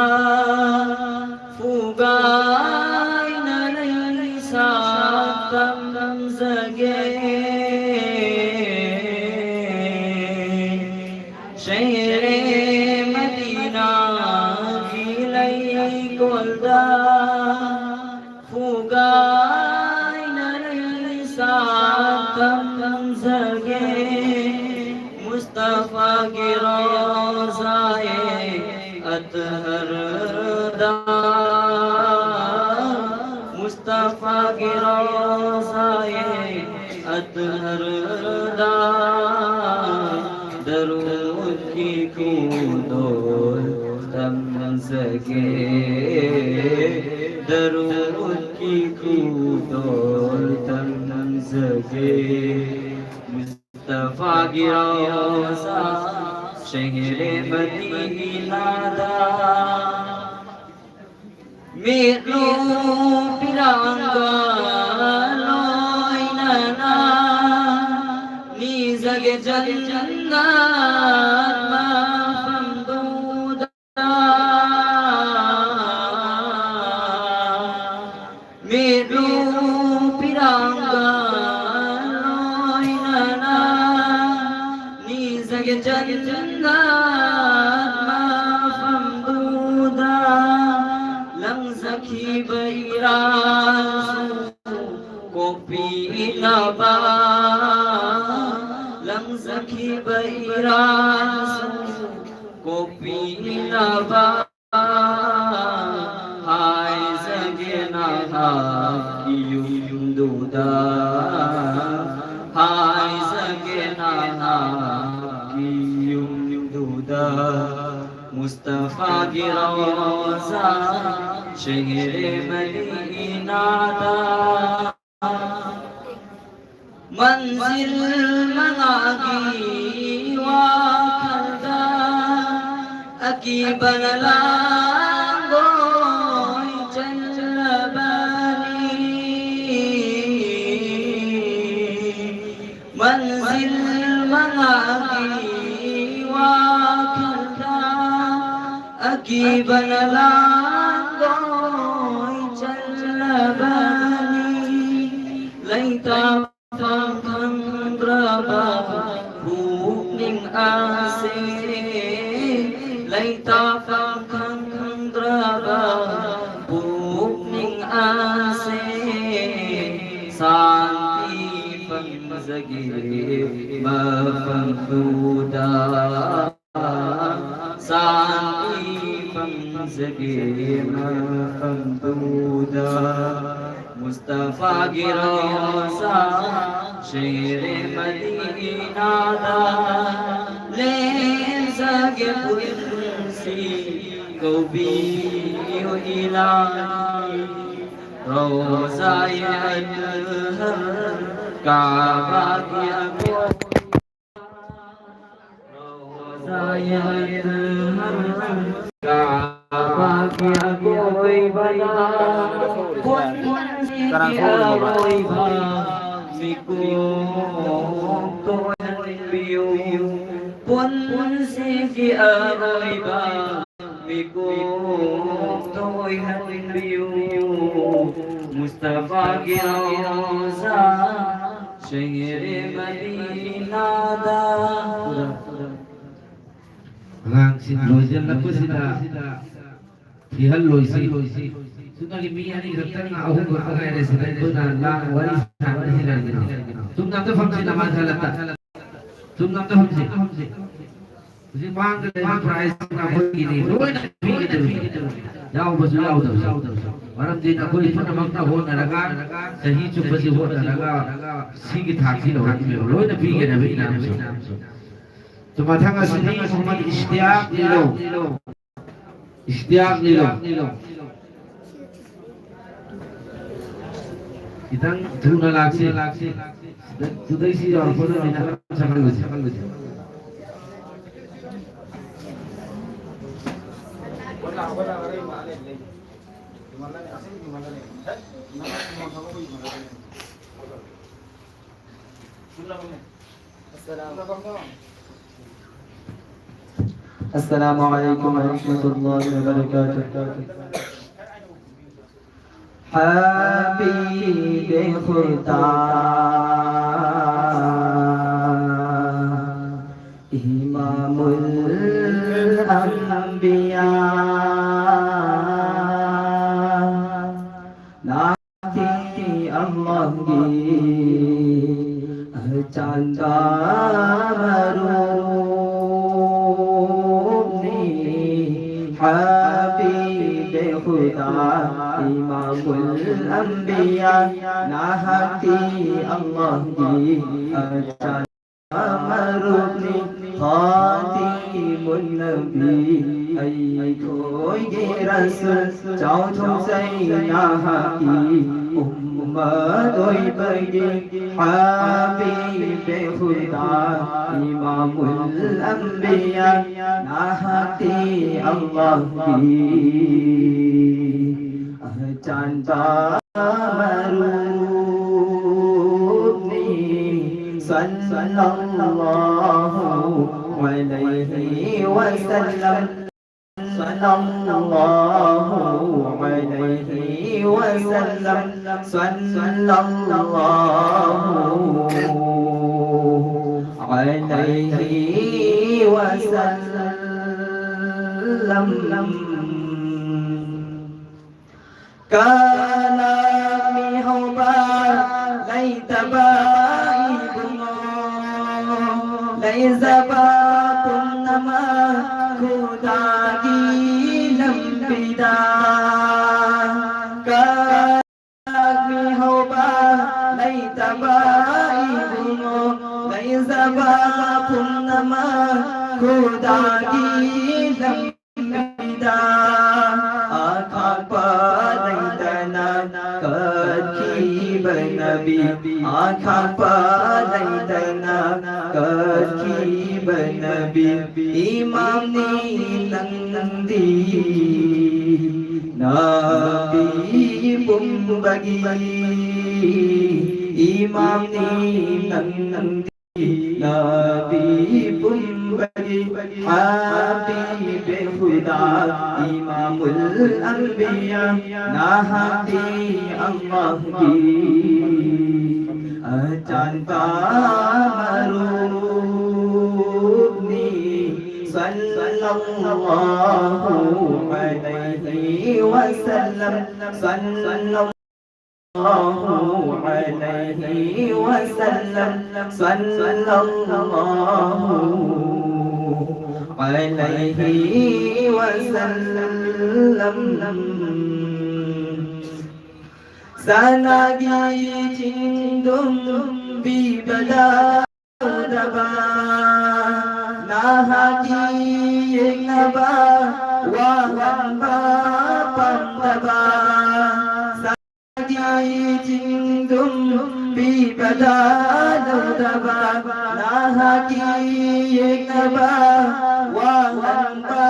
ꯌꯣꯜꯗ ꯐꯨꯒꯥꯏꯅ ꯂꯩꯁꯥ ꯊꯝꯖꯒꯦ꯫ ꯃꯨꯁꯇꯐꯥꯒꯤ ꯔꯣꯖꯥꯌꯦ ꯑꯠꯍꯔꯗ, ꯃꯨꯁꯇꯐꯥꯒꯤ ꯔꯣꯖꯥꯌꯦ ꯑꯠꯍꯔꯗ ꯗꯔꯨꯗꯀꯤ ꯈꯨꯗꯣꯜ ꯇꯝꯖꯒꯦ꯫ ꯗꯔꯨꯗꯀꯤ ꯈꯨꯗꯣꯜ ꯇꯝꯖꯒꯦ꯫ ꯃꯨꯁꯇꯐꯥꯒꯤ ꯔꯣꯖꯥ ꯁꯦꯍꯔꯦ ꯃꯗꯤꯅꯥꯗ ꯃꯤꯠꯂꯨ ꯄꯤꯔꯥꯡꯒ ꯂꯣꯏꯅꯅ ꯅꯤꯖꯒꯦ ꯖꯟꯅꯠ ꯃꯐꯝꯗꯨꯗ꯫ ꯃꯤꯠꯂꯨ ꯄꯤꯔꯥꯡꯒ ꯂꯣꯏꯅꯅ ꯅꯤꯖꯒꯦ ꯖꯟꯅꯠ ꯃꯐꯝꯗꯨꯗ꯫ ꯂꯪꯖꯈꯤꯕ ꯏꯔꯥꯜꯁꯨ ꯀꯣꯛꯄꯤꯅꯕ, ꯂꯪꯖꯈꯤꯕ ꯏꯔꯥꯜꯁꯨ ꯀꯣꯛꯄꯤꯅꯕ ꯍꯥꯏꯖꯒꯦ ꯅꯍꯥꯛꯀꯤ ꯌꯨꯝꯗꯨꯗ, ꯍꯥꯏꯖꯒꯦ ꯅꯍꯥꯛꯀꯤ ꯌꯨꯝꯗꯨꯗ꯫ ꯃꯨꯁꯇꯐꯥꯒꯤ ꯔꯣꯖꯥ ꯁꯦꯍꯔꯦ ꯃꯗꯤꯅꯥꯗ꯫ ꯃꯟꯖꯤꯜ ꯃꯉꯥꯒꯤ ꯋꯥꯈꯜꯗ ꯑꯀꯤꯕꯅ ꯂꯥꯡꯒꯣꯏ ꯆꯜꯂꯕꯅꯤ꯫ ꯃꯟꯖꯤꯜ ꯃꯉꯥꯒꯤ ꯋꯥꯈꯜꯗ ꯑꯀꯤꯕꯅ ꯂꯥꯡꯒꯣꯏ ꯆꯜꯂꯕꯅꯤ꯫ ꯂꯩꯇꯥꯐꯝ ꯈꯪꯗ꯭ꯔꯕ ꯄꯨꯛꯅꯤꯡ ꯑꯁꯦ, ꯂꯩꯇꯥꯐꯝ ꯈꯪꯗ꯭ꯔꯕ ꯄꯨꯛꯅꯤꯡ ꯑꯁꯦ ꯁꯥꯟꯇꯤ ꯐꯪꯖꯒꯦ ꯃꯐꯝꯗꯨꯗ, ꯁꯥꯟꯇꯤ ꯐꯪꯖꯒꯦ ꯃꯐꯝꯗꯨꯗ꯫ ꯃꯨꯁꯇꯐꯥꯒꯤ ꯔꯣꯖꯥ ꯁꯦꯍꯔꯦ ꯃꯗꯤꯅꯥꯗ ꯂꯦꯟꯖꯒꯦ ꯄꯨꯟꯁꯤ ꯀꯧꯕꯤꯌꯨ ꯏꯂꯥꯍꯤ꯫ ꯔꯣꯖꯥ ꯑꯦ ꯑꯠꯍꯔ ꯀꯥꯕꯥꯒꯤ ꯑꯀꯣꯏ ꯀꯥꯕꯥꯒꯤ ꯑꯀꯣꯏꯕꯗ ꯄꯨꯟꯁꯤꯒꯤ ꯑꯔꯣꯏꯕ ꯃꯤꯀꯨꯞꯇ ꯑꯣꯏꯍꯟꯕꯤꯌꯨ꯫ ꯄꯨꯟꯁꯤꯒꯤ ꯑꯔꯣꯏꯕ ꯃꯤꯀꯨꯞꯇ ꯑꯣꯏꯍꯟꯕꯤꯌꯨ꯫ ꯃꯨꯁꯇꯐꯥꯒꯤ ꯔꯣꯖꯥ ꯁꯦꯍꯔꯦ ꯃꯗꯤꯅꯥꯗ꯫ ꯑꯉꯥꯡꯁꯤꯡ ꯂꯣꯏꯁꯤꯜꯂꯛꯄꯁꯤꯗ ꯊꯤꯍꯜꯂꯣꯏꯁꯤ꯫ ꯆꯨꯝꯅꯒꯤ ꯃꯤ ꯑꯅꯤ ꯈꯛꯇꯪ, ꯑꯍꯨꯝ ꯈꯛꯇꯪ ꯉꯥꯏꯔꯦ ꯁꯤꯗ ꯑꯩꯈꯣꯏꯅ ꯂꯥꯡ ꯋꯥꯔꯤ ꯁꯥꯟꯅꯁꯤ ꯀꯔꯤꯒꯤꯅꯣ? ꯆꯨꯝꯅ ꯑꯝꯇ ꯐꯝꯁꯤ, ꯅꯃꯥꯟ ꯈꯜꯂꯛꯇ꯫ ꯆꯨꯝꯅ ꯑꯝꯇ ꯐꯝꯁꯤ꯫ ꯍꯧꯖꯤꯛ ꯃꯥꯡꯗ ꯂꯩꯕ prize ꯑꯩꯈꯣꯏꯒꯤꯅꯤ, ꯂꯣꯏꯅ ꯄꯤꯒꯗꯕꯅꯤ꯫ ꯌꯥꯎꯕꯁꯨ ꯌꯥꯎꯗꯕꯁꯨ꯫ ꯃꯔꯝꯗꯤ ꯅꯈꯣꯏ ꯄꯨꯝꯅꯃꯛꯅ ꯍꯣꯠꯅꯔꯒ, ꯆꯍꯤ ꯆꯨꯞꯄꯁꯤ ꯍꯣꯠꯅꯔꯒ ꯁꯤꯒꯤ ꯊꯥꯛꯁꯤ ꯌꯧꯔꯛꯂꯤꯕ꯫ ꯂꯣꯏꯅ ꯄꯤꯒꯗꯕ ꯏꯅꯥꯎꯁꯤꯡ꯫ ꯇꯨ ꯃꯊꯪ ꯑꯁꯤꯗꯤ ꯃꯣꯍꯝꯃꯗ ꯏꯁꯇꯤꯌꯥꯛ ꯂꯤꯂꯣ꯫ ꯏꯁꯇꯤꯌꯥꯛ ꯂꯤꯂꯣ꯫ ꯈꯤꯇꯪ ꯊꯨꯅ ꯂꯥꯛꯁꯤ꯫ ꯁꯤꯗ, ꯁꯤꯗꯩ ꯁꯤ ꯌꯧꯔꯛꯄꯗ ꯃꯤꯅꯠ ꯑꯃ ꯆꯪꯍꯜꯂꯁꯤ꯫ السلام عليكم ورحمة الله وبركاته. حبیب خدا، امام الانبیاء، ꯆꯥꯟꯗ ꯃꯔꯨꯞꯅꯤ ꯍꯕꯤꯕꯦ ꯈꯨꯗꯥ ꯏꯃꯥꯃꯨꯜ ꯑꯝꯕꯤꯌꯥ ꯅꯍꯥꯛꯇꯤ ꯑꯜꯂꯥꯍꯒꯤ ꯑꯆꯥꯟ ꯃꯔꯨꯞꯅꯤ ꯈꯥꯇꯤꯃꯨꯟ ꯅꯕꯤ ꯑꯩꯈꯣꯏꯒꯤ ꯔꯁꯨꯜ ꯆꯥꯎꯊꯣꯡ ꯆꯩꯅꯥꯍꯥꯛꯀꯤ ꯎꯝꯃꯠ ꯑꯣꯏꯕꯒꯤ ꯍꯕꯤꯕꯦ ꯈꯨꯗꯥ ꯏꯃꯥꯃꯨꯜ ꯑꯝꯕꯤꯌꯥ ꯅꯍꯥꯛꯇꯤ ꯑꯜꯂꯥꯍꯒꯤ ꯑꯆꯥꯟꯕ ꯃꯔꯨꯞꯅꯤ ꯁꯜꯂꯜꯂꯥꯍꯨ ꯑꯂꯩꯍꯤ ꯋꯁꯜꯂꯝ. صلى الله عليه وسلم، صلى الله عليه وسلم. ꯀꯅꯥ ꯃꯤꯍꯧꯕ ꯂꯩꯇꯕ ꯏꯕꯨꯡꯉꯣ, ꯂꯩꯖꯕ ꯄꯨꯝꯅꯃꯛ ꯈꯨꯗꯥꯒꯤ ꯂꯝꯕꯤꯗ. ꯀꯅꯥ ꯃꯤꯍꯧꯕ ꯂꯩꯇꯕ ꯏꯕꯨꯡꯉꯣ, ꯂꯩꯖꯕ ꯄꯨꯝꯅꯃꯛ ꯈꯨꯗꯥꯒꯤ ꯂꯝꯕꯤꯗ. ꯂꯝꯕꯤꯗ ꯑꯈꯥꯛꯄ ꯂꯩꯇꯅ ꯀꯠꯈꯤꯕ ꯅꯕꯤ, ꯑꯈꯥꯛꯄ ꯂꯩꯇꯅ ꯀꯠꯈꯤꯕ ꯅꯕꯤ, ꯏꯃꯥꯝꯅꯤ ꯅꯪꯗꯤ ꯅꯕꯤ ꯄꯨꯝꯕꯒꯤ, ꯏꯃꯥꯝꯅꯤ ꯅꯪꯗꯤ ꯅꯕꯤ ꯄꯨꯝꯕꯒꯤ ꯍꯕꯤꯕꯦ ꯈꯨꯗꯥ ꯏꯃꯥꯃꯨꯜ ꯑꯝꯕꯤꯌꯥ ꯅꯍꯥꯛꯇꯤ ꯑꯜꯂꯥꯍꯒꯤ ꯑꯆꯥꯟꯕ ꯃꯔꯨꯞꯅꯤ. صلى الله عليه وسلم، صلى الله الله عليه وسلم، صلى الله عليه وسلم. ꯁꯅꯥꯒꯤ ꯆꯤꯡꯗꯨꯝ ꯄꯤꯕꯗ ꯂꯧꯗꯕ, ꯅꯍꯥꯛꯀꯤ ꯌꯦꯛꯅꯕ ꯋꯥꯍꯟꯕ ꯄꯥꯝꯗꯕ꯫ ꯁꯅꯥꯒꯤ ꯆꯤꯡꯗꯨꯝ ꯄꯤꯕꯗ ꯂꯧꯗꯕ, ꯅꯍꯥꯛꯀꯤ ꯌꯦꯛꯅꯕ ꯋꯥꯍꯟꯕ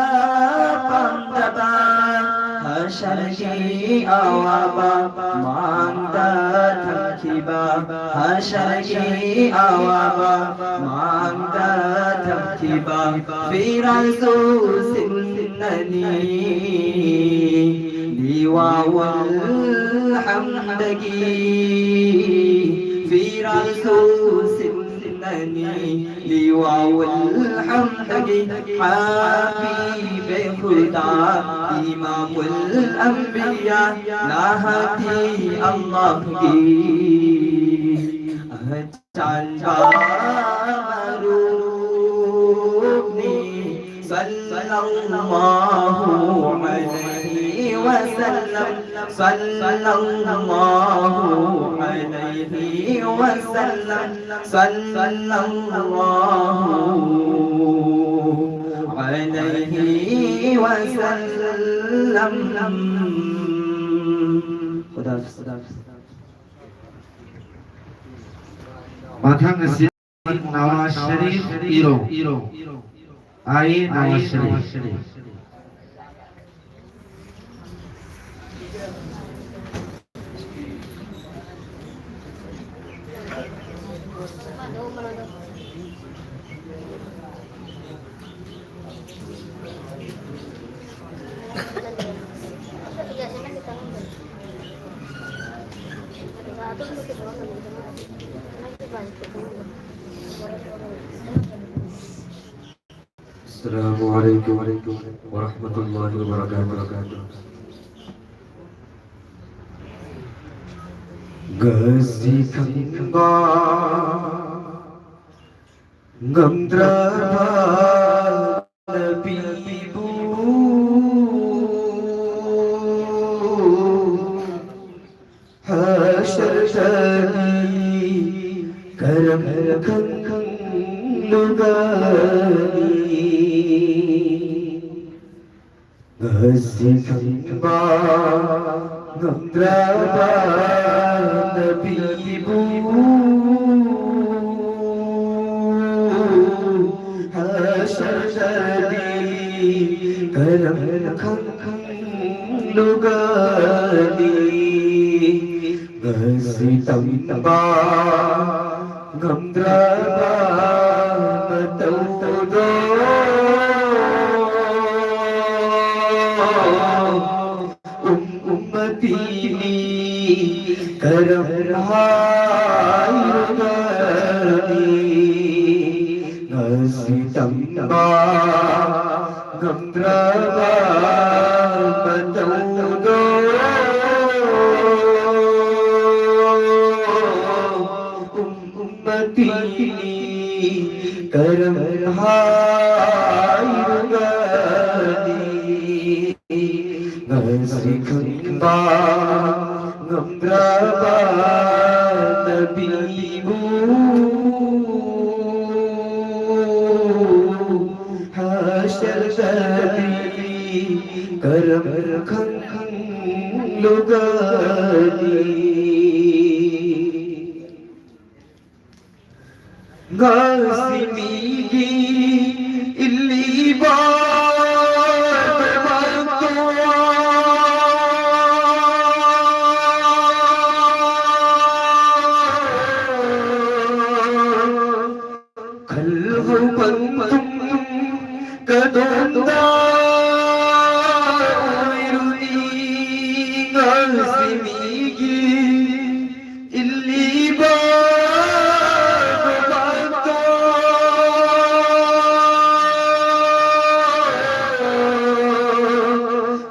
ꯄꯥꯝꯗꯕ꯫ ꯍꯁꯔꯒꯤ ꯑꯋꯥꯕ ꯃꯥꯡꯗ ꯊꯝꯈꯤꯕ, ꯍꯁꯔꯒꯤ ꯑꯋꯥꯕ ꯃꯥꯡꯗ ꯊꯝꯈꯤꯕ ꯐꯤꯔꯥꯜꯁꯨ ꯁꯤꯟꯅꯅꯤ꯫ ꯂꯤꯋꯥꯎꯜ ꯍꯝꯗꯒꯤ ꯐꯤꯔꯥꯜꯁꯨ ꯁꯤꯟꯅꯅꯤ꯫ ꯂꯤꯋꯥꯎꯜ ꯍꯝꯗꯒꯤ ꯍꯕꯤꯕꯦ ꯈꯨꯗꯥ ꯏꯃꯥꯃꯨꯜ ꯑꯝꯕꯤꯌꯥ ꯅꯍꯥꯛꯇꯤ ꯑꯜꯂꯥꯍꯒꯤ ꯑꯆꯥꯟꯕ ꯃꯔꯨꯞꯅꯤ꯫ ꯁꯜꯂꯜꯂꯥꯍꯨ ꯑꯂꯩꯍꯤ ꯋꯁꯜꯂꯝ. ꯁꯜꯂꯜലാꯍു അലൈഹി വസല്ലം. സല്ലല്ലാഹു അലൈഹി വസല്ലം. ꯈꯨꯗꯥ ꯍꯥꯐꯤꯖ. ꯃꯊꯪ ꯑꯁꯤ ꯅꯋꯥꯖ ꯁꯔꯤꯐ ꯏꯔꯣ. ꯑꯥꯏ ꯅꯋꯥꯖ ꯁꯔꯤꯐ. السلام عليكم ورحمة الله وبركاته. ꯉꯁꯤ ꯈꯪꯕ ꯉꯝꯗ꯭ꯔꯕ ꯅꯕꯤꯕꯨ ꯍꯁꯔꯗꯤ ꯀꯔꯝ ꯈꯪꯂꯨꯒꯅꯤ? ꯉꯁꯤ ꯈꯪꯕ ꯉꯝꯗ꯭ꯔꯕ ꯅꯕꯤꯕꯨ ꯍꯁꯔꯗꯤ ꯀꯔꯝ ꯈꯪꯂꯨꯒꯅꯤ? ꯉꯁꯤ ꯇꯝꯕ ꯉꯝꯗ꯭ꯔꯕ ꯃꯇꯧꯗꯣ ꯎꯝ ꯎꯝꯃꯇꯤꯅꯤ ꯀꯔꯝ ꯍꯥꯏꯔꯨꯒꯅꯤ? ꯉꯁꯤ ꯇꯝꯕ ꯉꯝꯗ꯭ꯔꯕ ꯃꯇꯧꯗꯣ ꯎꯝ ꯎꯝꯃꯇꯤꯅꯤ ꯀꯔꯝ ꯍꯥꯏꯔꯨꯒꯅꯤ? ꯉꯁꯤ ꯈꯪꯕ ꯉꯝꯗ꯭ꯔꯕ ꯅꯕꯤꯕꯨ ꯍꯁꯔꯗꯤ ꯀꯔꯝ ꯈꯪꯂꯨꯒꯅꯤ? ꯉꯁꯤ ꯃꯤꯒꯤ ꯏꯜꯂꯤꯕ ꯊꯕꯛꯇꯣ ꯈꯜꯍꯧꯕ ꯀꯗꯣꯝꯗ ꯑꯣꯏꯔꯨꯅꯤ? ꯉꯁꯤ ꯃꯤꯒꯤ ꯏꯜꯂꯤꯕ ꯊꯕꯛꯇꯣ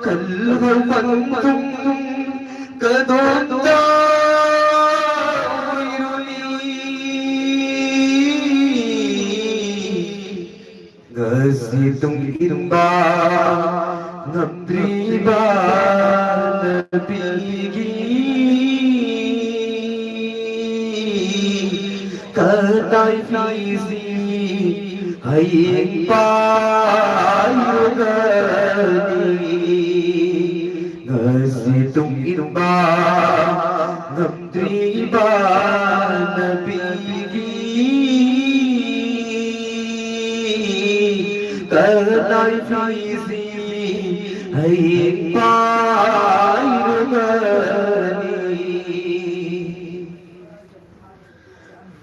ꯈꯜꯍꯧꯕ ꯀꯗꯣꯝꯗ ꯇꯨꯡ ꯏꯟꯕ ꯉꯝꯗ꯭ꯔꯤꯕ ꯅꯕꯤꯒꯤ ꯀꯗꯥꯏ ꯐꯤꯁꯤ ꯍꯌꯦꯡ ꯄꯥꯏꯔꯒꯅꯤ꯫ ꯉꯁꯤ ꯇꯨꯡ ꯏꯟꯕ ꯉꯝꯗ꯭ꯔꯤꯕ ꯅꯕꯤꯒꯤ ꯀꯗꯥꯏ ꯐꯤꯁꯤ ꯍꯌꯦꯡ ꯄꯥꯏꯔꯒꯅꯤ꯫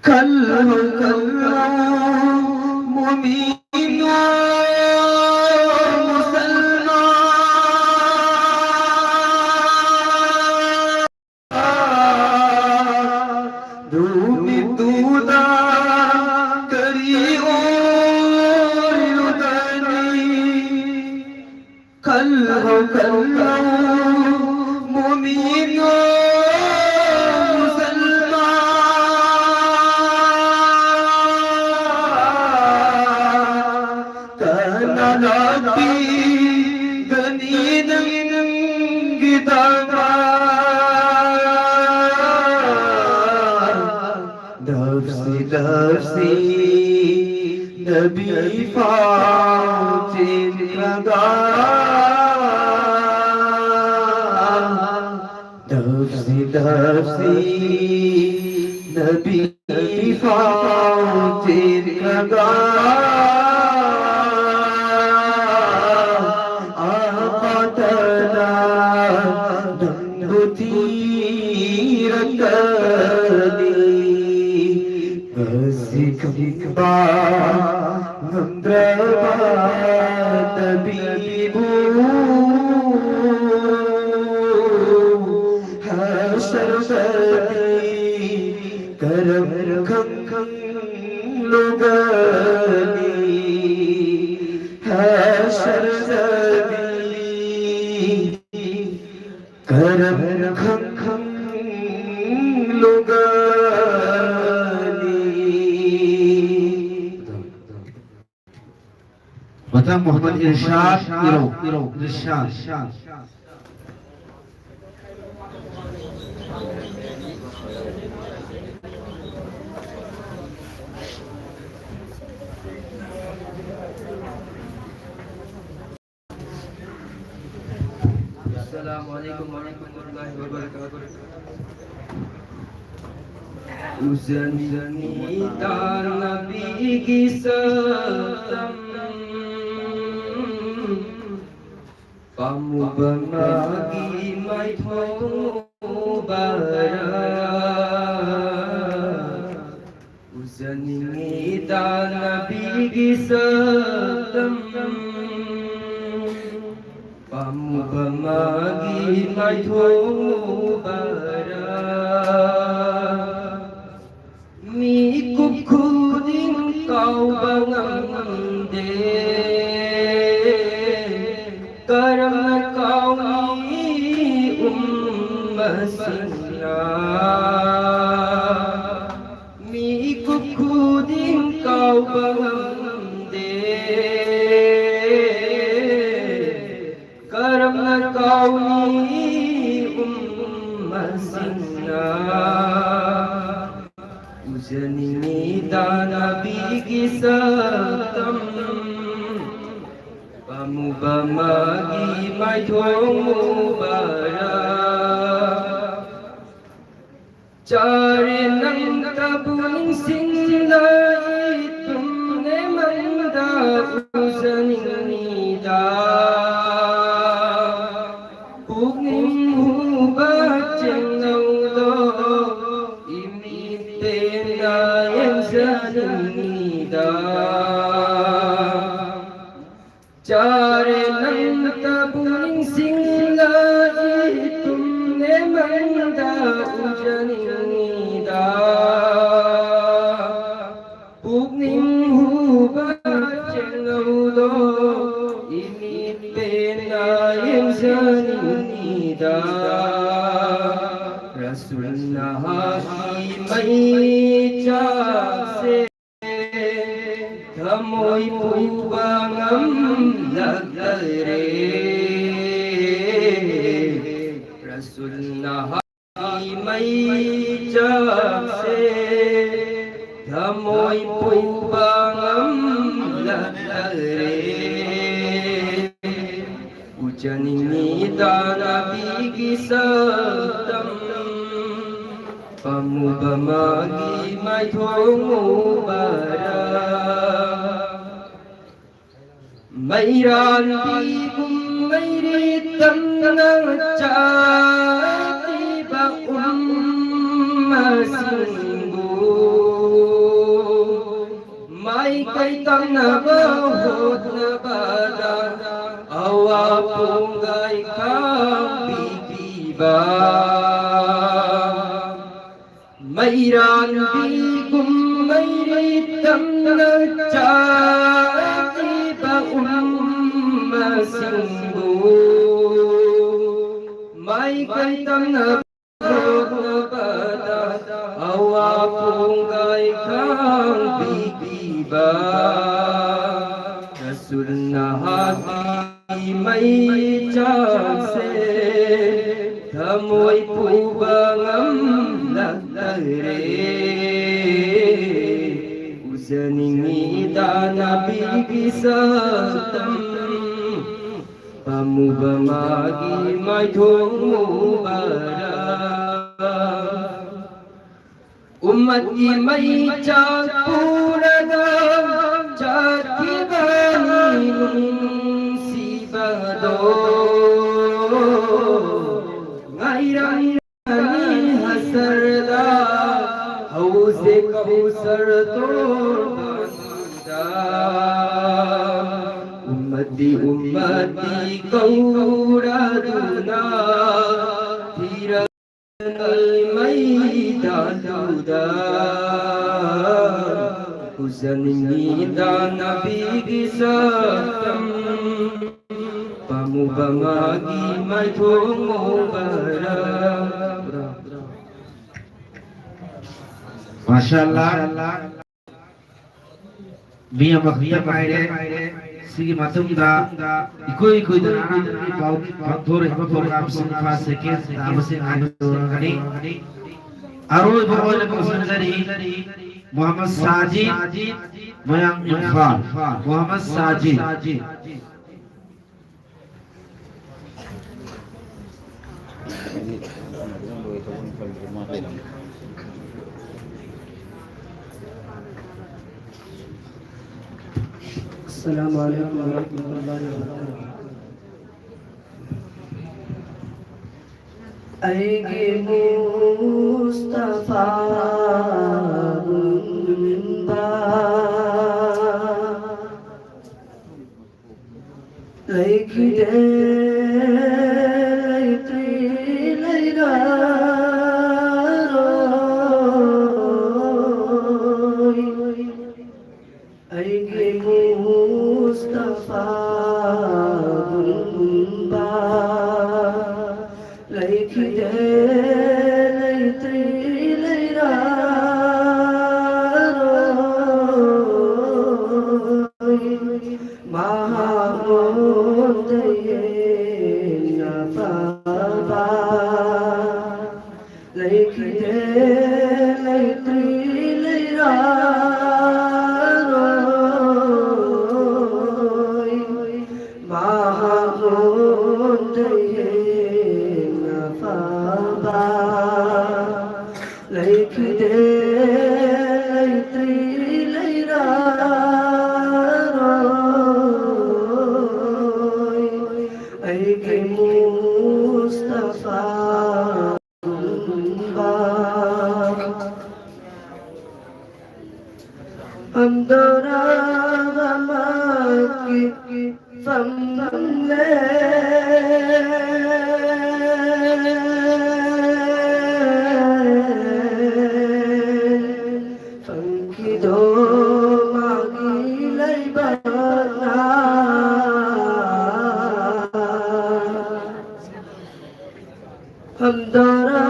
ꯈꯜꯂꯣ ꯈꯜꯂꯣ ꯃꯨꯃꯤꯟ ꯅꯨꯃꯤꯠꯇꯨꯗ ꯀꯔꯤ ꯑꯣꯏꯔꯨꯗꯅꯤ? ꯈꯜꯂꯣ ꯈꯜꯂꯣ ꯃꯨꯃꯤꯟ ꯃꯨꯁꯜꯃꯥꯟ ꯀꯅꯥꯅ ꯄꯤꯒꯅꯤ ꯅꯪꯒꯤꯗꯃꯛ? ꯅꯞꯁꯤ ꯅꯞꯁꯤ ꯅꯕꯤ ꯐꯥꯎ ꯆꯦꯟꯈ꯭ꯔꯒ ꯅꯞꯁꯤ ꯅꯞꯁꯤ ꯅꯕꯤ ꯐꯥꯎ ꯆꯦꯟꯈ꯭ꯔꯒ ꯑꯄꯥꯇꯅ ꯅꯪꯕꯨ ꯊꯤꯔꯛꯀꯅꯤ꯫ ꯉꯁꯤ ꯈꯪꯕ ꯉꯝꯗ꯭ꯔꯕ ꯅꯕꯤꯕꯨ ꯍꯁꯔꯗꯗꯤ ꯀꯔꯝ ꯈꯪꯂꯨꯒꯅꯤ? ꯍꯁꯔꯗꯗꯤ ꯀꯔꯝ ꯈꯪꯂꯨꯒꯅꯤ? ꯃꯊꯪ ꯃꯣꯍꯝꯃꯗ ꯏꯔꯁꯥꯗ ꯏꯔꯧ, ꯏꯔꯁꯥꯗ꯫ السلام عليكم ورحمة الله وبركاته. ꯎꯖꯅꯤꯡꯉꯤꯗ ꯅꯕꯤꯒꯤ ꯁꯛꯇꯝ, ꯄꯥꯝꯃꯨꯕ ꯃꯥꯒꯤ ꯃꯥꯏꯊꯣꯡ ꯎꯕꯔꯥ꯫ ꯎꯖꯅꯤꯡꯉꯤꯗ ꯅꯕꯤꯒꯤ ꯁꯛꯇꯝ, ꯄꯥꯝꯃꯨꯕ ꯃꯥꯒꯤ ꯃꯥꯏꯊꯣꯡ ꯎꯕꯔꯥ꯫ ꯃꯤꯀꯨꯞ ꯈꯨꯗꯤꯡ ꯀꯥꯎꯕ ꯉꯝꯗꯦ, ꯀꯔꯝꯅ ꯀꯥꯎꯅꯤ ꯎꯝꯃꯁꯤꯡꯅ꯫ ꯃꯤꯀꯨꯞ ꯈꯨꯗꯤꯡ ꯀꯥꯎꯕ ꯉꯝꯗꯦ, ꯀꯔꯝꯅ ꯀꯥꯎꯅꯤ ꯎꯝꯃꯁꯤꯡꯅ꯫ ꯎꯖꯅꯤꯡꯉꯤꯗ ꯅꯕꯤꯒꯤ ꯁꯛꯇꯝ, ꯄꯥꯝꯃꯨꯕ ꯃꯥꯒꯤ ꯃꯥꯏꯊꯣꯡ ꯎꯕꯔꯥ꯫ ꯆꯥꯔꯦ ꯅꯪꯇꯕꯨ ꯅꯤꯡꯁꯤꯡꯂ ꯏꯇꯨꯝꯅꯦ ꯃꯪꯗ ꯎꯖꯅꯤꯡꯉꯤꯗ꯫ ꯄꯨꯛꯅꯤꯡ ꯍꯨꯕ ꯆꯦꯡꯅꯧꯗꯣ ꯏꯃꯤꯠ ꯄꯦꯟꯅ ꯌꯦꯡꯖꯅꯤꯡꯉꯤꯗ꯫ ꯆꯥꯔꯦ ꯅꯪꯇꯕꯨ ꯅꯤꯡꯁꯤꯡꯂ ꯏꯇꯨꯝꯅꯦ ꯃꯪꯗ ꯎꯖꯅꯤꯡꯉꯤꯗ꯫ ꯄꯨꯛꯅꯤꯡ ꯍꯨꯕ ꯆꯦꯡꯅꯧꯗꯣ ꯏꯃꯤꯠ ꯄꯦꯟꯅ ꯌꯦꯡꯖꯅꯤꯡꯉꯤꯗ꯫ ꯔꯁꯨꯜ ꯅꯍꯥꯛꯀꯤ ꯃꯩꯆꯥꯛꯁꯦ ꯊꯃꯣꯏ ꯊꯃꯣꯏ ꯄꯨꯕ ꯉꯝꯂꯛꯇꯔꯦ꯫ ꯔꯁꯨꯜꯅ ꯍꯥꯏ ꯃꯩꯆꯥꯛꯁꯦ ꯊꯃꯣꯏ ꯄꯨꯕ ꯉꯝꯂꯛꯇꯔꯦ꯫ ꯎꯖꯅꯤꯡꯉꯤꯗ ꯅꯕꯤꯒꯤ ꯁꯛꯇꯝ ꯄꯥꯝꯃꯨꯕ ꯃꯥꯒꯤ ꯃꯥꯏꯊꯣꯡ ꯎꯕꯗ꯫ ꯃꯩꯔꯥꯟꯕꯤꯒꯨꯝ ꯃꯩꯔꯤ ꯇꯝꯅ ꯆꯥꯛꯂꯤꯕ ꯎꯝꯃꯁꯤꯡꯕꯨ ꯃꯥꯏꯀꯩ ꯇꯝꯅꯕ ꯍꯣꯠꯅꯕꯗ ꯑꯋꯥ ꯄꯨꯡꯒꯥꯏ ꯈꯥꯡꯕꯤꯈꯤꯕ ꯃꯩꯔꯥꯟꯕꯤꯒꯨꯝ ꯃꯩꯔꯤ ꯇꯝꯅ ꯆꯥꯛꯂꯤꯕ ꯎꯝꯃꯁꯤꯡꯕꯨ ꯃꯥꯏꯀꯩ ꯇꯝꯅ ꯍꯣꯠꯅꯕꯗ ꯑꯋꯥ ꯄꯨꯡꯒꯥꯏ ꯈꯥꯡꯕꯤꯈꯤꯕ ꯔꯁꯨꯜ ꯅꯍꯥꯛꯀꯤ ꯃꯩꯆꯥꯛꯁꯦ ꯊꯃꯣꯏ ꯄꯨꯕ ꯉꯝꯂꯛꯇꯔꯦ꯫ ꯎꯖꯅꯤꯡꯉꯤꯗ ꯅꯕꯤꯒꯤ ꯁꯛꯇꯝ ꯄꯥꯝꯃꯨꯕ ꯃꯥꯒꯤ ꯃꯥꯏꯊꯣꯡ ꯎꯕꯗ꯫ ꯎꯝꯃꯠꯀꯤ ꯃꯩꯆꯥꯛ ꯄꯨꯔꯒ ꯆꯠꯈꯤꯕꯅꯤ ꯅꯨꯡꯁꯤꯕꯗꯣ꯫ ꯉꯥꯏꯔꯝꯒꯅꯤ ꯍꯁꯔꯗ ꯍꯧꯖꯤꯛ ꯀꯧꯁꯔ ꯇꯣꯔꯕꯗ꯫ ꯎꯝꯃꯠꯇꯤ ꯎꯝꯃꯠꯇꯤ ꯀꯧꯔꯗꯨꯅ ꯊꯤꯔ ꯃꯩꯗꯥꯟꯗꯨꯗ ꯎꯖꯅꯤꯡꯉꯤꯗ ꯅꯕꯤꯒꯤ ꯁꯛꯇꯝ ꯄꯥꯝꯃꯨꯕ ꯃꯥꯒꯤ ꯃꯥꯏꯊꯣꯡ ꯎꯕꯗ꯫ ꯃꯥꯁꯥ ꯑꯜꯂꯥ꯫ ꯃꯤ ꯑꯃꯈꯛꯇ ꯉꯥꯏꯔꯦ꯫ ꯁꯤꯒꯤ ꯃꯇꯨꯡꯗ ꯏꯀꯨꯏ ꯀꯨꯏꯗꯅ ꯑꯉꯥꯡꯒꯤ ꯄꯥꯎ ꯄꯥꯡꯊꯣꯔꯛꯏꯕ ꯄ꯭ꯔꯣꯒ꯭ꯔꯥꯝꯁꯤꯡ ꯐꯥꯔꯁ ꯁꯦꯀꯦꯟ ꯇꯥꯕꯁꯤꯡ ꯍꯥꯏꯅ ꯇꯧꯔꯒꯅꯤ꯫ ꯑꯔꯣꯏꯕ ꯑꯣꯏꯅ ꯀꯧꯁꯤꯟꯖꯔꯤ ꯃꯣꯍꯝꯃꯗ ꯁꯥꯖꯤꯗ, ꯃꯌꯥꯡ ꯏꯝꯐꯥꯜ꯫ ꯃꯣꯍꯝꯃꯗ ꯁꯥꯖꯤꯗ꯫ السلام عليكم ورحمة الله وبركاته. ꯑꯩꯒꯤ ꯃꯨꯁꯇꯐꯥꯒꯨꯝꯕ ꯂꯩꯈꯤꯗꯦ, ꯂꯩꯇ꯭ꯔꯤ, ꯂꯩꯔꯔꯣꯏ꯫ ꯑꯩꯒꯤ ꯃꯨꯁꯇꯐꯥꯒꯨꯝꯕ ꯂꯩꯈꯤꯗꯦ, ꯂꯩꯇ꯭ꯔꯤ, ꯂꯩꯔꯔꯣꯏ꯫ ꯃꯍꯥꯛꯉꯣꯟꯗ ꯍꯦꯟꯅ ꯐꯕ ꯂꯩꯈꯤꯗꯦ, ꯂꯩꯇ꯭ꯔꯤ, ꯂꯩꯔꯔꯣꯏ꯫ ꯃꯍꯥꯛꯉꯣꯟꯗ ꯍꯦꯟꯅ ꯐꯕ ꯂꯩꯈꯤꯗꯦ, ꯂꯩꯇ꯭ꯔꯤ, ꯂꯩꯔꯔꯣꯏ꯫ ꯑꯩꯒꯤ ꯃꯨꯁꯇꯐꯥꯒꯨꯝꯕ ꯍꯝꯗꯣꯔꯥ ꯃꯃꯥꯀꯤ ꯐꯝꯂꯦ꯫ ꯐꯪꯈꯤꯗꯣ ꯃꯥꯒꯤ ꯂꯩꯕꯥꯛꯅ꯫ ꯐꯝꯗꯣꯔꯥ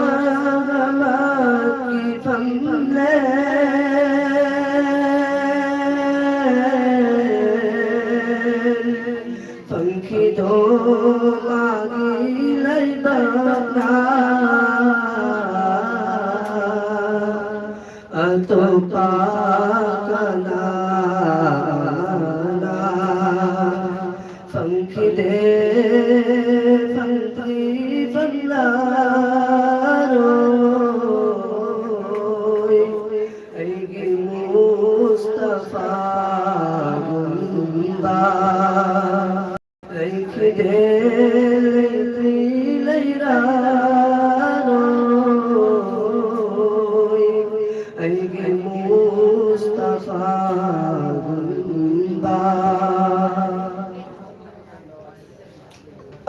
ꯃꯃꯥꯀꯤ ꯐꯝꯂꯦ꯫ ꯇꯣꯃꯥꯒꯤ ꯂꯩꯕꯥꯛꯅ ꯑꯇꯣꯞꯄ ꯀꯅꯥꯅ ꯐꯪꯈꯤꯗꯦ, ꯐꯪꯈꯤ ꯐꯪꯂꯔꯣꯏ꯫ ꯑꯩꯒꯤ ꯃꯨꯁꯇꯐꯥꯒꯨꯝꯕ ꯂꯩꯈꯤꯗꯦ, ꯂꯩꯇ꯭ꯔꯤ, ꯂꯩꯔꯔꯣꯏ꯫ ꯑꯩꯒꯤ ꯃꯨꯁꯇꯐꯥꯒꯨꯝꯕ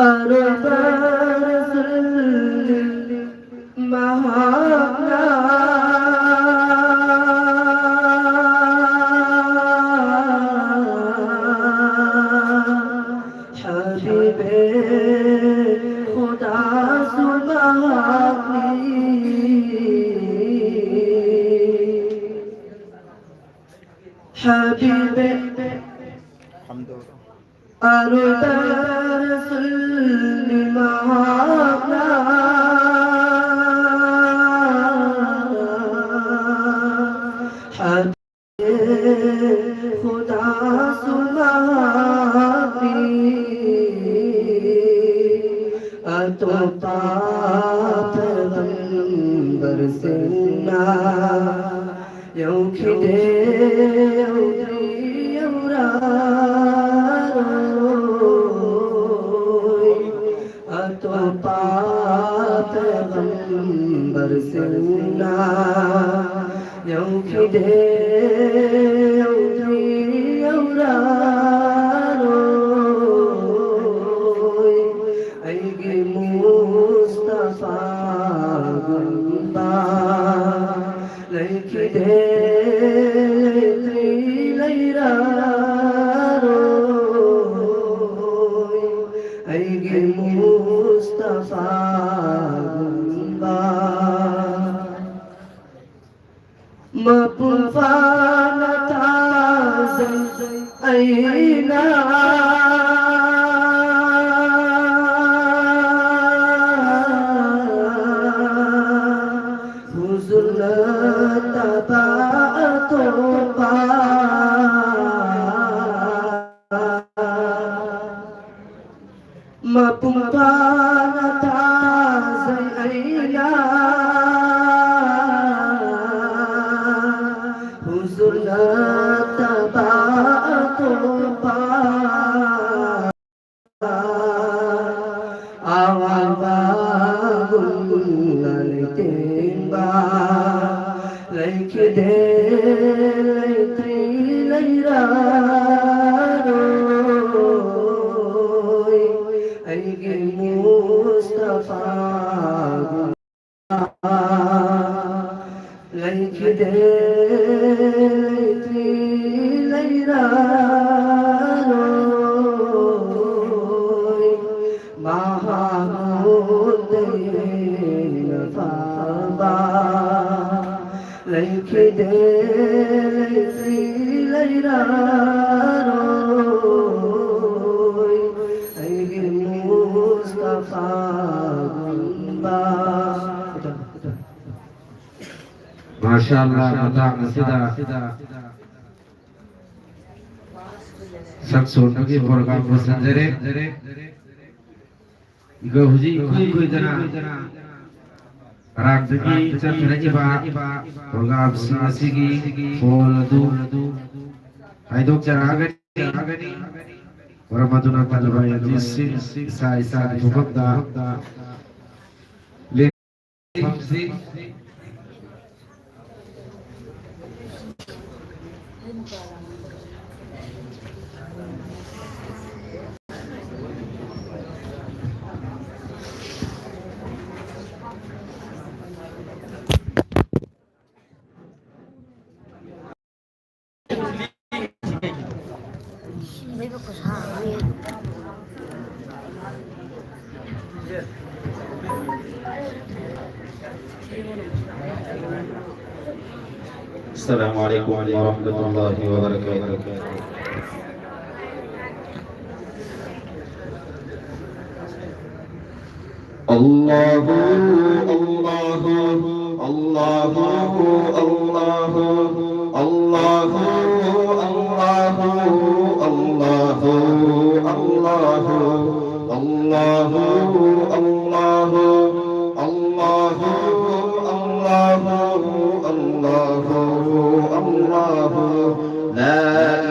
ꯑꯔꯣꯏꯕ ꯔꯁꯨꯜ ꯃꯍꯥꯛꯅ꯫ ꯍꯕꯤꯕꯦ ꯈꯨꯗꯥꯁꯨ ꯃꯍꯥꯛꯅꯤ꯫ ꯍꯕꯤꯕꯦ ꯑꯔꯣꯏꯕ ꯔꯁꯨꯜꯅꯤ ꯃꯍꯥꯛꯅ꯫ ꯍꯕꯤꯕꯦ ꯈꯨꯗꯥꯁꯨ ꯃꯍꯥꯛꯅꯤ꯫ ꯑꯇꯣꯞꯄ ꯄꯦꯒꯝꯕꯔꯁꯤꯡꯅ ꯌꯧꯈꯤꯗꯦ, ꯌꯧꯗ꯭ꯔꯤ, ꯌꯧꯔꯔꯣꯏ꯫ ꯑꯇꯣꯞꯄ ꯄꯦꯒꯝꯕꯔꯁꯤꯡꯅ ꯌꯧꯈꯤꯗꯦ, ꯌꯧꯗ꯭ꯔꯤ, ꯌꯧꯔꯔꯣꯏ꯫ ꯑꯩꯒꯤ ꯃꯨꯁꯇꯐꯥꯒꯨꯝꯕ ꯂꯩꯈꯤꯗꯦ, ꯂꯩꯇ꯭ꯔꯤ, ꯂꯩꯔꯔꯣꯏ꯫ ꯑꯩꯒꯤ ꯃꯨꯁꯇꯐꯥꯒꯨꯝꯕ ꯃꯄꯨꯡ ꯐꯥꯅ ꯊꯥꯖꯩ ꯑꯩꯅ꯫ ꯂꯦꯡꯕ ꯂꯩꯈꯤꯗꯦ, ꯂꯩꯇ꯭ꯔꯤ, ꯂꯩꯔꯔꯣꯏ ꯑꯩꯒꯤ ꯃꯨꯁꯇꯐꯥꯒꯨꯝ ꯂꯩꯈꯤꯗꯦ, ꯂꯩꯇ꯭ꯔꯤ, ꯂꯩꯔꯔꯣꯏ ꯃꯍꯥꯛꯉꯣꯟꯗꯒꯤ ꯍꯦꯟꯅ ꯐꯕ ꯂꯩꯈꯤꯗꯦ, ꯂꯩꯇ꯭ꯔꯤ, ꯂꯩꯔꯔꯣꯏ ꯑꯩꯒꯤ ꯃꯨꯁꯇꯐꯥꯒꯨꯝꯕ꯫ ꯃꯥꯁꯥ ꯑꯜꯂꯥ, ꯃꯇꯥꯡ ꯑꯁꯤꯗ ꯁꯛ ꯁꯣꯟꯕꯒꯤ ꯄ꯭ꯔꯣꯒ꯭ꯔꯥꯝ ꯂꯣꯏꯁꯤꯟꯖꯔꯦ꯫ ꯑꯗꯣ ꯍꯧꯖꯤꯛ ꯏꯀꯨꯏ ꯀꯨꯏꯗꯅ ꯃꯔꯥꯡꯗꯒꯤ ꯆꯠꯊꯔꯛꯏꯕ ꯄ꯭ꯔꯣꯒ꯭ꯔꯥꯝꯁꯤꯡ ꯑꯁꯤꯒꯤ ꯐꯣꯜ ꯑꯗꯨ ꯍꯥꯏꯗꯣꯛꯆꯔꯛꯑꯒꯅꯤ꯫ ꯃꯔꯝ ꯑꯗꯨꯅ ꯇꯥꯂꯤꯕꯥ ꯑꯦꯟꯖꯤꯁꯤꯡ ꯏꯁꯥ ꯏꯁꯥꯒꯤ ꯊꯣꯛꯐꯝꯗ ꯂꯦꯞꯐꯝꯁꯤ السلام عليكم ورحمة الله وبركاته. الله، الله، الله، الله، الله، الله، الله، الله، الله، الله، الله، الله، الله، الله، الله، لا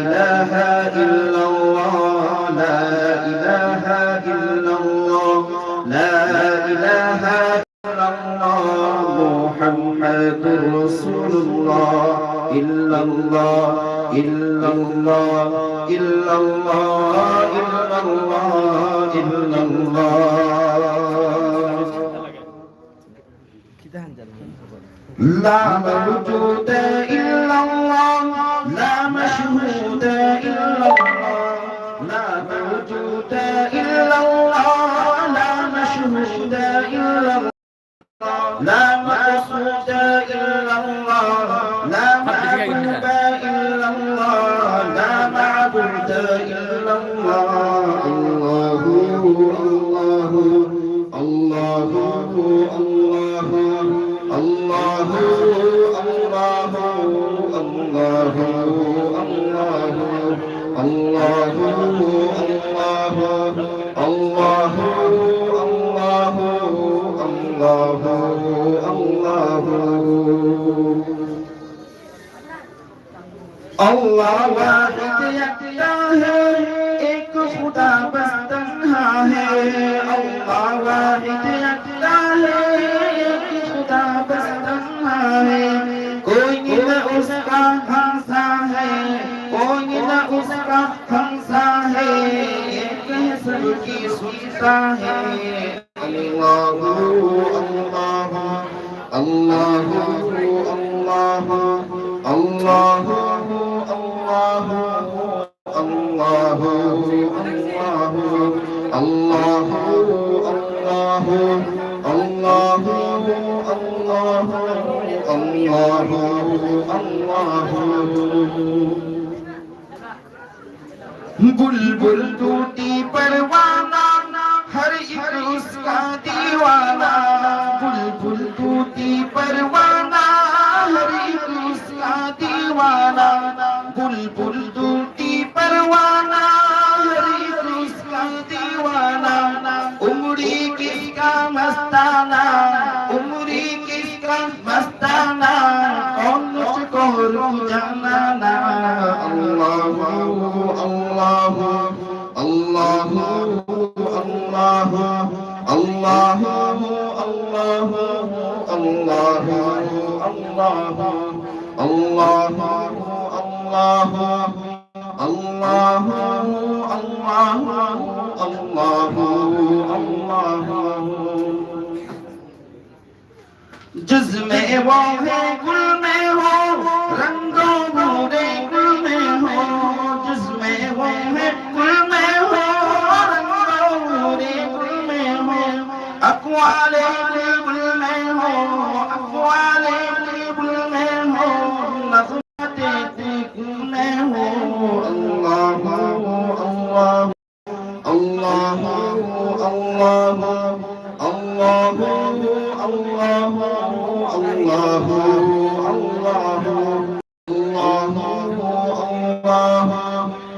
إله إلا الله، لا إله إلا الله، لا إله إلا الله. محمد رسول الله، إلا الله، إلا الله، إلا الله، إلا الله، إلا الله. لا موجود إلا الله، لا مشهود إلا الله، لا موجود إلا الله، لا مشهود إلا الله، لا مقصود إلا الله، لا محبوب إلا الله، لا معبود إلا الله. الله، الله، الله، الله، الله، الله، الله، الله، الله، الله، الله، الله، الله، الله، الله. اللہ واحد یکتا ہے، ایک خدا بس تنہا ہے۔ اللہ واحد یکتا ہے، ایک خدا بس تنہا ہے۔ کوئی نہ اس کا ہمسا ہے، کوئی نہ اس کا ہمسا ہے، یہ کہہ سب کی سنتا ہے۔ اللہ، اللہ، اللہ، اللہ، اللہ، اللہ، اللہ، اللہ، اللہ، اللہ، اللہ۔ بلبل طوطی پروانہ، ہر ایک اس کا دیوانہ۔ بلبل طوطی پروانہ، ہر ایک اس کا دیوانہ۔ بلبل طوطی پروانہ، ہر ایک اس کا دیوانہ۔ عمری کس کا مستانہ، عمری کس کا مستانہ، کون مجھ کو روک جانانا۔ اللہ، اللہ، اللہ، اللہ، اللہ، اللہ۔ الله، الله، الله، الله، الله، الله، الله، الله۔ جز میں وہ ہے، گل میں ہو، رنگ و بورے گل میں ہو۔ جز میں وہ ہے، گل میں ہو، رنگ و بورے گل میں ہو۔ اقوال بلبل میں ہو، اقوال بلبل میں ہو، نغمت گل میں ہو۔ اللہ، اللہ، اللہ، اللہ، اللہ، اللہ، اللہ، اللہ، اللہ، اللہ،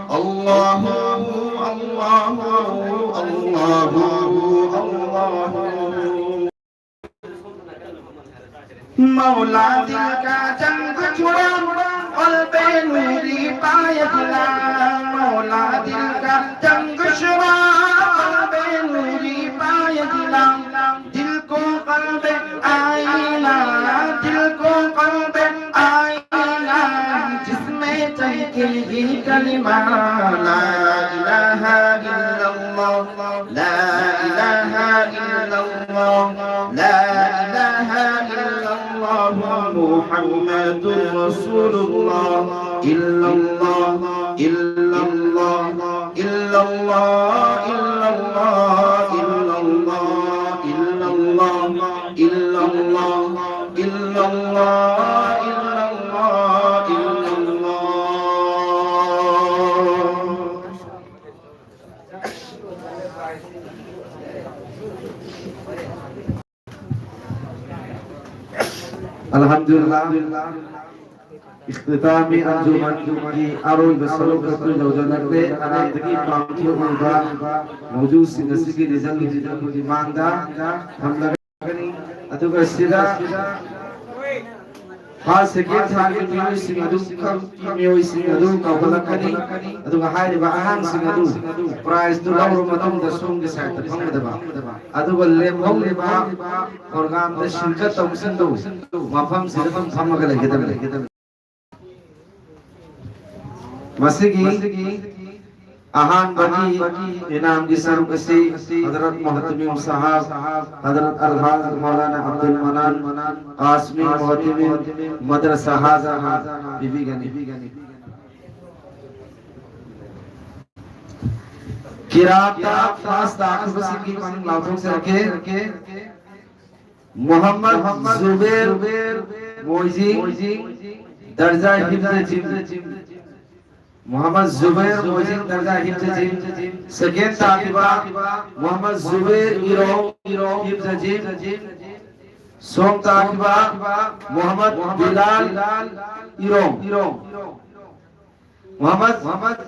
اللہ۔ مولا دل کا جنگ چھڑا، قلب نوری پائے دلا۔ مولا دل کا جنگ چھڑا، قلب نوری پائے دلا۔ دل کو قلب آئینہ، دل کو قلب آئینہ، جس میں چمکے گی کلمہ لا الہ الا اللہ۔ لا إله إلا الله، لا إله إلا الله، محمد رسول الله، إلا الله، إلا الله، إلا الله، إلا الله، إلا الله، إلا الله، إلا الله، إلا الله، إلا الله، إلا الله۔ الحمد للہ، اختتامی انجمن کی ꯑꯔꯣꯏꯕ ꯁꯔꯨꯛ ꯑꯗꯨ ꯌꯧꯁꯤꯜꯂꯛꯂꯦ꯫ ꯑꯉꯥꯡꯗꯒꯤ ꯄꯥꯡꯊꯣꯛꯂꯤꯕ ꯃꯧꯖꯨꯁꯤꯡ ꯑꯁꯤꯒꯤ ꯔꯤꯖꯜ ꯍꯧꯖꯤꯛ ꯃꯥꯡꯗ ꯊꯝꯂꯒꯅꯤ꯫ ꯑꯗꯨꯒ ꯁꯤꯗ ꯐꯥꯔꯁ, ꯁꯦꯀꯦꯟ, ꯊꯥꯔꯠꯀꯤ ꯃꯤꯑꯣꯏꯁꯤꯡ ꯑꯗꯨ, ꯃꯤꯑꯣꯏꯁꯤꯡ ꯑꯗꯨ ꯀꯧꯈꯠꯂꯛꯀꯅꯤ꯫ ꯑꯗꯨꯒ ꯍꯥꯏꯔꯤꯕ ꯑꯉꯥꯡꯁꯤꯡ ꯑꯗꯨ ꯄ꯭ꯔꯥꯏꯖꯇꯨ ꯂꯧꯔꯕ ꯃꯇꯨꯡꯗ ꯁꯣꯝꯒꯤ ꯁꯥꯏꯠꯇ ꯐꯝꯒꯗꯕ꯫ ꯑꯗꯨꯒ ꯂꯦꯝꯍꯧꯔꯤꯕ ꯄ꯭ꯔꯣꯒ꯭ꯔꯥꯝꯗ ꯁꯤꯟꯀꯠ ꯇꯧꯕꯁꯤꯡꯗꯨ ꯃꯐꯝꯁꯤꯗ ꯑꯗꯨꯝ ꯐꯝꯃꯒ ꯂꯩꯒꯗꯕꯅꯤ꯫ ꯃꯁꯤꯒꯤ ꯑꯍꯥꯟꯕꯒꯤ ꯏꯅꯥꯝꯒꯤ ꯁꯔꯨꯛ ꯑꯁꯤ ꯍꯗꯔꯠ ꯃꯣꯍꯇꯃꯤꯝ ꯁꯥꯍꯥꯕ, ꯍꯗꯔꯠ ꯑꯜꯍꯥꯖ ꯃꯧꯂꯥꯅꯥ ꯑꯕꯗꯨꯜ ꯃꯅꯥꯟ ꯀꯥꯁꯃꯤ ꯃꯣꯍꯇꯃꯤꯝ ꯃꯗ꯭ꯔꯁꯥ ꯍꯥꯖꯥꯅ ꯄꯤꯕꯤꯒꯅꯤ꯫ ꯀꯤꯔꯥꯠꯇ ꯐꯥꯔꯁ ꯇꯥꯈꯤꯕꯁꯤꯡꯒꯤ ꯃꯃꯤꯡ ꯂꯥꯎꯊꯣꯛꯆꯔꯛꯀꯦ꯫ ꯃꯣꯍꯝꯃꯗ ꯖꯨꯕꯦꯔ ꯃꯣꯏꯖꯤꯡ, ꯗꯔꯖꯥ ꯍꯤꯐꯖ ꯖꯤꯝ꯫ ꯃꯣꯍꯝꯃꯗ ꯖꯨꯕꯦꯔ ꯃꯣꯏꯖꯤꯡ, ꯗꯔꯖꯥ ꯍꯤꯐꯖ ꯖꯤꯝ꯫ ꯁꯦꯀꯦꯟ ꯇꯥꯈꯤꯕ ꯃꯣꯍꯝꯃꯗ ꯖꯨꯕꯦꯔ ꯏꯔꯣꯝ, ꯍꯤꯐꯖ ꯖꯤꯝ꯫ ꯁꯣꯝ ꯇꯥꯈꯤꯕ ꯃꯣꯍꯝꯃꯗ ꯕꯤꯂꯥꯜ ꯏꯔꯣꯝ꯫ ꯃꯣꯍꯝꯃꯗ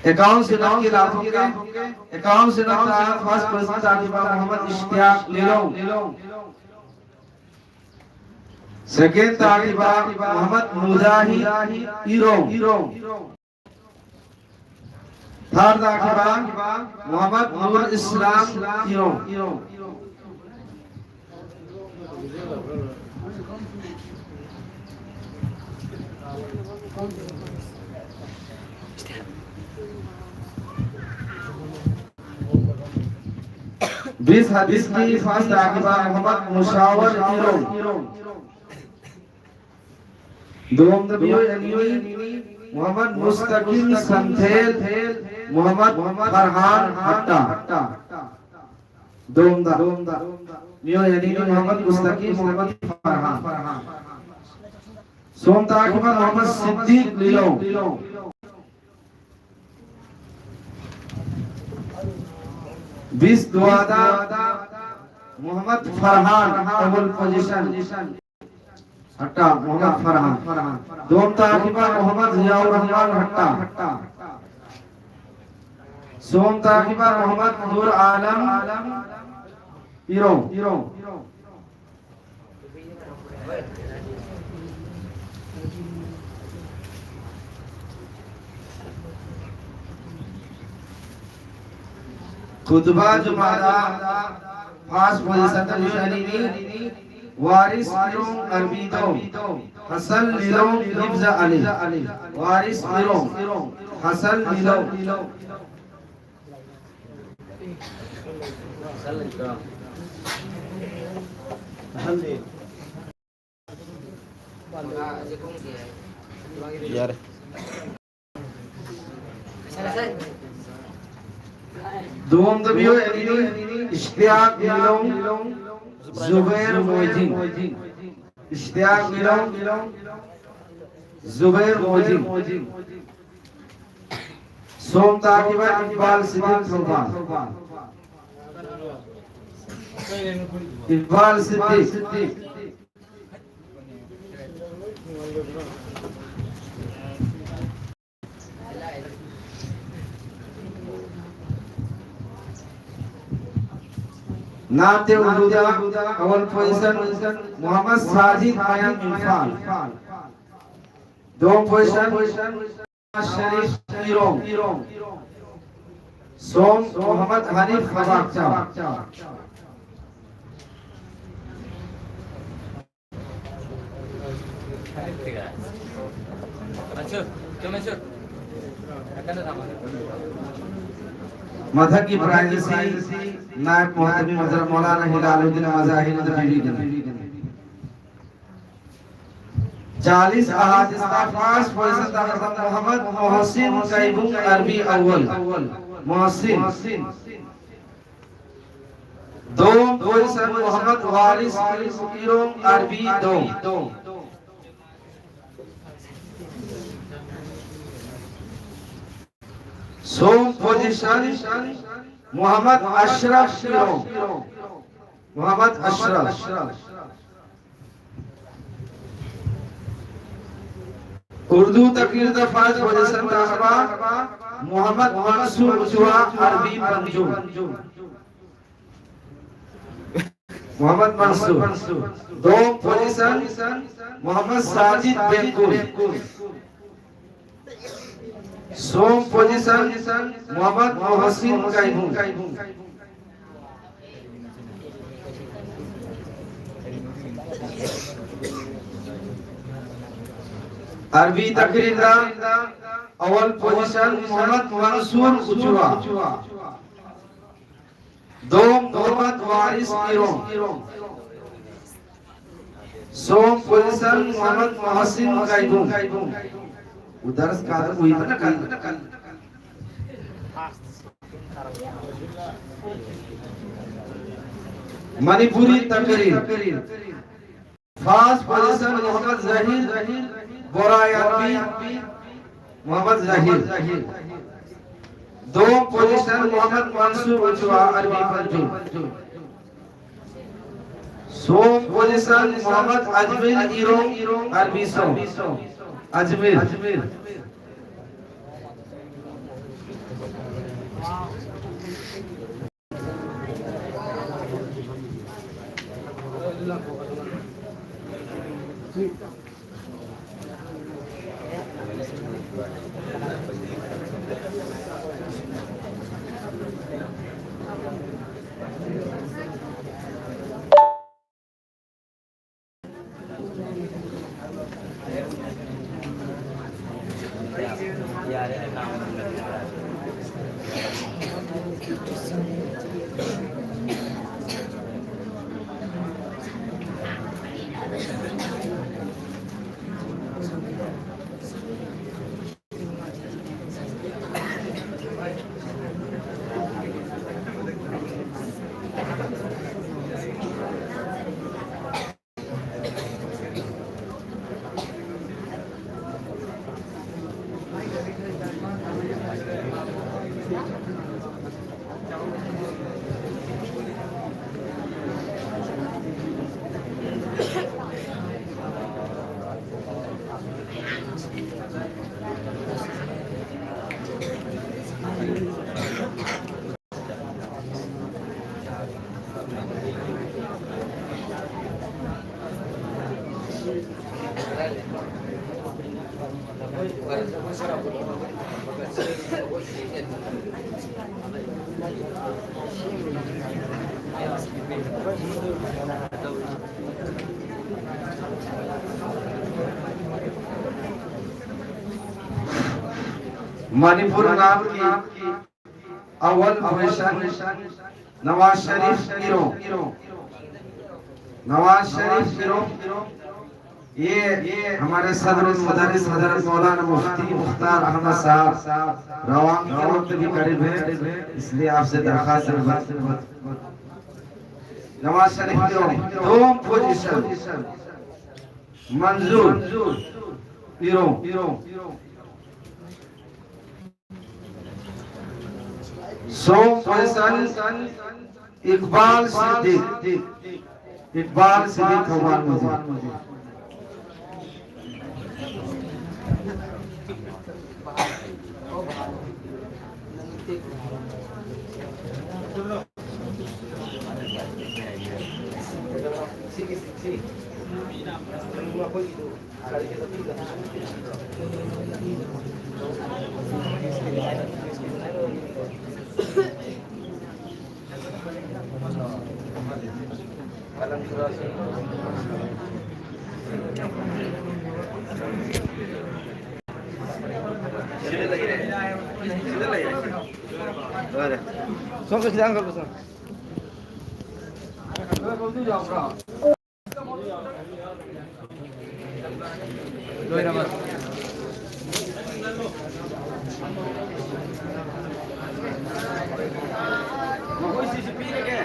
ꯑꯦꯀꯥꯎꯟꯁꯤꯅ ꯀꯤ ꯂꯥꯎꯊꯣꯛꯀꯦ꯫ ꯑꯦꯀꯥꯎꯟꯁꯤꯅ ꯐꯥꯔꯁ ꯄꯣꯖꯤꯁꯟ ꯇꯥꯈꯤꯕ ꯃꯣꯍꯝꯃꯗ ꯏꯁꯇꯤꯌꯥꯛ ꯂꯤꯂꯣꯡ꯫ ꯁꯦꯀꯦꯟ ꯇꯥꯈꯤꯕ ꯃꯣꯍꯝꯃꯗ ꯃꯨꯖꯥꯍꯤꯗ ꯏꯔꯣꯡ꯫ ꯊꯥꯔꯠ ꯇꯥꯈꯤꯕ ꯃꯣꯍꯝꯃꯗ ꯅꯨꯔ ꯏꯁꯂꯥꯝ ꯏꯔꯣꯡ꯫ ꯕꯤꯁ ꯍꯗꯤꯁꯀꯤ ꯐꯥꯔꯁ ꯇꯥꯈꯤꯕ ꯃꯣꯍꯝꯃꯗ ꯃꯨꯁꯥꯋꯔ ꯏꯔꯣꯡ꯫ ꯗꯣꯝꯗ ꯃꯤꯑꯣꯏ ꯑꯅꯤꯅꯤ, ꯃꯣꯍꯝꯃꯗ ꯃꯨꯁꯇꯀꯤꯝ ꯁꯟꯊꯦꯜ, ꯃꯣꯍꯝꯃꯗ ꯐꯔꯍꯥꯟ ꯍꯠꯇꯥ꯫ ꯗꯣꯝꯗ ꯃꯤꯑꯣꯏ ꯑꯅꯤꯅꯤ, ꯃꯣꯍꯝꯃꯗ ꯃꯨꯁꯇꯀꯤꯝ, ꯃꯣꯍꯝꯃꯗ ꯐꯔꯍꯥꯟ꯫ ꯁꯣꯝ ꯇꯥꯈꯤꯕ ꯃꯣꯍꯝꯃꯗ ꯁꯤꯗꯤꯛ ꯂꯤꯂꯣꯡ꯫ ꯕꯤꯁ ꯗꯨꯋꯥꯗ ꯃꯣꯍꯝꯃꯗ ꯐꯔꯍꯥꯟ ꯑꯦꯕꯜ ꯄꯣꯖꯤꯁꯟ꯫ ꯍꯠꯇꯥ, ꯃꯨꯍꯝꯃꯗ ꯐꯔꯍꯥꯟ꯫ ꯗꯣꯝ ꯇꯥꯈꯤꯕ ꯃꯨꯍꯝꯃꯗ ꯖꯤꯌꯥꯎꯔ ꯔꯍꯃꯥꯟ ꯍꯠꯇꯥ꯫ ꯁꯣꯝ ꯇꯥꯈꯤꯕ ꯃꯨꯍꯝꯃꯗ ꯅꯨꯔ ꯑꯥꯂꯝ ꯏꯔꯣꯝ꯫ ꯈꯨꯇꯨꯕ ꯖꯨꯃꯥꯗ first position ꯗ ꯃꯤꯑꯣꯏ ꯑꯅꯤꯅꯤ꯫ ꯋꯥꯔꯤꯁ ꯏꯔꯣꯡ ꯑꯔꯕꯤꯗꯣ, ꯍꯁꯟ ꯂꯤꯂꯣꯡ ꯍꯤꯐꯖ ꯑꯂꯤ꯫ ꯋꯥꯔꯤꯁ ꯏꯔꯣꯡ, ꯍꯁꯟ ꯂꯤꯂꯣꯡ꯫ ꯌꯥꯔꯦ꯫ ꯗꯣꯝꯗ ꯃꯤꯑꯣꯏ ꯑꯅꯤꯅꯤ, ꯏꯁꯇꯤꯌꯥꯛ ꯂꯤꯂꯣꯡ, ꯖꯨꯕꯦꯔ ꯃꯣꯏꯗꯤꯟ꯫ ꯏꯁꯇꯤꯌꯥꯛ ꯂꯤꯂꯣꯡ, ꯖꯨꯕꯦꯔ ꯃꯣꯏꯗꯤꯟ꯫ ꯁꯣꯝ ꯇꯥꯈꯤꯕ ꯏꯛꯕꯥꯜ ꯁꯤꯗꯤꯛ ꯊꯧꯕꯥꯜ꯫ ꯏꯛꯕꯥꯜ ꯁꯤꯗꯤꯛ꯫ ꯅꯥꯠꯇꯦ ꯎꯔꯗꯨꯗ ꯑꯋꯜ ꯄꯣꯖꯤꯁꯟ ꯃꯨꯍꯝꯃꯗ ꯁꯥꯖꯤꯗ ꯃꯌꯥꯡ ꯏꯝꯐꯥꯜ꯫ ꯗꯣꯝ ꯄꯣꯖꯤꯁꯟ ꯁꯔꯤꯐ ꯏꯔꯣꯡ꯫ ꯁꯣꯝ ꯃꯨꯍꯝꯃꯗ ꯍꯅꯤꯐ ꯈꯕꯥꯛꯆꯥ꯫ ꯃꯊꯛꯀꯤ ꯄ꯭ꯔꯥꯏꯖ ꯑꯁꯤ ꯅꯥꯏꯕ ꯃꯨꯍꯇꯃꯤꯝ ꯍꯖꯔꯠ ꯃꯧꯂꯥꯅꯥ ꯍꯤꯂꯥꯂꯨꯗꯤꯟ ꯃꯖꯥꯍꯤꯔꯅ ꯄꯤꯕꯤꯒꯅꯤ꯫ ꯆꯥꯂꯤꯁ ꯑꯍꯥꯗꯤꯁꯇ first position ꯗ ꯈꯇꯝ ꯃꯨꯍꯝꯃꯗ ꯃꯣꯍꯁꯤꯟ ꯀꯩꯕꯨꯡ ꯑꯔꯕꯤ ꯑꯋꯜ꯫ ꯃꯣꯍꯁꯤꯟ꯫ ꯗꯣꯝ ꯄꯣꯖꯤꯁꯟ ꯃꯨꯍꯝꯃꯗ ꯋꯥꯔꯤꯁ ꯏꯔꯣꯡ ꯑꯔꯕꯤ ꯗꯣꯝ꯫ ꯁꯣꯝ ꯄꯣꯖꯤꯁꯟ ꯃꯨꯍꯝꯃꯗ ꯑꯁꯔꯐ ꯏꯔꯣꯡ꯫ ꯃꯨꯍꯝꯃꯗ ꯑꯁꯔꯐ꯫ Urdu takrir da first position da haba Muhammad Mansur Ujwa, Arbi Panjum. Muhammad Mansur. Dom position Muhammad Sajid Bengkul. Som position Muhammad Muhsin Kaibung. Arbi takrir da awal position Muhammad Mansur Ujwa. Dom Muhammad Waris Irong. Som position Muhammad Muhsin Kaibung. Udar sekali, wih, mana kan? Manipuri takrir. First position Muhammad Zahir, Borai Arbi, Muhammad Zahir. Dom position Muhammad Mansur Ujwa, Arbi Panjum. Som position Muhammad Ajmir Irong, Arbi Som. Ajmir. Manipur नाम की अव्वल position Nawaz Sharif hero, Nawaz Sharif hero. ये हमारे सदरुल मुदर्रिस हजरत मौलाना मुफ्ती मुख्तार अहमद साहब रवान के वक्त भी करीब है, इसलिए आपसे दरखास्त है। नवाज शरीफ हीरो, दो पोजीशन मंजूर हीरो। सौ पोजीशन इकबाल सिद्दीक, इकबाल सिद्दीक भगवान मुझे। ꯁꯣꯝꯗ ꯈꯤꯇꯪ ꯈꯛ ꯄꯨꯁꯤꯜꯂꯣ꯫ ꯂꯣꯏꯔꯕ? ꯃꯈꯣꯏꯁꯤꯁꯨ ꯄꯤꯔꯒꯦ꯫